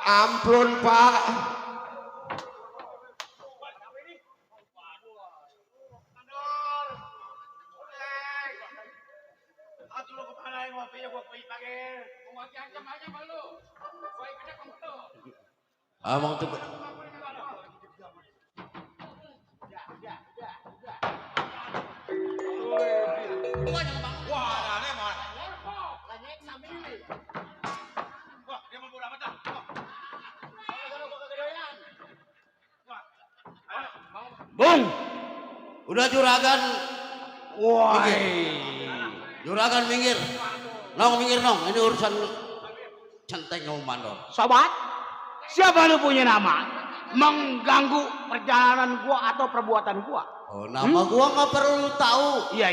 Ampun Pak. Abang tuh Bung, udah juragan. woi. Juragan minggir. Nong minggir nong. Ini urusan centeng kamu mandor. Sobat, siapa lu punya nama? Mengganggu perjalanan gua atau perbuatan gua? Oh, nama gua nggak perlu tahu. Iya.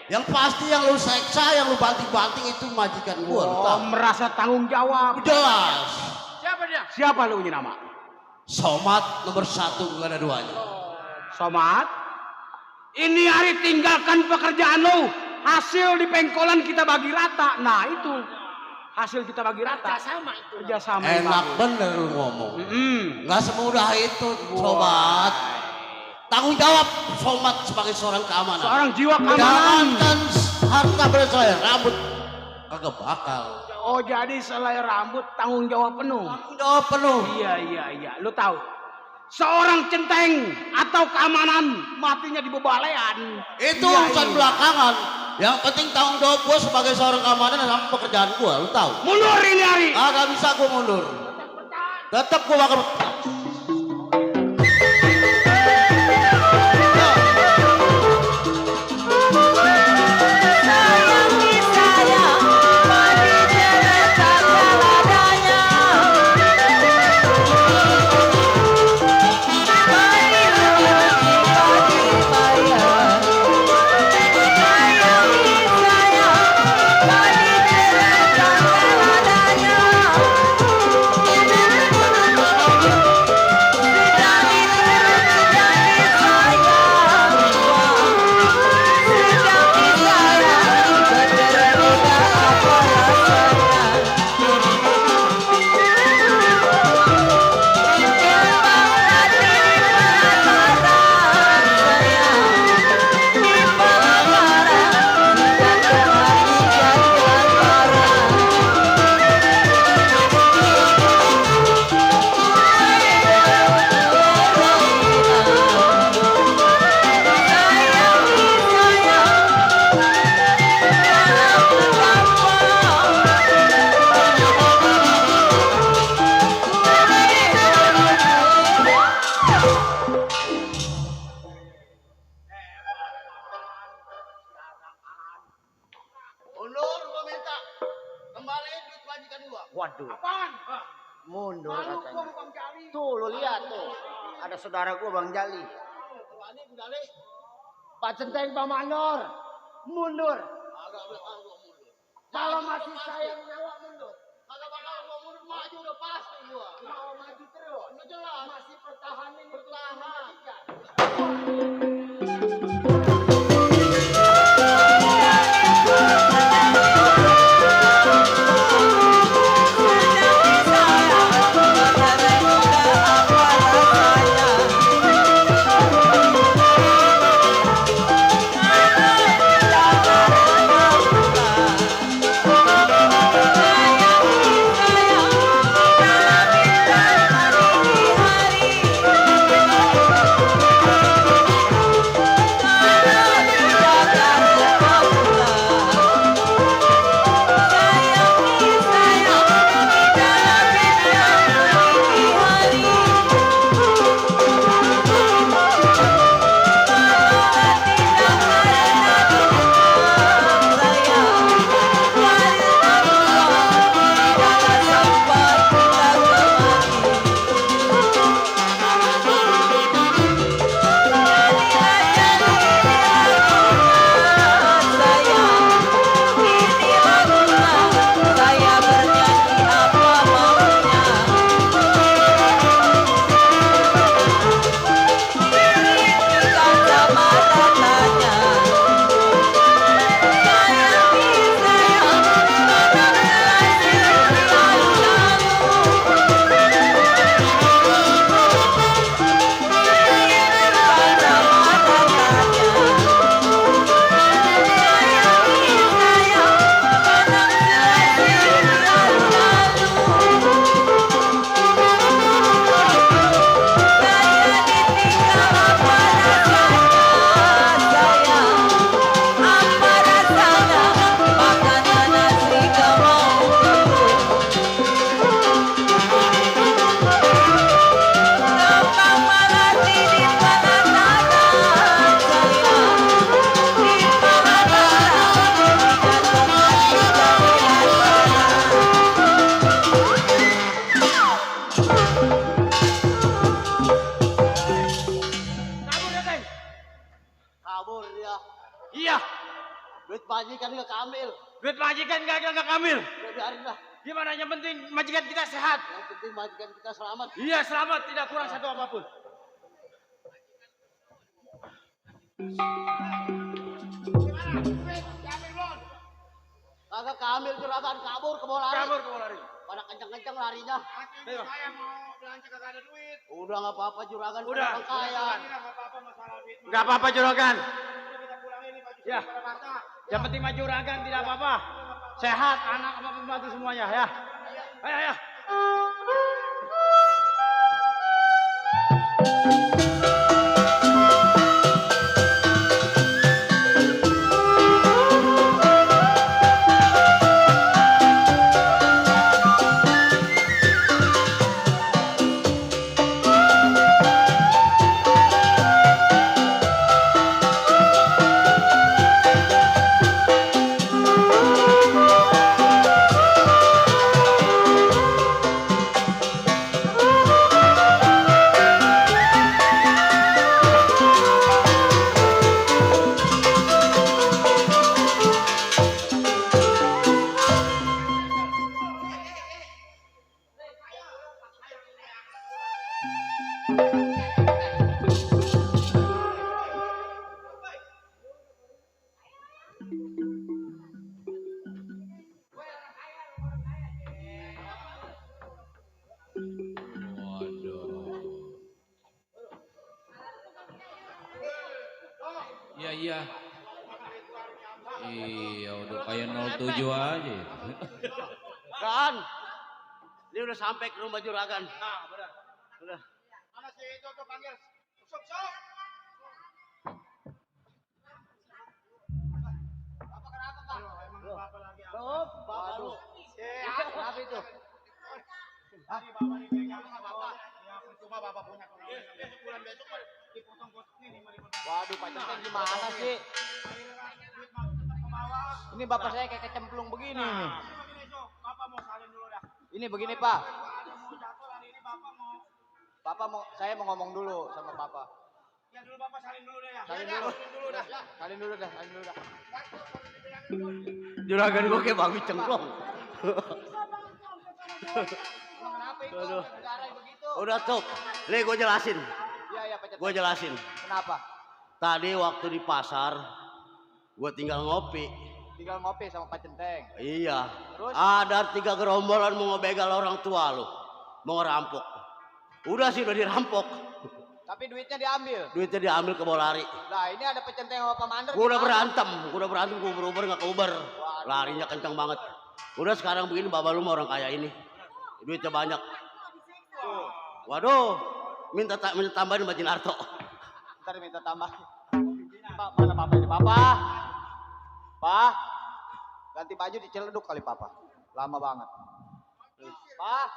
Yang pasti yang lu seksa, yang lu banting-banting itu majikan gua. Lu Oh, tahu. merasa tanggung jawab. Jelas. Siapa dia? Siapa lu punya nama? Somat nomor 1, gak ada duanya. Somat, ini hari tinggalkan pekerjaan lu. Hasil di pengkolan kita bagi rata. Nah itu hasil kita bagi rata. Kerjasama. Enak bener lu ngomong. Nggak semudah itu, sobat. Tanggung jawab somat sebagai seorang keamanan. Seorang jiwa keamanan. Jangankan harta berselai rambut kagak bakal. Oh jadi selai rambut tanggung jawab penuh. Tanggung jawab penuh. Iya. Lu tahu? Seorang centeng atau keamanan matinya di bebalean. Itu urusan belakangan. Yang penting tanggung jawab gua sebagai seorang keamanan sama pekerjaan gua, lu tahu. Mundur ini hari. Agak bisa gua mundur. Tetap gua bakal. Mundur gua minta. Kembaliin duit majikan gua. Waduh, Apaan? mundur Malu katanya. gua sama Bang Jali. Tuh lu lihat tuh. Ada saudara gua Bang Jali. Kembali kembali. Pak Centeng Pak Mandor. Mundur. Agak bakal gua mundur. Kalau masih sayang nyawa mundur. Agak bakal gua mundur, maju udah pasti gua. Mau maju terus. Udah jelas. Masih pertahanin itu Bertahan. Sayang, Duit majikan nggak keambil. Duit majikan nggak kamil. Udah biarin lah. Gimana yang penting majikan kita sehat. Yang penting majikan kita selamat. Iya selamat, tidak kurang satu apapun. Kagak keambil juragan, kabur ke bola lari. Kabur ke bola lari. Pada kencang-kencang larinya. Saya mau belanja kagak ada duit. Udah nggak apa-apa juragan. Udah. Orang kaya. Nggak apa-apa juragan. Ya. Yang penting mah juragan tidak apa-apa. Sehat anak sama pembantu semuanya ya. Ayo ya. Iya iya. Iya udah kayak 07 aja. Kan. Ini udah sampai ke rumah juragan. Nah, benar. Udah. Mana si itu tuh panggil. Sok. Bapak kenapa, Pak? Emang Bapak lagi apa? Bapak lu. Kenapa itu? Tadi Bapak dipegang sama Bapak. Ya, percuma Bapak punya kalau bulan besok dipotong-potong nih 5.000. Waduh, Pak Centeng gimana sih? Ini bapak saya kayak kecemplung begini nih. Bapak mau salin dulu dah. Ini begini Pak. Mau jatuh hari ini Bapak mau, saya mau ngomong dulu sama Bapak. Ya dulu Bapak salin dulu deh ya. Salin dulu. Salin dulu dah. Salin dulu dah. Juragan gua kayak babi cengklong. Kenapa itu? Cara begitu. Udah tuh. Nih gue jelasin. Iya, Pak Centeng. Gue jelasin. Kenapa? Tadi waktu di pasar, gue tinggal ngopi. Tinggal ngopi sama Pak Centeng. Iya. Terus? Ada 3 gerombolan mau ngebegal orang tua lu. Mau ngerampok. Udah sih udah dirampok. Tapi duitnya diambil. Duitnya diambil ke bola lari. Nah, ini ada Pak Centeng sama Pak Mandor. Gue udah gimana? berantem. Gue beruber nggak keuber. Larinya kencang banget. Udah sekarang begini bapak lu mau orang kaya ini. Duitnya banyak. Waduh. Minta tambahin Mbak Jinarto. Ntar minta tambah. Pak, mana Bapak ini? Bapak. Pak. Ganti baju diceleduk kali Papa. Lama banget. Pak.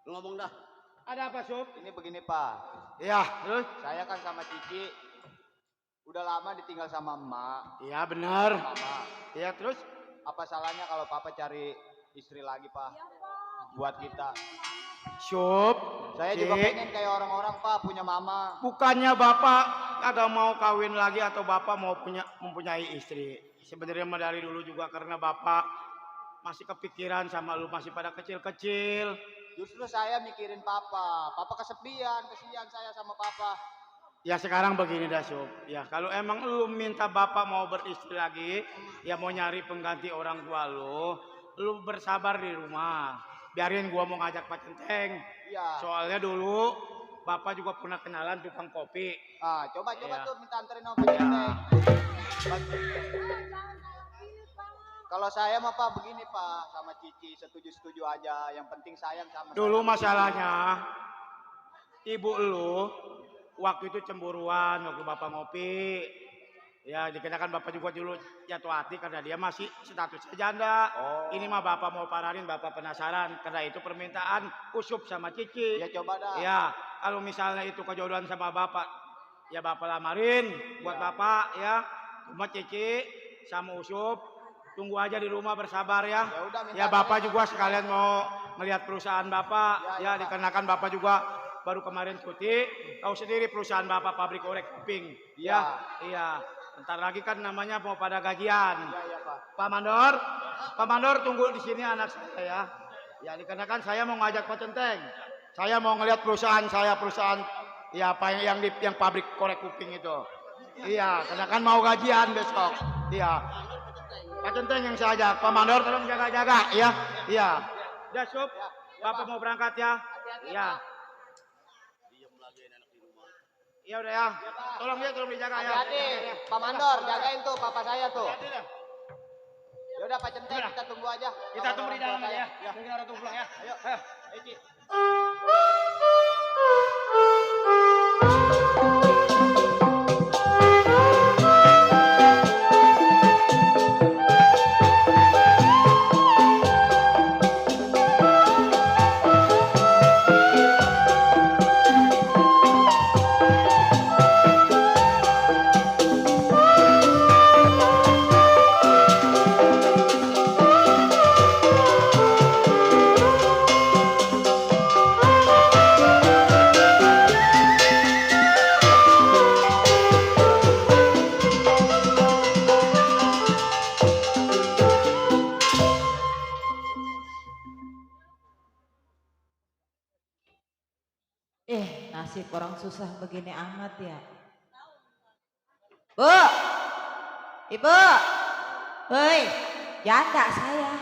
Lu ngomong dah. Ada apa, Sob? Ini begini Pak. Iya, terus? Saya kan sama Cici udah lama ditinggal sama emak. Iya, benar. Mama. Iya, terus? Apa salahnya kalau Papa cari istri lagi Pak? Buat kita. Sob, Saya juga pengen kayak orang-orang Pak, punya mama. bukannya Bapak ada mau kawin lagi atau Bapak mau mempunyai istri. Sebenarnya mah dari dulu juga karena Bapak masih kepikiran sama lu masih pada kecil-kecil. Justru saya mikirin Papa. Papa kesepian, kesian saya sama Papa. Ya sekarang begini dah Sob. Ya kalau emang lu minta Bapak mau beristri lagi, ya mau nyari pengganti orang tua lu bersabar di rumah. Biarin gua mau ngajak Pak Centeng. Iya. Soalnya dulu Bapak juga pernah kenalan tukang kopi. Ah, coba Iya. tuh minta anterin sama Pak Centeng. Kalau saya mah Pak begini Pak, sama Cici setuju-setuju aja. Yang penting sayang sama Dulu saya. masalahnya ibu lu waktu itu cemburuan waktu Bapak ngopi. Ya dikenakan Bapak juga dulu jatuh hati karena dia masih statusnya janda. Oh. Ini mah Bapak mau paranin, Bapak penasaran. Karena itu permintaan Usup sama Cici. Ya coba dah. Ya kalau misalnya itu kejodohan sama Bapak, ya Bapak lamarin buat Bapak ya. Cuma Cici sama Usup tunggu aja di rumah bersabar ya. Ya udah, minta Ya Bapak saya. juga sekalian mau melihat perusahaan Bapak. Ya, Ya dikenakan Bapak juga baru kemarin cuti. Tahu sendiri perusahaan Bapak pabrik korek kuping. Iya, iya. Bentar lagi kan namanya mau pada gajian. Iya, Pak. Pak Mandor tunggu di sini anak saya ya. Ya dikarenakan saya mau ngajak Pak Centeng. Saya mau ngelihat perusahaan saya, perusahaan ya apa yang pabrik korek kuping itu. Iya, karena kan mau gajian besok. Iya. Pak Centeng yang saya ajak. Pak Mandor tolong jaga-jaga ya. Iya. Udah Sup. Bapak mau berangkat ya. Iya. Iya udah ya. Tolong dijaga ya. Hati-hati. Pak Mandor, jagain tuh papa saya tuh. Ya udah Pak Centeng, kita tunggu aja. Kita tunggu di dalam aja ya. Mungkin orang tunggu pulang ya. Ayo. Ayo. Ci. Nasib orang susah begini amat ya. Bu, Ibu, hei, janda saya.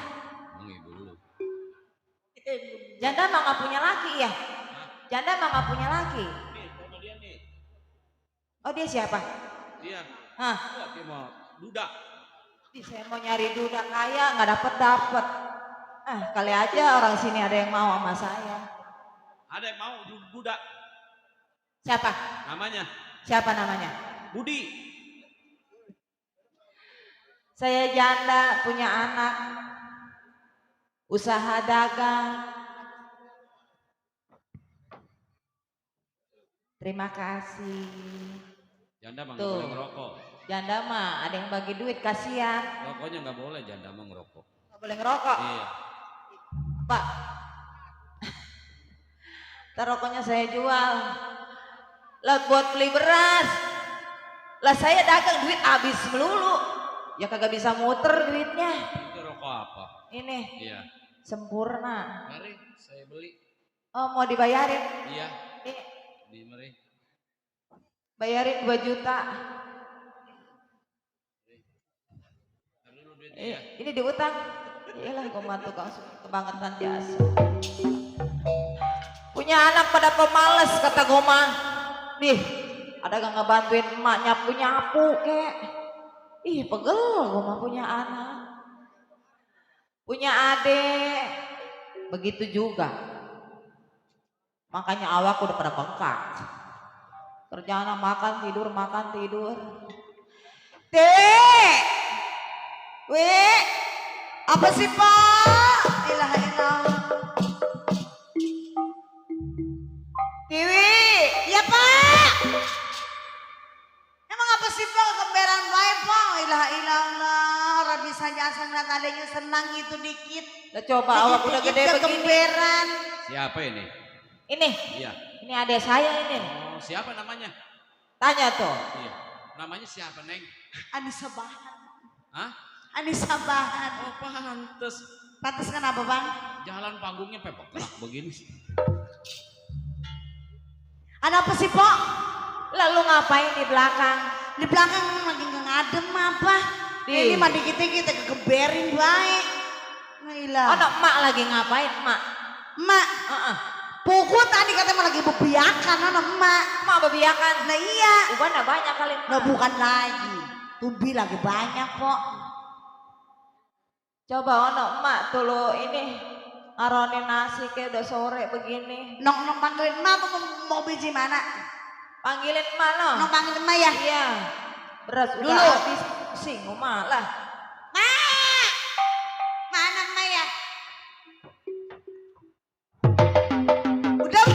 Janda mah nggak punya laki ya? Janda mah nggak punya laki. Oh dia siapa? Dia. Hah? Dia mau duda. Saya mau nyari duda kaya nggak dapet. Kali aja orang sini ada yang mau sama saya. Ada yang mau duda. Siapa? Namanya? Siapa namanya? Budi. Saya janda, punya anak, usaha dagang. Terima kasih. Janda mah nggak boleh ngerokok. Janda mah ada yang bagi duit, kasihan. Rokoknya nggak boleh, janda mah ngerokok. Nggak boleh ngerokok? Iya. Pak, ntar rokoknya saya jual. Lah buat beli beras. Lah saya dagang duit habis melulu. Ya kagak bisa muter duitnya. Itu rokok apa? Ini. Iya. Sempurna. Mari saya beli. Oh mau dibayarin? Iya. Ini. Mari. Bayarin 2 juta. Ini diutang. Iyalah gue mah tukang kebangetan jasa. Punya anak pada pemalas kata gue mah. Nih, ada gak ngebantuin emak nyapu-nyapu kek. Ih, pegel gue mah punya anak. Punya adik. Begitu juga. Makanya awak udah pada bengkak. Kerjaan makan tidur. Dek! Weh! Apa sih Pak? Ilaha illallah. Dewi! Ya Pak! Emang apa sih Pak kemberan baik Pak? Ilaha illallah. Orang bisa jasa ngeliat adanya senang gitu dikit. Udah coba awak udah gede begini. Kemberan. Siapa ini? Ini? Iya. Ini adik saya ini. Oh, siapa namanya? Tanya tuh. Iya. Namanya siapa, Neng? Anissa Bahan. Hah? Anissa Bahan. Oh, pantes. Pantes kenapa Bang? Jalan panggungnya pepek begini sih. Ada apa sih Pok? Lalu ngapain di belakang? Di belakang lagi ngadem apa? Ini mah dikit-dikit kegeberin baik. Gila. Anak emak lagi ngapain emak? Emak? Pukul tadi katanya lagi bebiakan anak emak. Emak bebiakan? Nah iya. Ubannya banyak kali emak. Nah bukan lagi. Tumbi lagi banyak Pok. Coba anak emak tuh lo ini ngaronin nasi kayak udah sore begini. Nong panggilin emak apa mau biji mana? Panggilin emak lo. Nong panggilin emak ya? Iya. Beras udah dulu habis. Sing malah. Mak! Mana emak ya? Udah.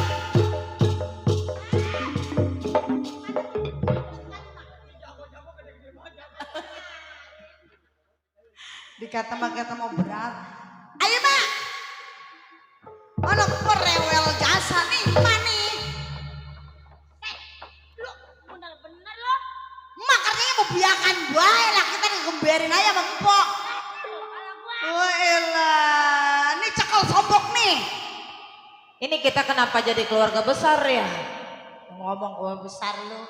Dikata mau berat. Ayo Mak. Anak perewel jasa nih, Mak nih. Ini kita kenapa jadi keluarga besar ya? Ngomong gue besar lu.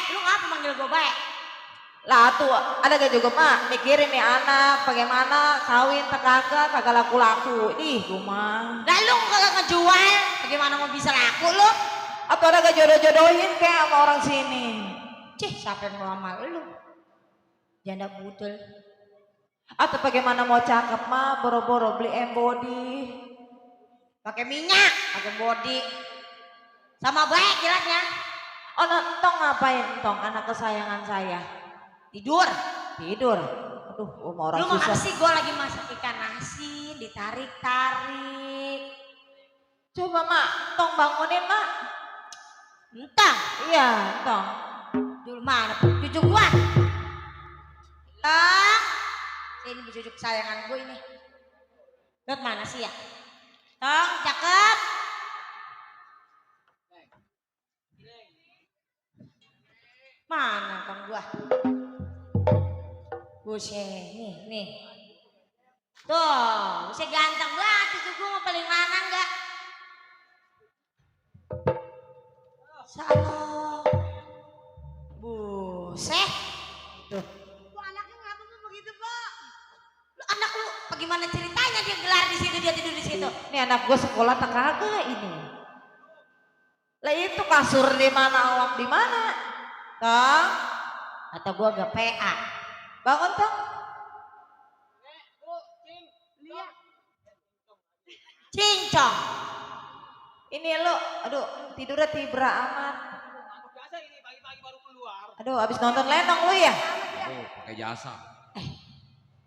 Lu ngapa manggil gue baik? Lah tuh ada gak juga mak mikirin nih anak bagaimana kawin kagak laku-laku. Ih gue mah. Lah lu kagak ngejual, bagaimana mau bisa laku lu? Atau ada gak jodoh-jodohin kayak sama orang sini? Cih, siapa yang mau sama lu? Janda budel. Atau bagaimana mau cakep mah boro-boro beli embody. Pakai minyak, pakai body. Sama baik jelasnya. Oh, tong ngapain tong anak kesayangan saya? Tidur. Aduh, mau orang Lu mau susah. apa sih? Gue lagi masak ikan asin, ditarik-tarik. Coba mak, tong bangunin mak. Entah. Iya, tong. Dulu mana cucu gua? Tong. Ini cucu kesayangan gue ini. Lihat mana sih ya? Tong, cakep. Mana tong gua? Buset, nih. Tuh, buset ganteng banget cucu gua mau paling lanang enggak? Salah. Buset. Tuh. Kok anaknya ngapa tuh begitu, Pak? Anak lu bagaimana ceritanya dia gelar di situ, dia tidur di situ? Nih anak gue sekolah tak kagak ini. Lah itu kasur di mana awak di mana? Tong, Kata gua gak PA. bangun tong. Cincong. Ini lo, aduh tidurnya tibra amat. Aduh abis nonton lenong lu ya? Oh, pakai jasa.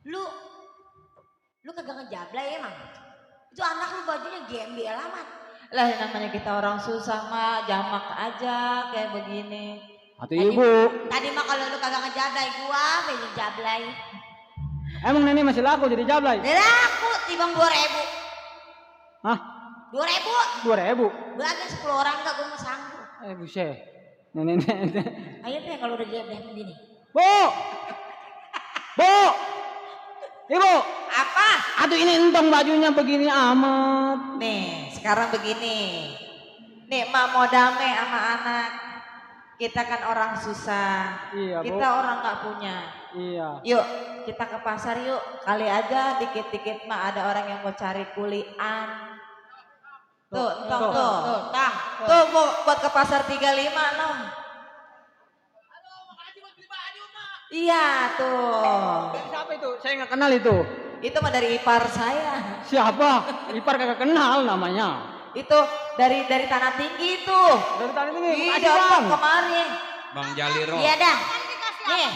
Lu kagak ngejablay emang? Itu anak lu bajunya gembel amat. Lah namanya kita orang susah mah jamak aja kayak begini. Atau ibu. Tadi mah kalau lu kagak ngejablay gua, pengen jablay. Emang nenek masih laku jadi jablay? Laku tibang 2.000. Hah? 2.000? 2.000? Belajar 10 orang enggak gua mau sanggup. Buset. Nenek. Ayo deh kalau udah jablay begini. Bu! Ibu! Apa? Aduh ini entong bajunya begini amat. Nih sekarang begini. Nih emak mau damai sama anak. Kita kan orang susah. Iya, Bu. Kita orang nggak punya. Iya. Yuk kita ke pasar yuk. Kali aja dikit-dikit mah ada orang yang mau cari kulian. Tuh, tuh buat ke pasar 35 noh. Iya tuh. Siapa itu? Saya nggak kenal itu. Itu mah dari ipar saya. Siapa? Ipar kagak kenal namanya. Itu dari tanah tinggi itu. Dari tadi ini. Iya, Makasih, Bang. kemarin. Bang Jaliro. Iya dah. Nih.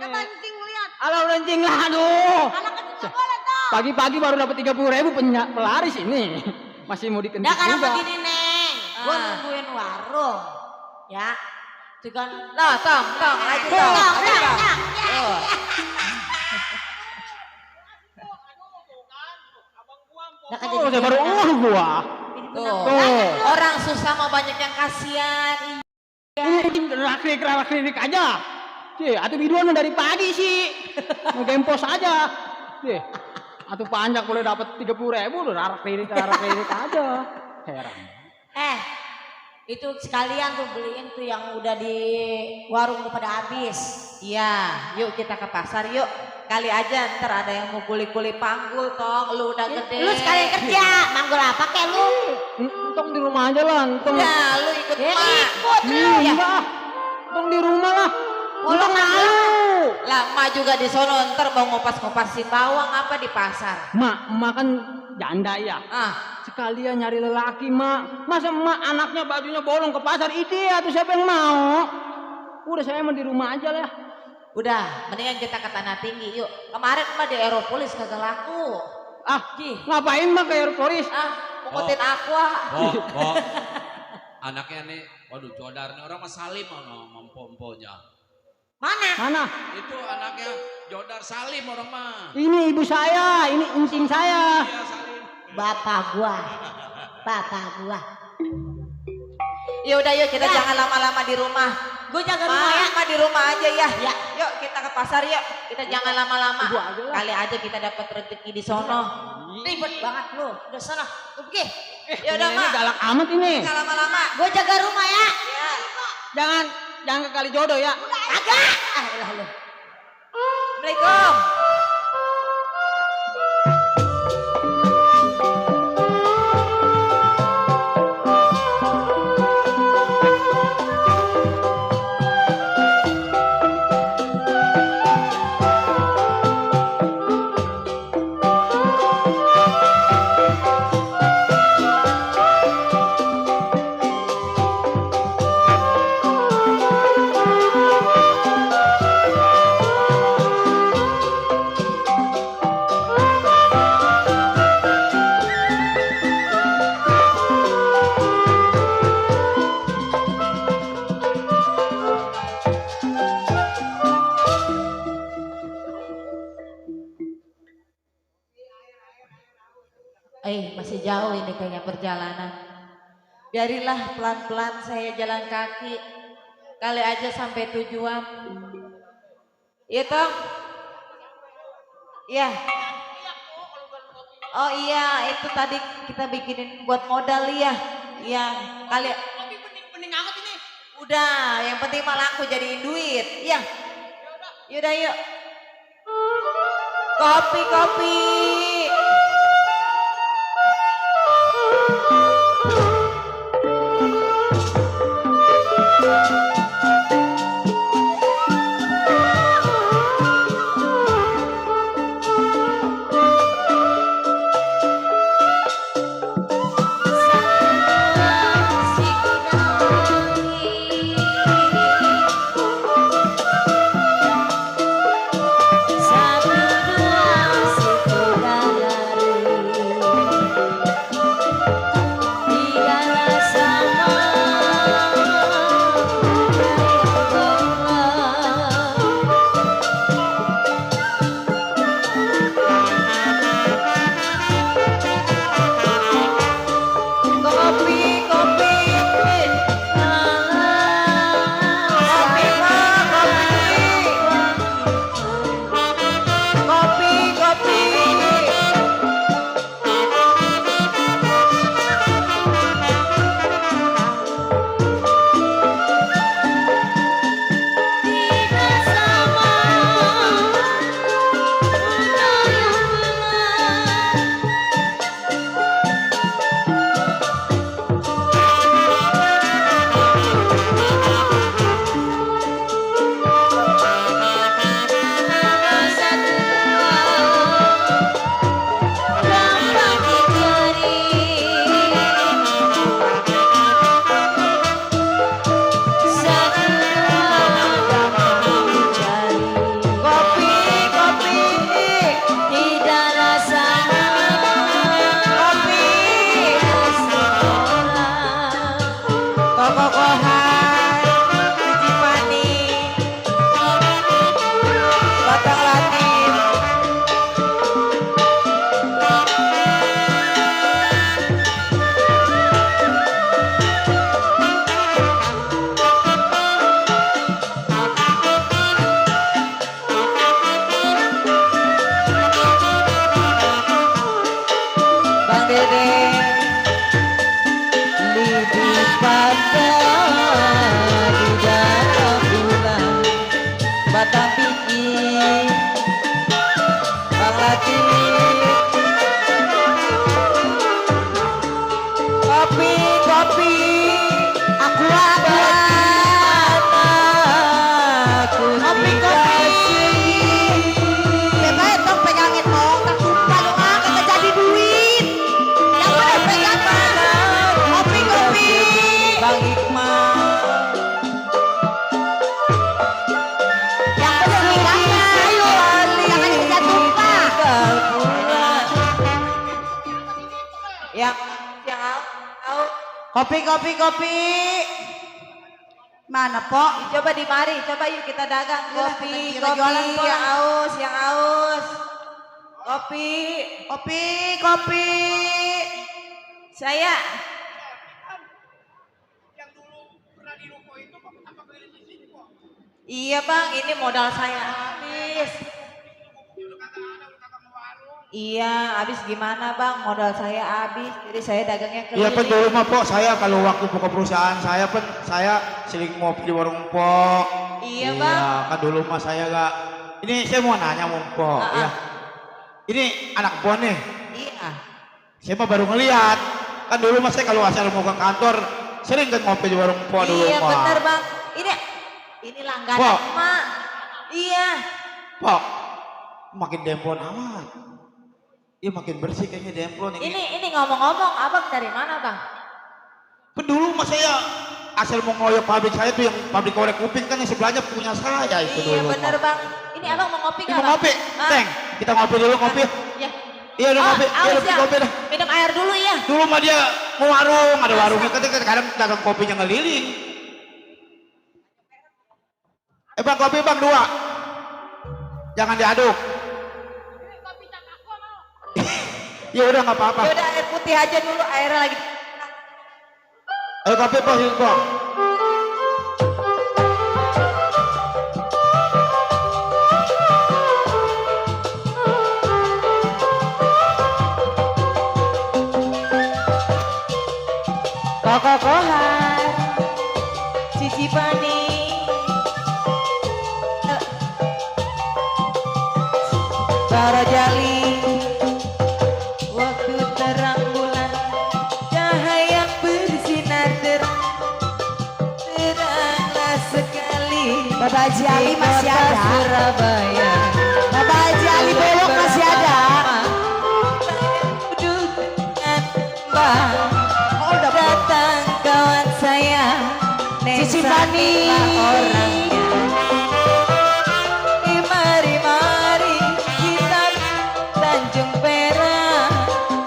Kepancing lihat. Halo lencing lah, aduh. Anak kecil boleh toh. Pagi-pagi baru dapat 30.000 pelaris ini. Masih mau dikentik Nah kalau juga. begini Neng, gua nungguin warung. Ya. Itu kan. Nah, tong, lagi tong. Oh, saya baru gua. Tuh. Orang susah mau banyak yang kasihan. Ini rakrik aja. Atuh biduan dari pagi sih. Mau gempos aja. Atuh panjang boleh dapat 30.000 udah rakrik aja. Heran. Itu sekalian tuh beliin tuh yang udah di warung udah pada habis. Iya, yuk kita ke pasar yuk. Kali aja ntar ada yang mau kuli-kuli panggul tong. Lu udah gede. Lu sekalian kerja, manggul apa kek lu? Entong di rumah aja lah, entong. Ya, lu ikut Ya mak. ikut lu. Enggak. Entong di rumah lah. Entong malu. Lah, mak juga di sono ntar mau ngopas-ngopasin bawang apa di pasar. Mak kan janda ya. Sekalian nyari lelaki mak. Masa mak anaknya bajunya bolong ke pasar ide atau siapa yang mau? Udah saya mau di rumah aja lah. Udah, mendingan kita ke tanah tinggi yuk. Kemarin mah di Aeropolis kagak laku. Ngapain mah ke Aeropolis? Pungutin aqua. Bo. Anaknya nih, waduh jodar nih orang mah salim sama mempomponya. Mana? Itu anaknya Jodar Salim orang mah. Ini ibu saya, ini incing saya. Iya Salim. Bapak gua. Ya udah yuk kita jangan lama-lama di rumah. Gue jaga rumah ya. Mah di rumah aja ya. Ya. Yuk kita ke pasar yuk. Kita jangan lama-lama. Ibu aja lah. Kali aja kita dapat rezeki di sono. Ribet banget lu. Udah sana, lu pergi. Ya udah Ini mak. galak amat ini. Nggak lama-lama. Gue jaga rumah ya. Ya. Jangan ke kali jodoh ya. Agak. Ah, elah lu. Assalamualaikum. Masih jauh ini kayaknya perjalanan. Biarilah pelan-pelan saya jalan kaki. Kali aja sampai tujuan. Iya toh? Iya. Oh iya, itu tadi kita bikinin buat modal ya. Iya, kali. Tapi pening amat ini. Udah, yang penting malah aku jadiin duit. Iya. Yaudah yuk. Kopi. Kopi. Mana Pok? Coba di mari, coba yuk kita dagang kopi. jualan, Pok. Yang aus. Kopi. Saya. Yang dulu pernah di ruko itu kok kenapa beli di sini kok? Iya bang, ini modal saya habis. Iya, habis gimana bang? Modal saya habis, jadi saya dagangnya keliling. Iya pen dulu mah pok, saya kalau waktu buka perusahaan saya pen, saya sering ngopi di warung pok. Iya bang. Iya kan dulu mah saya gak. Ini saya mau nanya mau pok ya. Ini anak pok nih. Iya. Saya mah baru ngeliat. Kan dulu mah saya kalau asal mau ke kantor sering kan ngopi di warung pok dulu mah. Iya bener bang. Ini langganan Pok. emak. Iya. Pok, makin demplon amat. Iya makin bersih kayaknya demplon ini. Ini ngomong-ngomong, abang dari mana bang? Dulu mas saya asal mau ngoyok pabrik saya tuh yang pabrik korek kuping kan yang sebelahnya punya saya itu Iya dulu. bener bang. Ini abang mau ngopi nggak? Mau ngopi, Teng. Kita ngopi dulu ngopi. Ya. Iya udah ngopi, iya udah ngopi dah. Minum air dulu ya. Dulu mah dia mau warung, ada warungnya kan kadang dagang kopinya ngeliling. Bang kopi bang 2. Jangan diaduk. Ya udah nggak apa-apa. Ya udah air putih aja dulu, airnya lagi. Ayo kopi po, sini po. Kokokohan Cici Pani Bara Jali waktu terang bulan cahaya bersinar terang teranglah sekali Bapak Haji Ali masih ada? Surabaya Bapak Haji Ali Bewok masih ada? duduk dengan bang datang kawan saya Cici Pani orangnya mari kita Tanjung Perak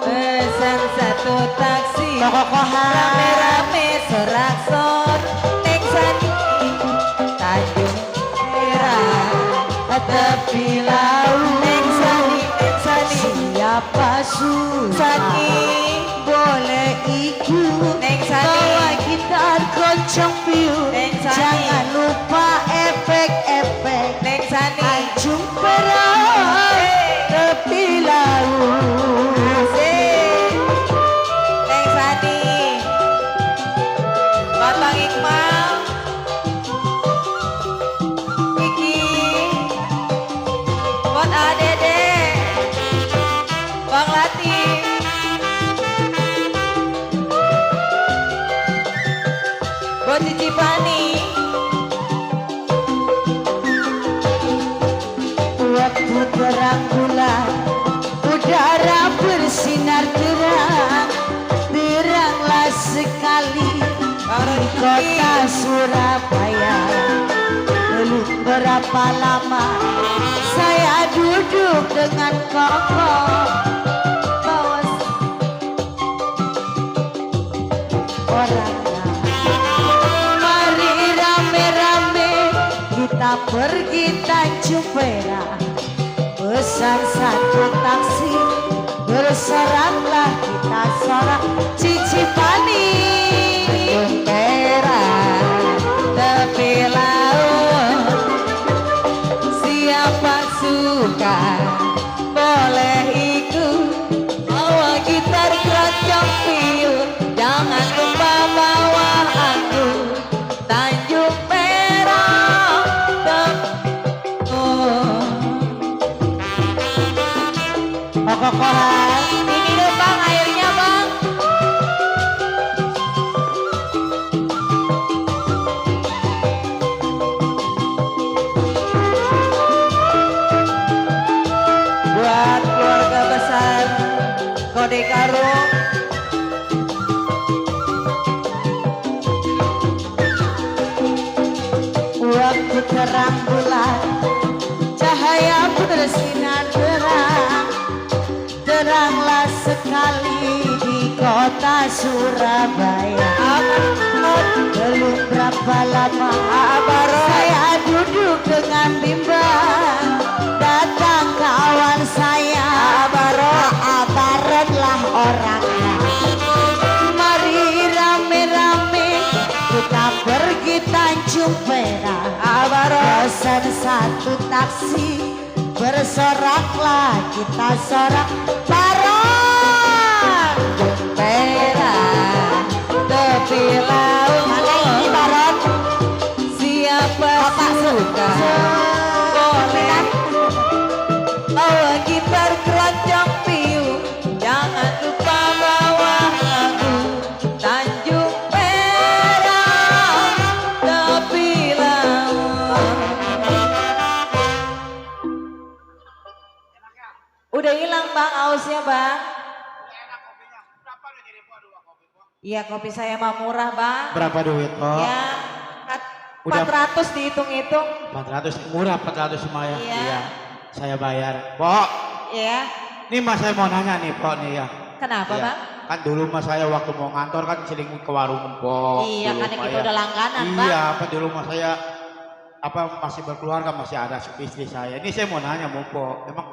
pesan satu taksi rame-rame sorak-sor Neng Sani Tanjung Perak tepi laut Neng Sani siapa Sani boleh ikut Neng Sani bawa gitar goncang piu jangan lupa efek-efek Neng Sani Tanjung Perak tepi laut Neng Sani Bapak Iqbal Kiki buat Adede Bang Latif buat Cici Pani waktu terang bulan udara bersinar terang teranglah sekali di kota Surabaya belum berapa lama saya duduk dengan kokoh bawa orangnya mari rame-rame kita pergi Tanjung Perak pesan satu taksi bersoraklah kita sorak Cici Pani Tanjung Perak tepi laut siapa suka boleh ikut bawa gitar keroncong piut jangan lupa bawa aku Tanjung Perak kokohan ini dong bang airnya bang buat keluarga besar Kode Karung waktu terang bulan cahaya bersinar terang teranglah sekali di kota Surabaya belum berapa lama saya duduk dengan bimbang datang kawan saya abaranlah orangnya mari rame-rame kita pergi Tanjung Perak pesan satu taksi bersoraklah kita sorak bareng jemperan tepi laut. Mana ini Baron? Siapa suka boleh bawa gitar keroncong piu, jangan lupa bawa lagu Tanjung Perak tepi laut. Udah hilang Bang ausnya Bang. Iya kopi saya mah murah Bang. Berapa duit kok? Ya Udah 400 dihitung-hitung. 400 murah 400 semua ya. Iya. Saya bayar. Pok. Iya. Nih mas saya mau nanya nih Pok nih ya. Kenapa Iya. Bang? Kan dulu mas saya waktu mau ngantor kan sering ke warung Pok. Iya Dulu kan mah kita ya. udah langganan Bang. Iya apa dulu mas saya apa masih berkeluarga masih ada istri saya. Ini saya mau nanya mau Pok. Emang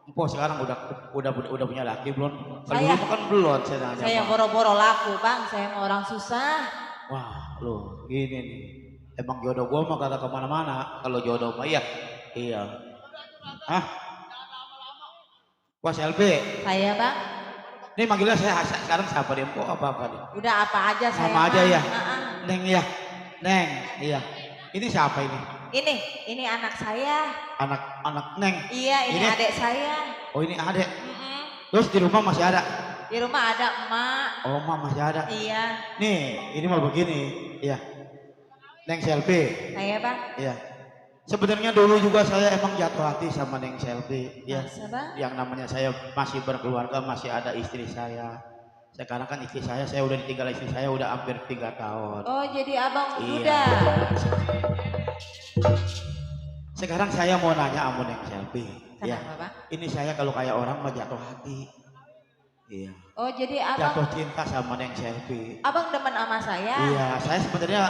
Mpok sekarang udah punya laki belum? Kalau Saya- dulu kan belum saya nanya. Saya Bang. boro-boro laku Bang, saya mau orang susah. Wah lu gini nih. Emang jodoh gua mah kagak kemana-mana. Kalau jodoh mah iya. Iya. Hah? Wah selfie. Saya Bang, Nih manggilnya saya sekarang siapa deh? Mpok apa nih? udah apa aja saya Sama aja mah. ya. Heeh. Neng ya. Neng, iya. Ini siapa ini? Ini anak saya. Anak Neng. Iya, ini adik saya. Oh ini adek. Mm-mm. Terus di rumah masih ada? Di rumah ada emak. Oh emak masih ada. Iya. Nih, ini mau begini. Iya. Neng selfie. Saya Bang. Iya. Sebenarnya dulu juga saya emang jatuh hati sama Neng selfie. Ya. Masa, Bang? Yang namanya saya masih berkeluarga, masih ada istri saya. Sekarang kan istri saya udah ditinggal istri saya udah hampir 3 tahun. Oh, jadi Abang Iya. udah. Sekarang saya mau nanya sama Neng selfie. Ya. Kenapa, Bang? Ini saya kalau kayak orang mah jatuh hati. Iya. Oh, jadi Jatuh Abang cinta sama Neng selfie. Abang demen sama saya. Iya, saya sebenarnya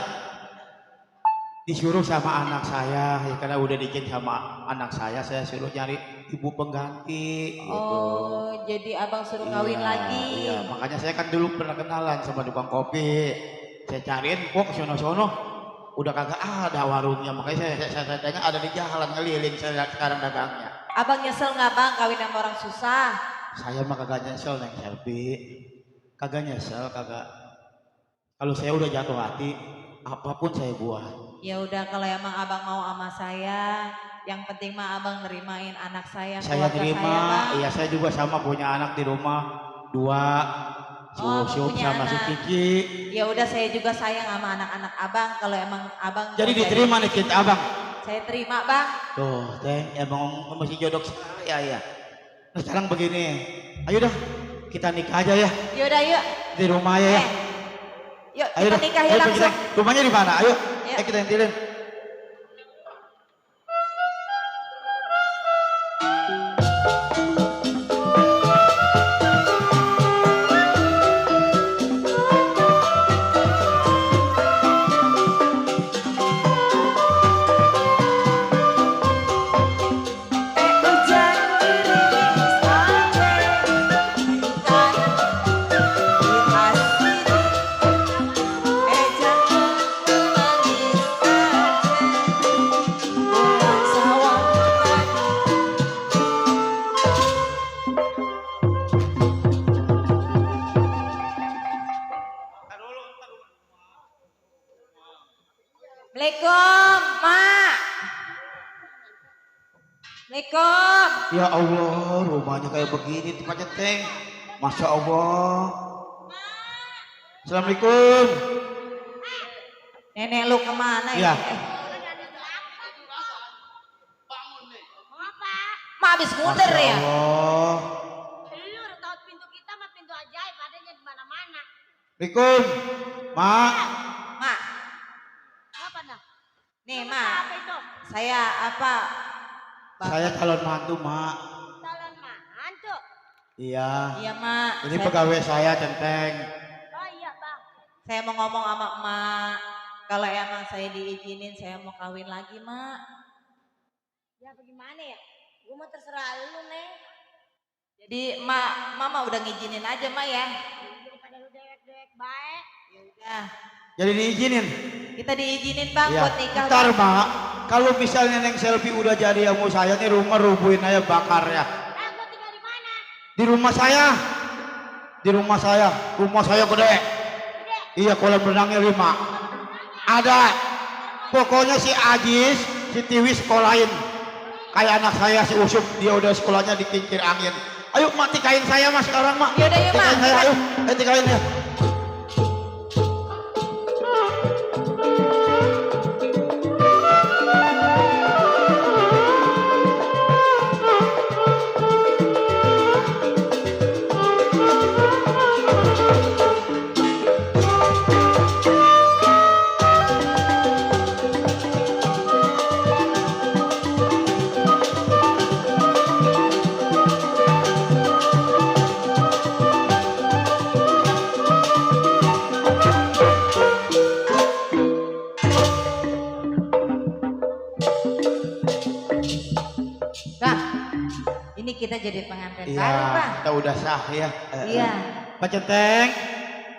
disuruh sama anak saya, ya karena udah diizin sama anak saya suruh nyari ibu pengganti. Gitu. Oh, jadi Abang suruh kawin Iya, lagi. Iya, makanya saya kan dulu pernah kenalan sama tukang kopi. Saya cariin kok ke sono-sono, udah kagak ada warungnya. Makanya saya tanya ada di jalan ngeliling saya sekarang dagangnya. Abang nyesel nggak Bang kawin sama orang susah? Saya mah kagak nyesel Neng Selfie, kagak nyesel kagak. Kalau saya udah jatuh hati, apapun saya buat. Ya udah kalau emang Abang mau sama saya, yang penting mah Abang nerimain anak saya, Saya keluarga terima, saya, Bang. iya saya juga sama punya anak di rumah 2, Oh, Syup punya sama si anak. Kiki. Ya udah saya juga sayang sama anak-anak Abang. Kalau emang Abang Jadi mau diterima nih cinta abang. Saya terima Bang. Tuh, Teng, emang masih jodoh saya ya. Nah sekarang begini, ayo dah kita nikah aja ya Yaudah yuk, di rumah ya. yuk Ayo kita dah, nikah ayo yuk pergi, langsung. Teng. Rumahnya di mana? Ayo, Yuk. kita intilin. Hujan gerimis angin, ikan di hati, jangan menangis saja, bulan sawah tadi. Assalamualaikum, Mak. Assalamualaikum. Ya Allah, rumahnya kayak begini tempatnya Teng. Masya Allah. Assalamualaikum. Nenek lu kemana Iya. ya? Mak habis muter Masya ya? Allah. Lu udah tahu pintu kita mah pintu ajaib, adanya di mana-mana. Assalamualaikum. Mak. Mak, Apa dah? nih Apa Mak, itu? saya apa? Saya calon mantu, Mak. Calon mantu. Iya. Iya Mak. Ini saya, pegawai saya, Centeng. Oh iya bang. saya mau ngomong sama Mak. Kalau emang saya diizinin, saya mau kawin lagi Mak. Ya bagaimana ya? Gue mau terserah lu Neng. Jadi Mama udah ngizinin aja Mak ya. Daripada lu dewek-dewek baik. Ya udah. Jadi diizinin. Kita diizinin Bang Iya. buat nikah. Ntar, Bang. Mak. kalau misalnya Neng Selfie udah jadi sama saya nih rumah rubuhin aja bakar ya. Di rumah saya. Di rumah saya. Rumah saya gede. Iya, kolam renangnya 5. Ada. Pokoknya si Ajis, si Tiwi sekolahin. Kayak anak saya si Usup, dia udah sekolahnya di kincir angin. Ayo mak tikain saya mas sekarang mak. Yaudah yuk mak. Tikain saya, ayo. Tikain ya. Bang, ini kita jadi pengantin Iya, baru bang. kita udah sah ya. Iya. Pak Centeng,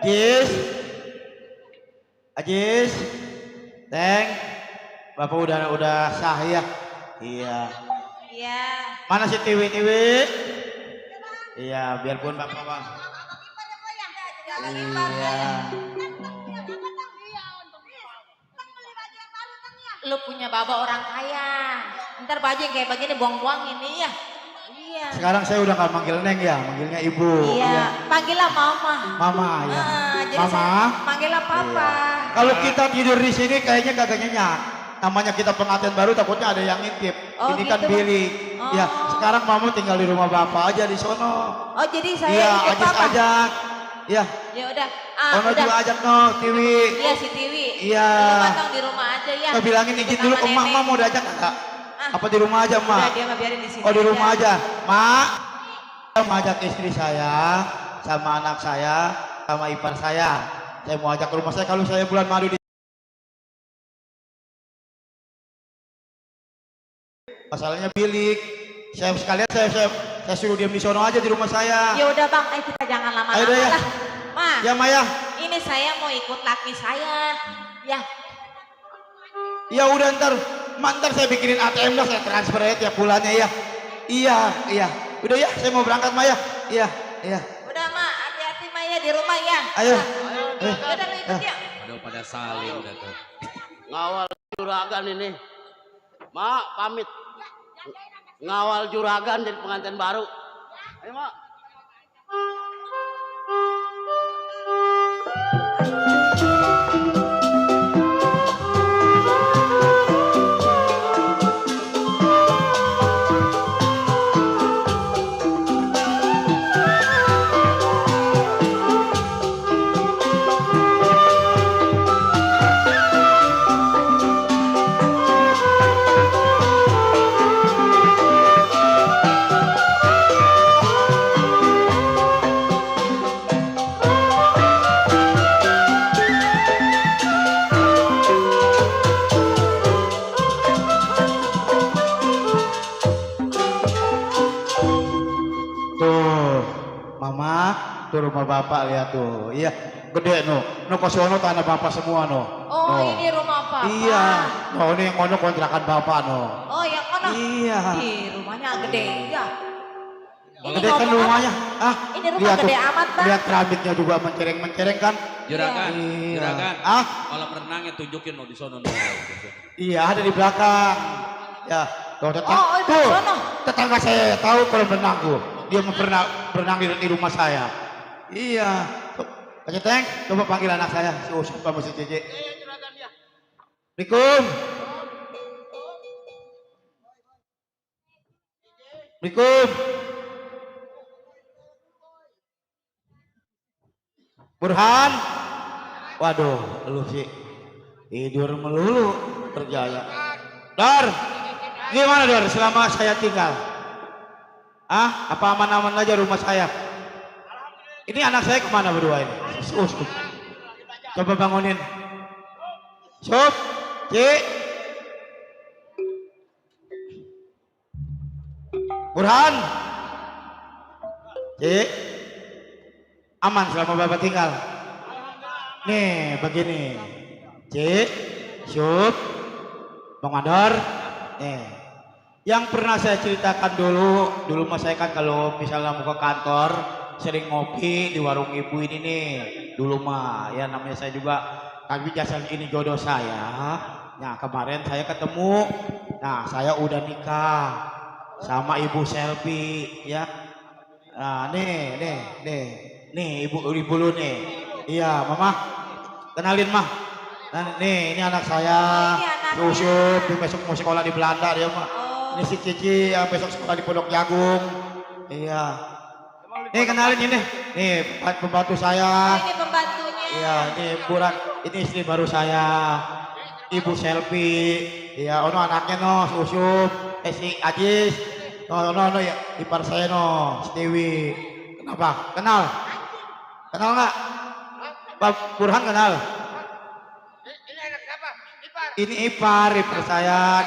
Jis, Ajis, Teng, Bapak udah sah ya. Iya. Iya. Mana si Tiwi? Iya, biarpun Bapak bang. Iya. Lu punya bapak orang kaya. Ntar baju yang kayak begini buang-buang ini ya. Iya. Sekarang saya udah nggak manggil Neng ya, manggilnya Ibu. Iya. Panggillah mama. Mama ya. Jadi Mama. saya panggillah papa. Kalau kita tidur di sini kayaknya kagak nyenyak. Namanya kita pengantin baru takutnya ada yang ngintip. Oh, Ini gitu, kan Bang. bilik. Ya, sekarang Mama tinggal di rumah Bapak aja di sono. Oh jadi saya Iya, ikut Ajis papa. ajak. Ya, Ya udah. Ono Udah. juga ajak no, Tiwi. Iya si Tiwi. Iya. Lu patong di rumah aja ya. Kita bilangin izin dulu ke Mak, Mak mau diajak enggak? Apa di rumah aja, Mak? Udah dia mah biarin di sini. Oh, di rumah aja. Mak, mau ajak istri saya sama anak saya sama ipar saya. Saya mau ajak ke rumah saya kalau saya bulan madu di masalahnya bilik. Saya sekalian saya suruh diam di sono aja di rumah saya. Ya udah bang, kita jangan lama-lama Ayo udah ya. lah. Ma, Ya, Maya. ini saya mau ikut laki saya. Ya, Ya udah ntar saya bikinin ATM dah, saya transfer aja tiap bulannya ya. Iya. Udah ya, saya mau berangkat Maya. Iya. udah ma, hati-hati Maya di rumah ya. Ayo. Udah lu ikut yuk. Aduh pada saling dah tuh. Ngawal juragan ini. Mak, pamit. Ngawal juragan jadi pengantin baru. Ayo, Mak. Tuh, Mama, tuh rumah Bapak lihat tuh. Iya, gede no. No kosono tanah Bapak semua no. Oh, No. ini rumah papa. Iya. No, ini yang kono kontrakan Bapak no. Oh, yang kono. Iya. Ih, rumahnya gede ya. Ini Gede kan ngomong rumahnya. Ah, Ini rumah lihat gede tuh. amat, Bang. Lihat keramiknya juga mencereng-mencereng kan. Juragan, Iya. juragan. Ah, Kolam renangnya tunjukin lo di sono. No. iya ada di belakang. Ya, tuh Oh, di tuh, sono. tetangga saya tahu kalau berenang tuh. Dia mau berenang di rumah saya. Iya. Tuh, Pak Ceteng, coba panggil anak saya, si Usop sama si Cece. Assalamualaikum. Assalamualaikum. Burhan. Waduh, lu sih tidur melulu berjaya. Dor, gimana Dor selama saya tinggal? Ah, apa aman-aman aja rumah saya? Ini anak saya kemana berdua ini? Coba bangunin. Sob, Cik. Burhan. Cik. Aman selama Bapak tinggal. Nih, begini. Cik, Sob, Bang Mandor, yang pernah saya ceritakan dulu mah saya kan kalau misalnya mau ke kantor sering ngopi di warung ibu ini nih. Dulu mah ya namanya saya juga, tapi jasa ini jodoh saya. Nah kemarin saya ketemu, nah saya udah nikah sama ibu Selfie ya. Nah nih ibu lu nih. Iya mama, kenalin mah. Nah, ini anak saya, Yusuf, besok mau sekolah di Belanda dia mah. Ini si Cici yang besok sekolah di Pondok Jagung. Iya. Nih kenalin ini, nih pembantu saya. Ini pembantunya. Iya, ini Buran, ini istri baru saya, Ibu Selfie. Iya, ono anaknya no, si Yusuf, si Ajis. No ya, ipar saya no, Stewi. Kenapa? Kenal? Kenal nggak? Pak Burhan kenal? Ini ipar saya.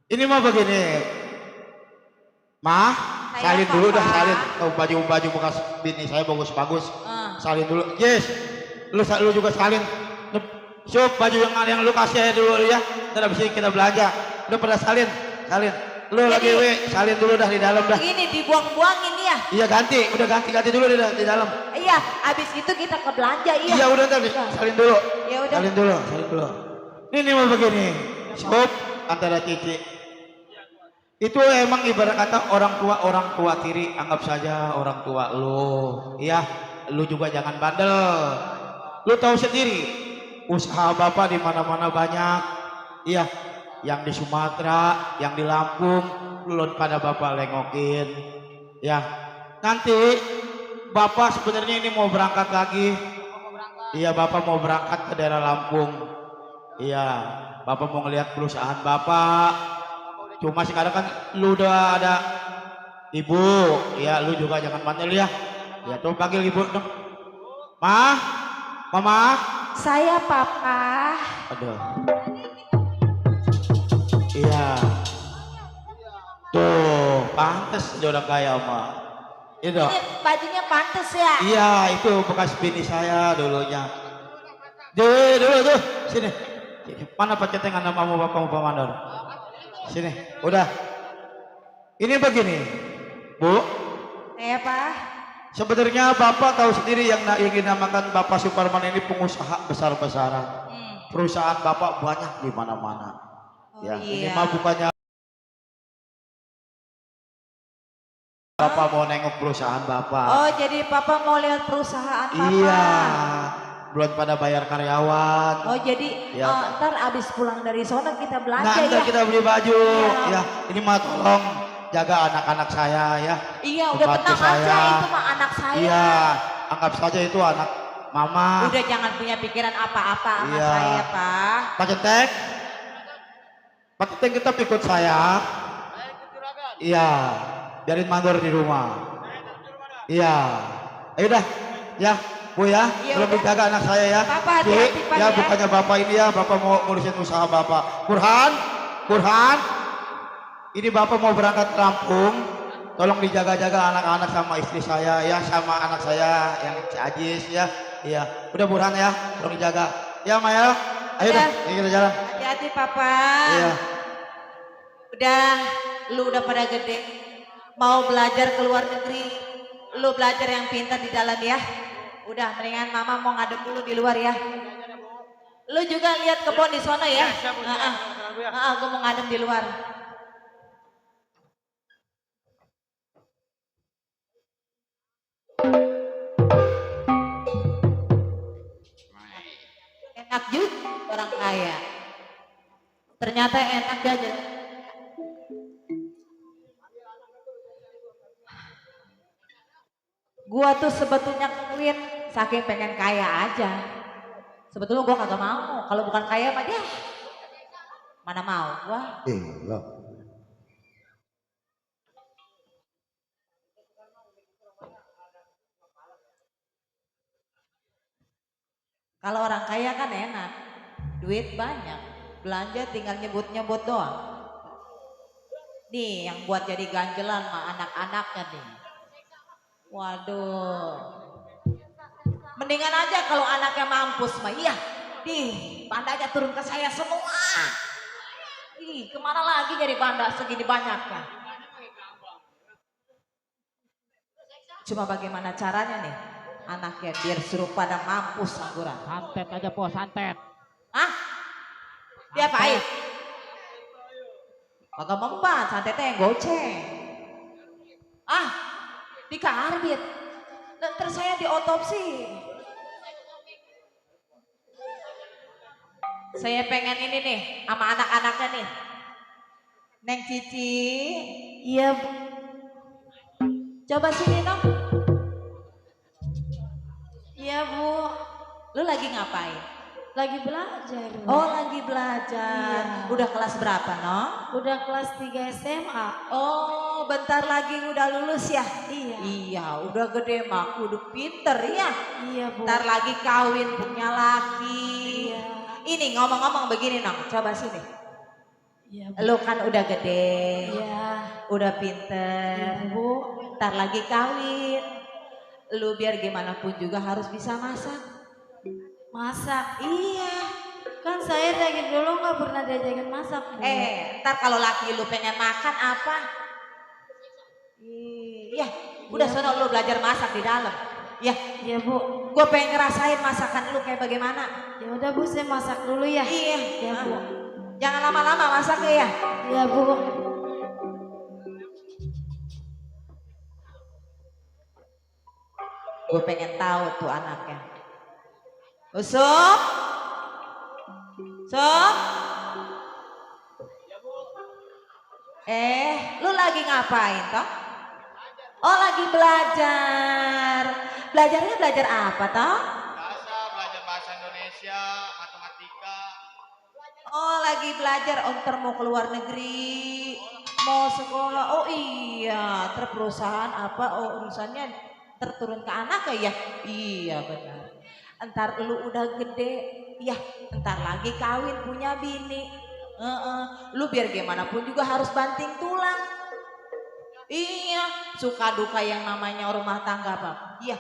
Ini mah begini, mah salin dulu dah salin. Oh, baju bekas bini saya bagus. Salin dulu. Yes, lu juga salin. Sup baju yang lu kasih dulu ya. Ntar abis ini kita belanja. Udah pada salin. Lu lagi salin dulu dah di dalam dah. Begini dibuang-buangin ya. Iya udah ganti dulu di dalam. Iya, abis itu kita ke belanja iya. Iya udah ntar salin dulu. Ya udah. Salin dulu. Ini mah begini, Sob antara Cici. Itu emang ibarat kata orang tua tiri, anggap saja orang tua lu. Iya, lu juga jangan bandel. Lu tahu sendiri, usaha bapak di mana-mana banyak. Iya, yang di Sumatera, yang di Lampung, lu pada bapak lengokin. Ya, nanti bapak sebenarnya ini mau berangkat lagi. Iya, bapak mau berangkat ke daerah Lampung. Iya, bapak mau ngelihat perusahaan bapak. Cuma sekarang kan lu udah ada ibu, ya lu juga jangan bandel ya. Ya tuh panggil ibu dong. Mama. Saya papa. Aduh. Iya. Tuh, pantes dia udah kaya mah. Itu. Ini bajunya pantes ya. Iya, itu bekas bini saya dulunya. Dulu tuh, sini. Mana paketan nama kamu bapak Mandor? Sini, udah. Ini begini, Bu. Ya Pak. Sebenarnya bapak tahu sendiri yang dinamakan Bapak Suparman ini pengusaha besar-besaran. Perusahaan bapak banyak di mana-mana. Ya, ini mah bukannya bapak mau nengok perusahaan bapak. Oh, jadi papa mau lihat perusahaan papa. Iya. Belum pada bayar karyawan. Oh jadi ya. Ntar abis pulang dari sana kita belanja nah, ntar ya. kita beli baju. Ya, ini mah tolong jaga anak-anak saya ya. Iya udah tenang aja itu mah anak saya. Iya anggap saja itu anak mama. Udah jangan punya pikiran apa-apa sama saya Pak. Pak Centeng tetap ikut saya. Iya biarin mandor di rumah. Iya ayo dah ya. Bu ya, belum dijaga anak saya ya. Papa hati-hati Pak ya. Bukannya bapak ini ya, bapak mau ngurusin usaha bapak. Burhan, ini bapak mau berangkat ke Lampung. Tolong dijaga-jaga anak-anak sama istri saya ya, sama anak saya yang si Ajis ya. Iya, udah Burhan ya, tolong dijaga. Ya Maya, ayo dah, kita jalan. Hati-hati Papa. Iya. Udah, lu udah pada gede. Mau belajar ke luar negeri, lu belajar yang pintar di dalam ya. Udah mendingan mama mau ngadep dulu di luar ya. Lu juga lihat kebun di sana ya. Gue mau ngadep di luar. Enak juga orang kaya. Ternyata enak aja. Gua tuh sebetulnya queen saking pengen kaya aja. Sebetulnya gua kagak mau. Kalau bukan kaya mah dia mana mau gua. Kalau orang kaya kan enak, duit banyak, belanja tinggal nyebut-nyebut doang. Nih yang buat jadi ganjelan mah anak-anaknya nih. Waduh. Mendingan aja kalau anaknya mampus mah iya. bandanya turun ke saya semua. Kemana lagi jadi banda segini banyaknya? Cuma bagaimana caranya nih anaknya biar suruh pada mampus angguran? Santet aja po, santet. Hah? Diapain? Kagak mempan, santetnya yang goceng. Dikarbit. Ntar saya diotopsi. Saya pengen ini nih sama anak-anaknya nih. Neng Cici. Iya, Bu. Coba sini dong. Iya, Bu. Lu lagi ngapain? Lagi belajar. Oh, lagi belajar. Iya. Udah kelas berapa, no? Udah kelas 3 SMA. Oh, bentar lagi udah lulus ya? Iya. Iya, udah gede mah, udah pinter ya. Iya, Bu. Ntar lagi kawin punya laki. Iya. Ini ngomong-ngomong begini dong, coba sini. Iya, Bu. Lu kan udah gede, Iya. udah pinter. Iya, Bu. Ntar lagi kawin. Lu biar gimana pun juga harus bisa masak. Masak. Iya. Kan saya dari dulu nggak pernah diajakin masak, Bu. Ntar kalau laki lu pengen makan apa? Iya, udah sono lu belajar masak di dalam. Ya, Iya, Bu. gue pengen ngerasain masakan lu kayak bagaimana. Ya udah, Bu, saya masak dulu ya. Iya, Ya, Bu. Jangan lama-lama masaknya ya. Iya, Bu. Gue pengen tahu tuh anaknya. Usuk. Sok. Lu lagi ngapain toh? Oh, lagi belajar. Belajarnya belajar apa toh? Biasa belajar bahasa Indonesia, matematika. Oh, lagi belajar. Ntar mau keluar negeri, mau sekolah. Oh iya, perusahaan apa? Oh, urusannya terturun ke anak ya? Iya benar. Entar lu udah gede, ya entar lagi kawin punya bini. Lu biar gimana pun juga harus banting tulang. Iya, suka duka yang namanya rumah tangga, Bang. Iya,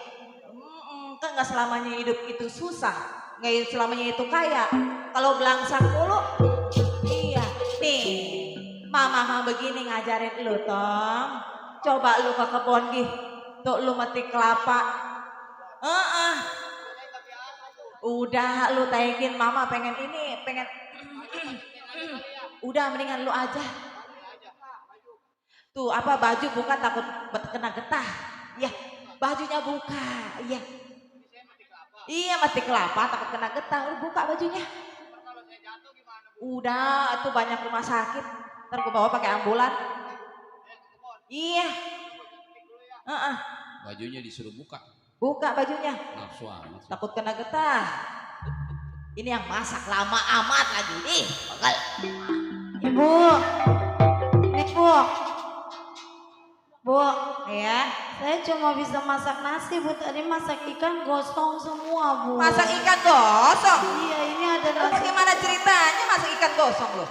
kan nggak selamanya hidup itu susah, nggak selamanya itu kaya. Kalau belangsak mulu, iya. Nih, mama begini ngajarin lu, Tom. Coba lu ke kebun gih, tuh lu metik kelapa. Udah lu taikin mama pengen ini, pengen. Udah mendingan lu aja. Tuh apa baju buka takut kena getah. Ya, bajunya buka. Iya. Iya mati kelapa takut kena getah. Lu buka bajunya. Udah, itu banyak rumah sakit. Ntar gue bawa pakai ambulan. Iya. Bajunya disuruh buka. Buka bajunya. Nafsu amat. Takut kena getah. Ini yang masak lama amat lagi. Ih, bakal. Ibu. Nih, Bu. Bu, Ya. saya cuma bisa masak nasi, Bu. Tadi masak ikan gosong semua, Bu. Masak ikan gosong? Iya, ini ada Lu nasi. bagaimana ceritanya masak ikan gosong lu?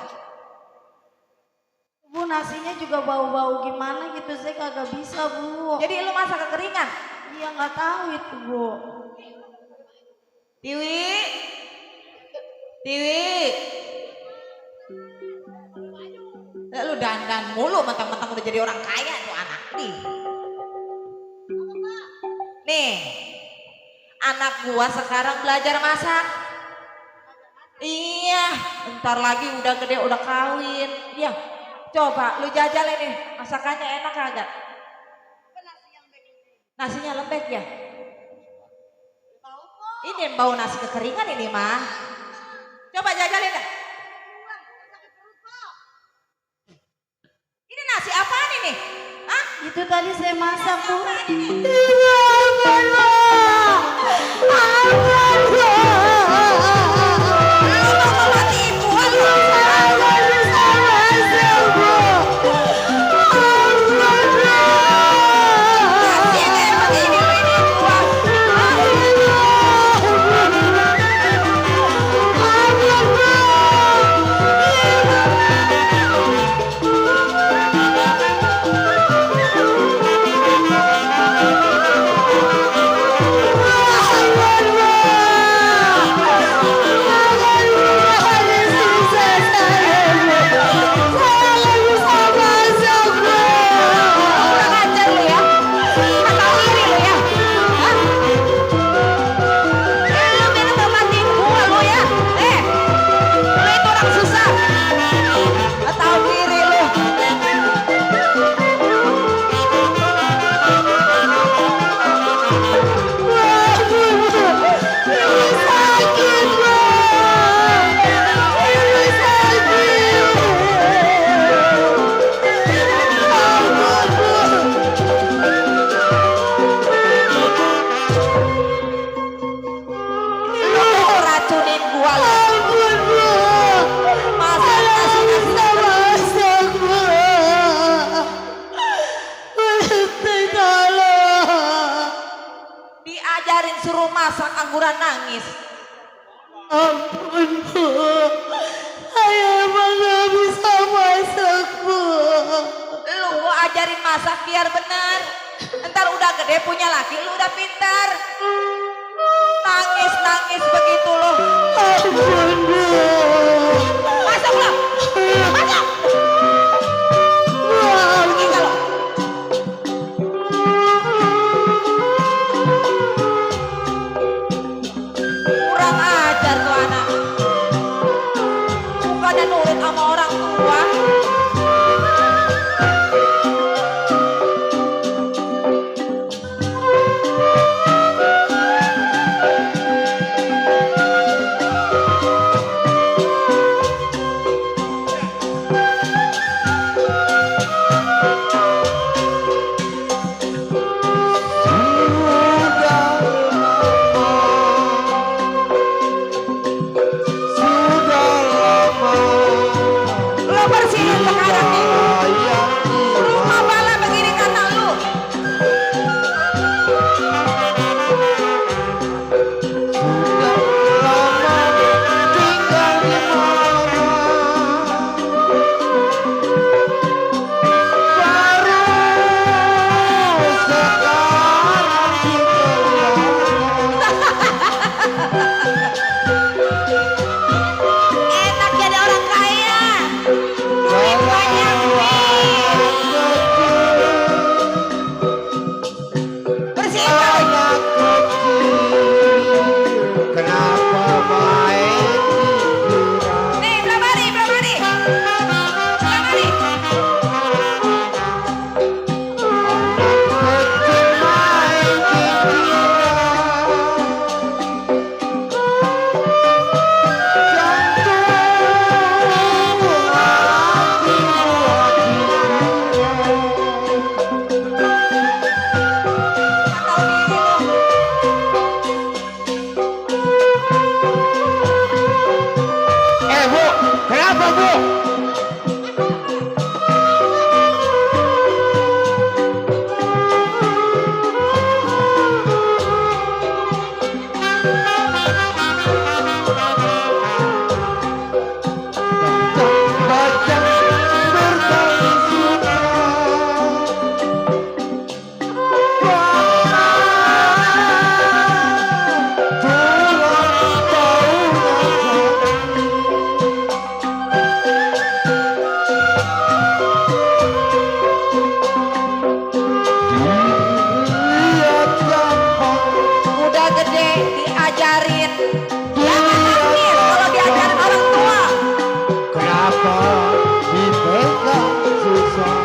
Bu, nasinya juga bau-bau gimana gitu, saya kagak bisa, Bu. Jadi lu masak kekeringan? Iya, nggak tahu itu, Bu. Tiwi. Tiwi. Lu dandan mulu mentang-mentang udah jadi orang kaya tuh anak nih. Nih. Anak gua sekarang belajar masak. Iya, bentar lagi udah gede udah kawin. Iya. Coba lu jajalin nih, masakannya enak kagak? Nasinya lembek ya? Ini bau nasi kekeringan ini mah. Coba jajalin dah. Ini nasi apaan ini? Hah? Itu tadi saya masak, Bu. masak angguran nangis. Ampun Bu, saya emang gak bisa masak Bu. Lu gua ajarin masak biar bener. Ntar udah gede punya laki lu udah pintar. Nangis begitu lo. Ampun Bu. Masak lo. Masak. Pergi kalau. Kurang ajar tuh anak. Bukannya nurut sama orang tua. Lo bersihin sekarang nih. Rumah bala begini kata lu. Enak jadi orang kaya. Duit banyak nih. Bersihin kali. Kenapa main Nih, belum mari. Bu, kenapa Bu? Udah gede diajarin. Jangan nangis kalau diajarin orang tua. Kenapa dipegang susah?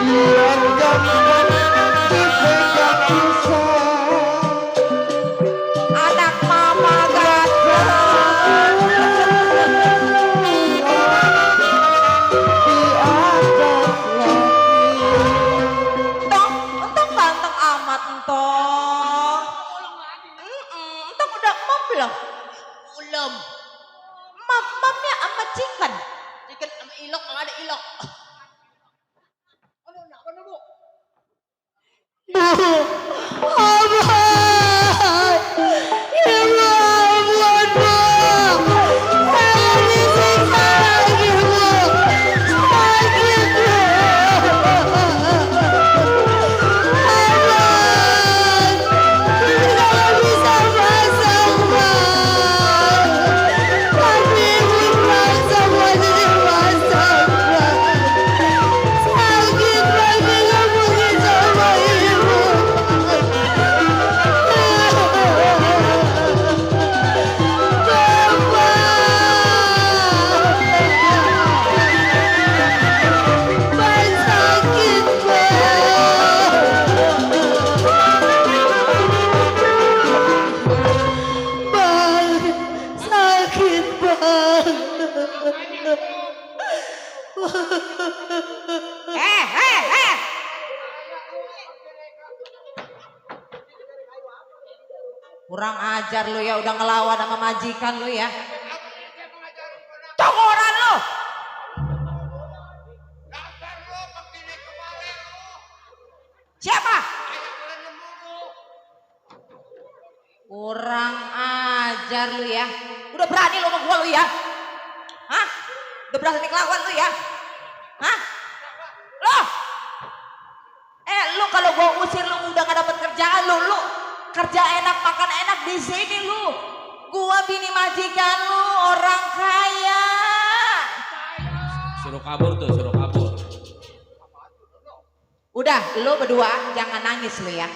Biar gampang dipegang susah. Anak mama ganteng. Entong ganteng amat entong. Entong udah mom belum? Belum. Mamnya sama chicken. Chicken sama ilok, nggak ada ilok. Kurang ajar lu ya, udah ngelawan sama majikan lu ya. Cokoran lu. lu ya. Udah berani lu sama gua lu ya. Hah? Udah berani ngelawan lu ya. Hah? Loh. Lu kalau gua usir lu udah gak dapet kerjaan lu kerja enak makan enak di sini lu. Gua bini majikan lu orang kaya. Suruh kabur tuh, suruh kabur. Udah, lu berdua jangan nangis lu ya.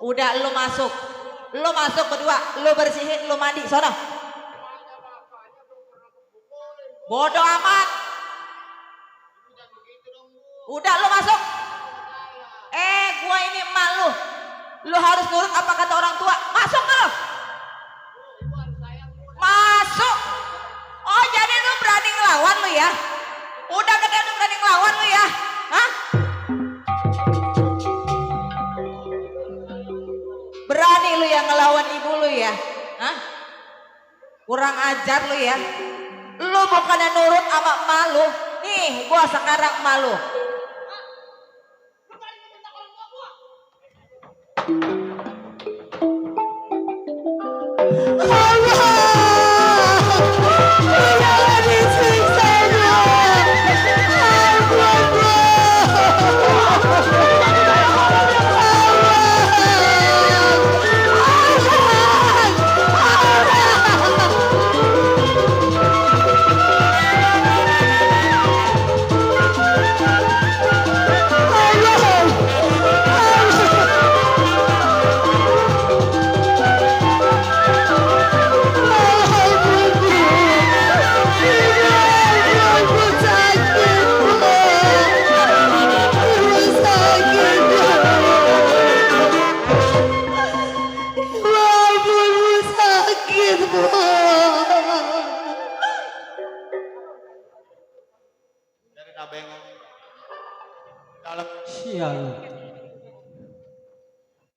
Udah lu masuk berdua, lu bersihin, lu mandi, sono. Bodoh amat. Udah lu masuk. Gua ini emak lu. Lu harus nurut apa kata orang tua. Masuk lu. Masuk. Oh jadi lu berani ngelawan lu ya? Udah gede lu berani ngelawan lu ya? Hah? Berani lu yang ngelawan ibu lu ya? Hah? Kurang ajar lu ya? Lu bukannya nurut sama emak lu. Nih gua sekarang emak lu.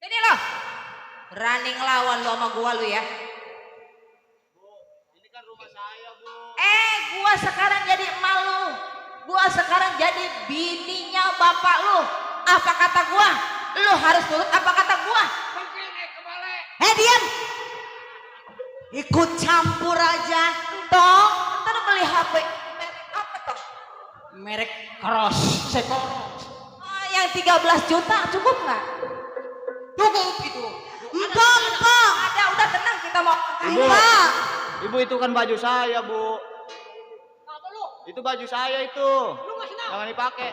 Ini loh, berani ngelawan lu sama gua lu ya. Ini kan rumah saya, Bu. Gua sekarang jadi emak lu. Gua sekarang jadi bininya bapak lu. Apa kata gua? Lu harus nurut apa kata gua? Diam. Ikut campur aja. Tong, ntar beli HP. Merek apa toh? Merek Cross Sekoro. Yang 13 juta cukup nggak? Cukup itu. Empok. Udah tenang kita mau. Ibu itu kan baju saya, Bu. Apa lu? Itu baju saya itu. Lu ngasih tahu? Jangan dipakai.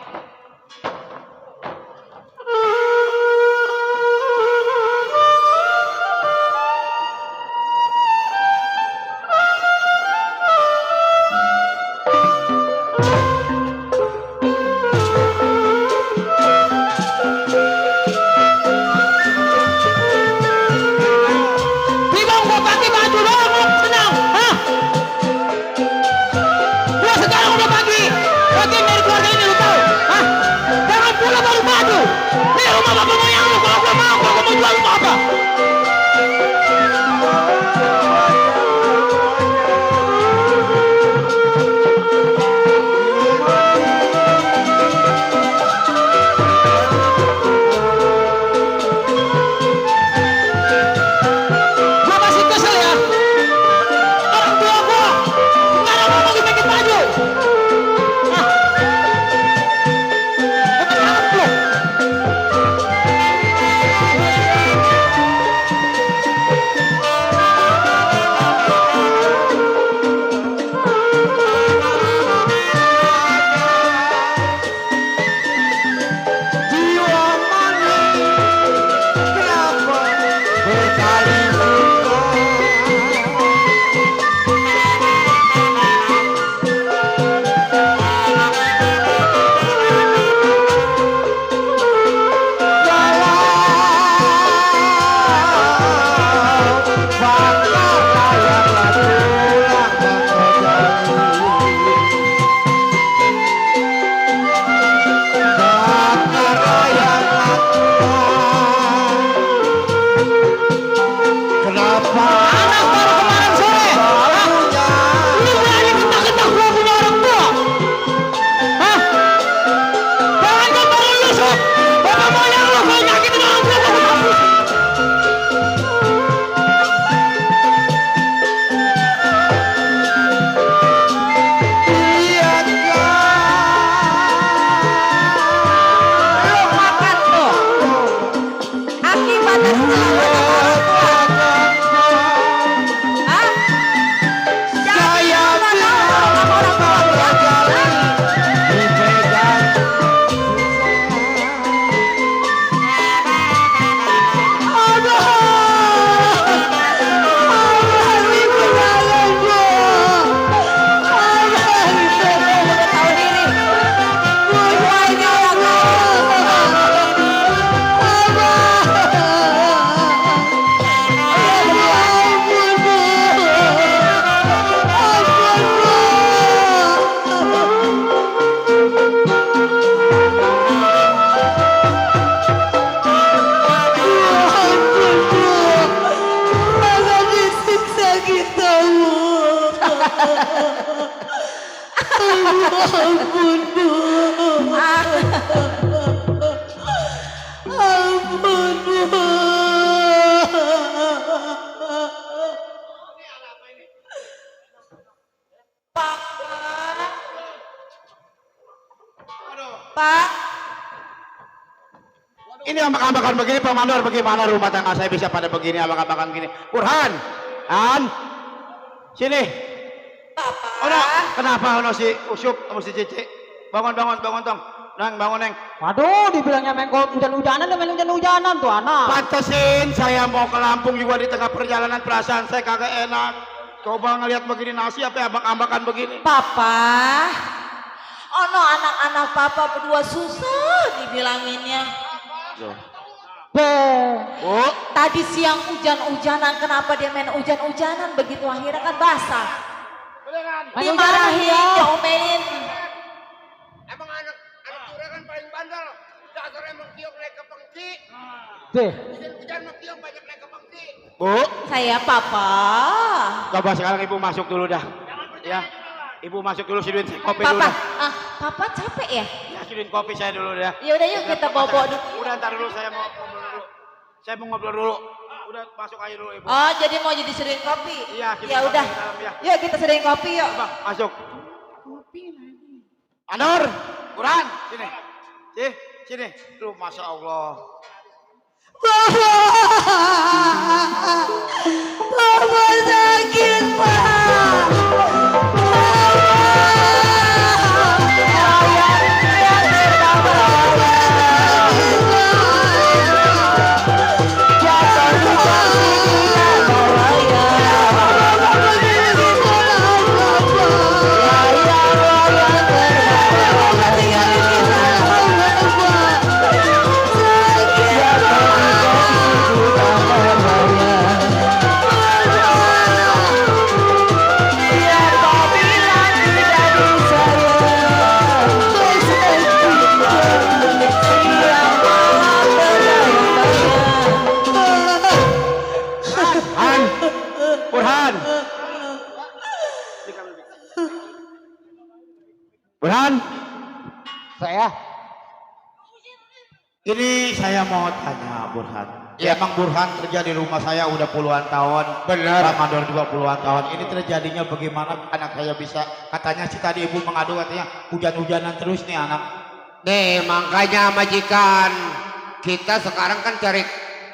Ampun, Bu. Ampun, Bu. Pak, Ini ambak-ambakan begini Pak Mandor, bagaimana rumah tangga saya bisa pada begini ambak-ambakan begini? Burhan, An, sini. Ono, kenapa ono si Usyuk sama si Cici? Bangun tong. Neng, bangun Neng. Waduh, dibilangnya main hujan-hujanan dan main hujan-hujanan tuh anak. Pantesin saya mau ke Lampung juga di tengah perjalanan perasaan saya kagak enak. Coba ngelihat begini nasi apa ambak-ambakan begini. Papa, ono anak-anak papa berdua susah dibilanginnya. Oh, Tadi siang hujan-hujanan, kenapa dia main hujan-hujanan begitu akhirnya kan basah. Dimarahin, diomelin. emang anak juragan paling bandel. Dasar emang kiok naik ke pengki. Hujan mah kiok banyak naik ke pengki. Bu, Saya papa. coba sekarang ibu masuk dulu dah. Ya, ibu masuk dulu siduin kopi dulu Papa, dah. papa capek ya? Ya, siduin kopi saya dulu dah. Ya udah yuk kita bawa dulu. Udah ntar dulu saya mau ngobrol dulu. Saya mau ngobrol dulu. Udah masuk aja dulu ibu. Oh jadi mau jadi seduhin kopi? Iya, kita Ya masuk udah. ke dalam, ya. Yuk kita seduhin kopi yuk. Coba masuk. Anur, Quran, sini. Sini. Lu Masya Allah. Papa sakit, Pak. Burhan, Saya Ini saya mau tanya Burhan. Ya, emang Burhan kerja di rumah saya udah puluhan tahun. Benar. Pak Mandor juga puluhan tahun. Ini terjadinya bagaimana anak saya bisa? Katanya sih tadi ibu mengadu katanya hujan-hujanan terus nih anak. Nih makanya majikan kita sekarang kan cari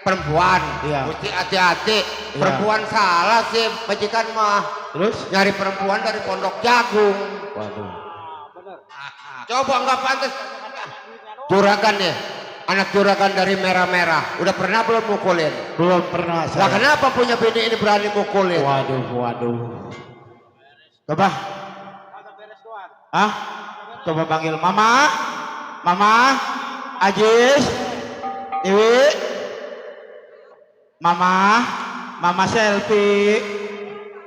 perempuan. Iya. Mesti hati-hati. Iya. Perempuan salah sih majikan mah. Terus? Nyari perempuan dari Pondok Jagung. Waduh. Coba nggak pantas. Juragan ya. Anak juragan dari merah-merah. Udah pernah belum mukulin? Belum pernah Lah saya. kenapa punya bini ini berani mukulin? Waduh. Coba. Coba panggil Mama. Mama. Ajis. Dewi. Mama. Mama selfie.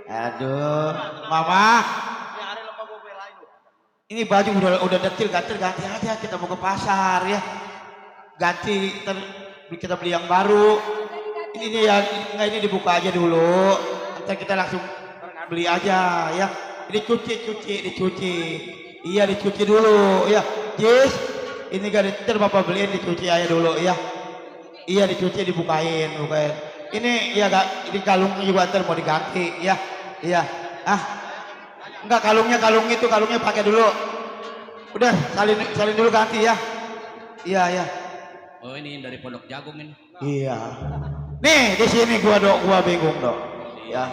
Aduh. Mama. Ini baju udah detil, ganti aja. Kita mau ke pasar ya. Ganti, kita beli yang baru. Ini dibuka aja dulu. Nanti kita langsung beli aja ya. Ini dicuci. Iya dicuci dulu ya. Jis, ini ntar bapak beliin dicuci aja dulu ya. Iya dicuci dibukain. Ini ya ini kalungnya juga ntar mau diganti ya. Iya. Enggak kalungnya pakai dulu. Udah salin dulu ganti ya. Iya. Oh ini dari Pondok Jagung ini. Iya. Nih di sini gua bingung dok. Ya.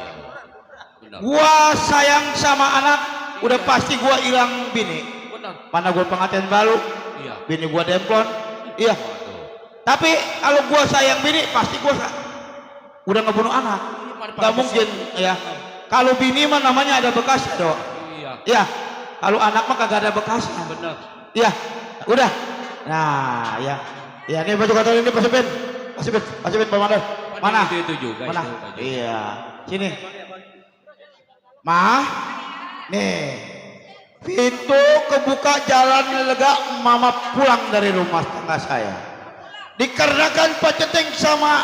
Benar. Gua sayang sama anak, udah pasti gua hilang bini. Benar. Mana gua pengantin baru, Iya. bini gua demplon. Iya. Tapi kalau gua sayang bini, pasti gua udah ngebunuh anak. Gak mungkin ya. Kalau bini mah namanya ada bekasnya dok. Iya. Iya. Kalau anak mah kagak ada bekasnya. Benar. Iya. Udah. Nah ya. Ya ini baju kotor ini pasipin Pak Mandor. Mana? Itu juga. Mana? Itu baju. Iya. Sini. Mah. Nih. Pintu kebuka jalan lega mama pulang dari rumah tangga saya. Dikarenakan Pak Ceteng sama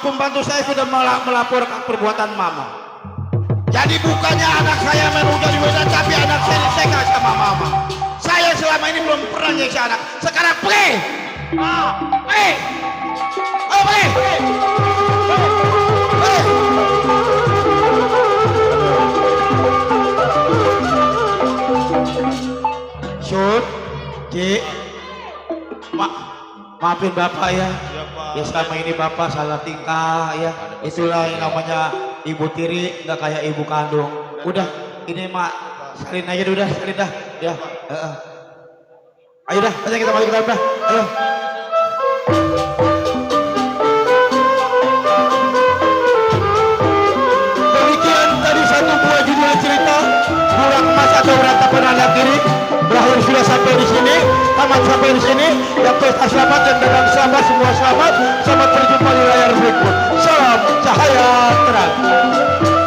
pembantu saya sudah melaporkan perbuatan mama. Jadi bukannya anak saya menunggu di Medan, tapi anak saya disegel sama mama. Saya selama ini belum pernah nyeksa anak. Sekarang pergi. Pergi. Oh, pergi. Syut, Cik, maafin Bapak ya. Ya selama ini Bapak salah tingkah ya. Itulah yang namanya ibu tiri, nggak kayak ibu kandung. Udah, ini mak salin aja dulu dah, salin dah. Ya, ayo dah, ayo kita maju ke dalam dah. Ayo. Demikian tadi satu buah judul cerita Burang Emas atau Berantakan Anak Kiri berakhir sudah sampai di sini, tamat sampai di sini. Yang pesta selamat dan dagang selamat, semua selamat.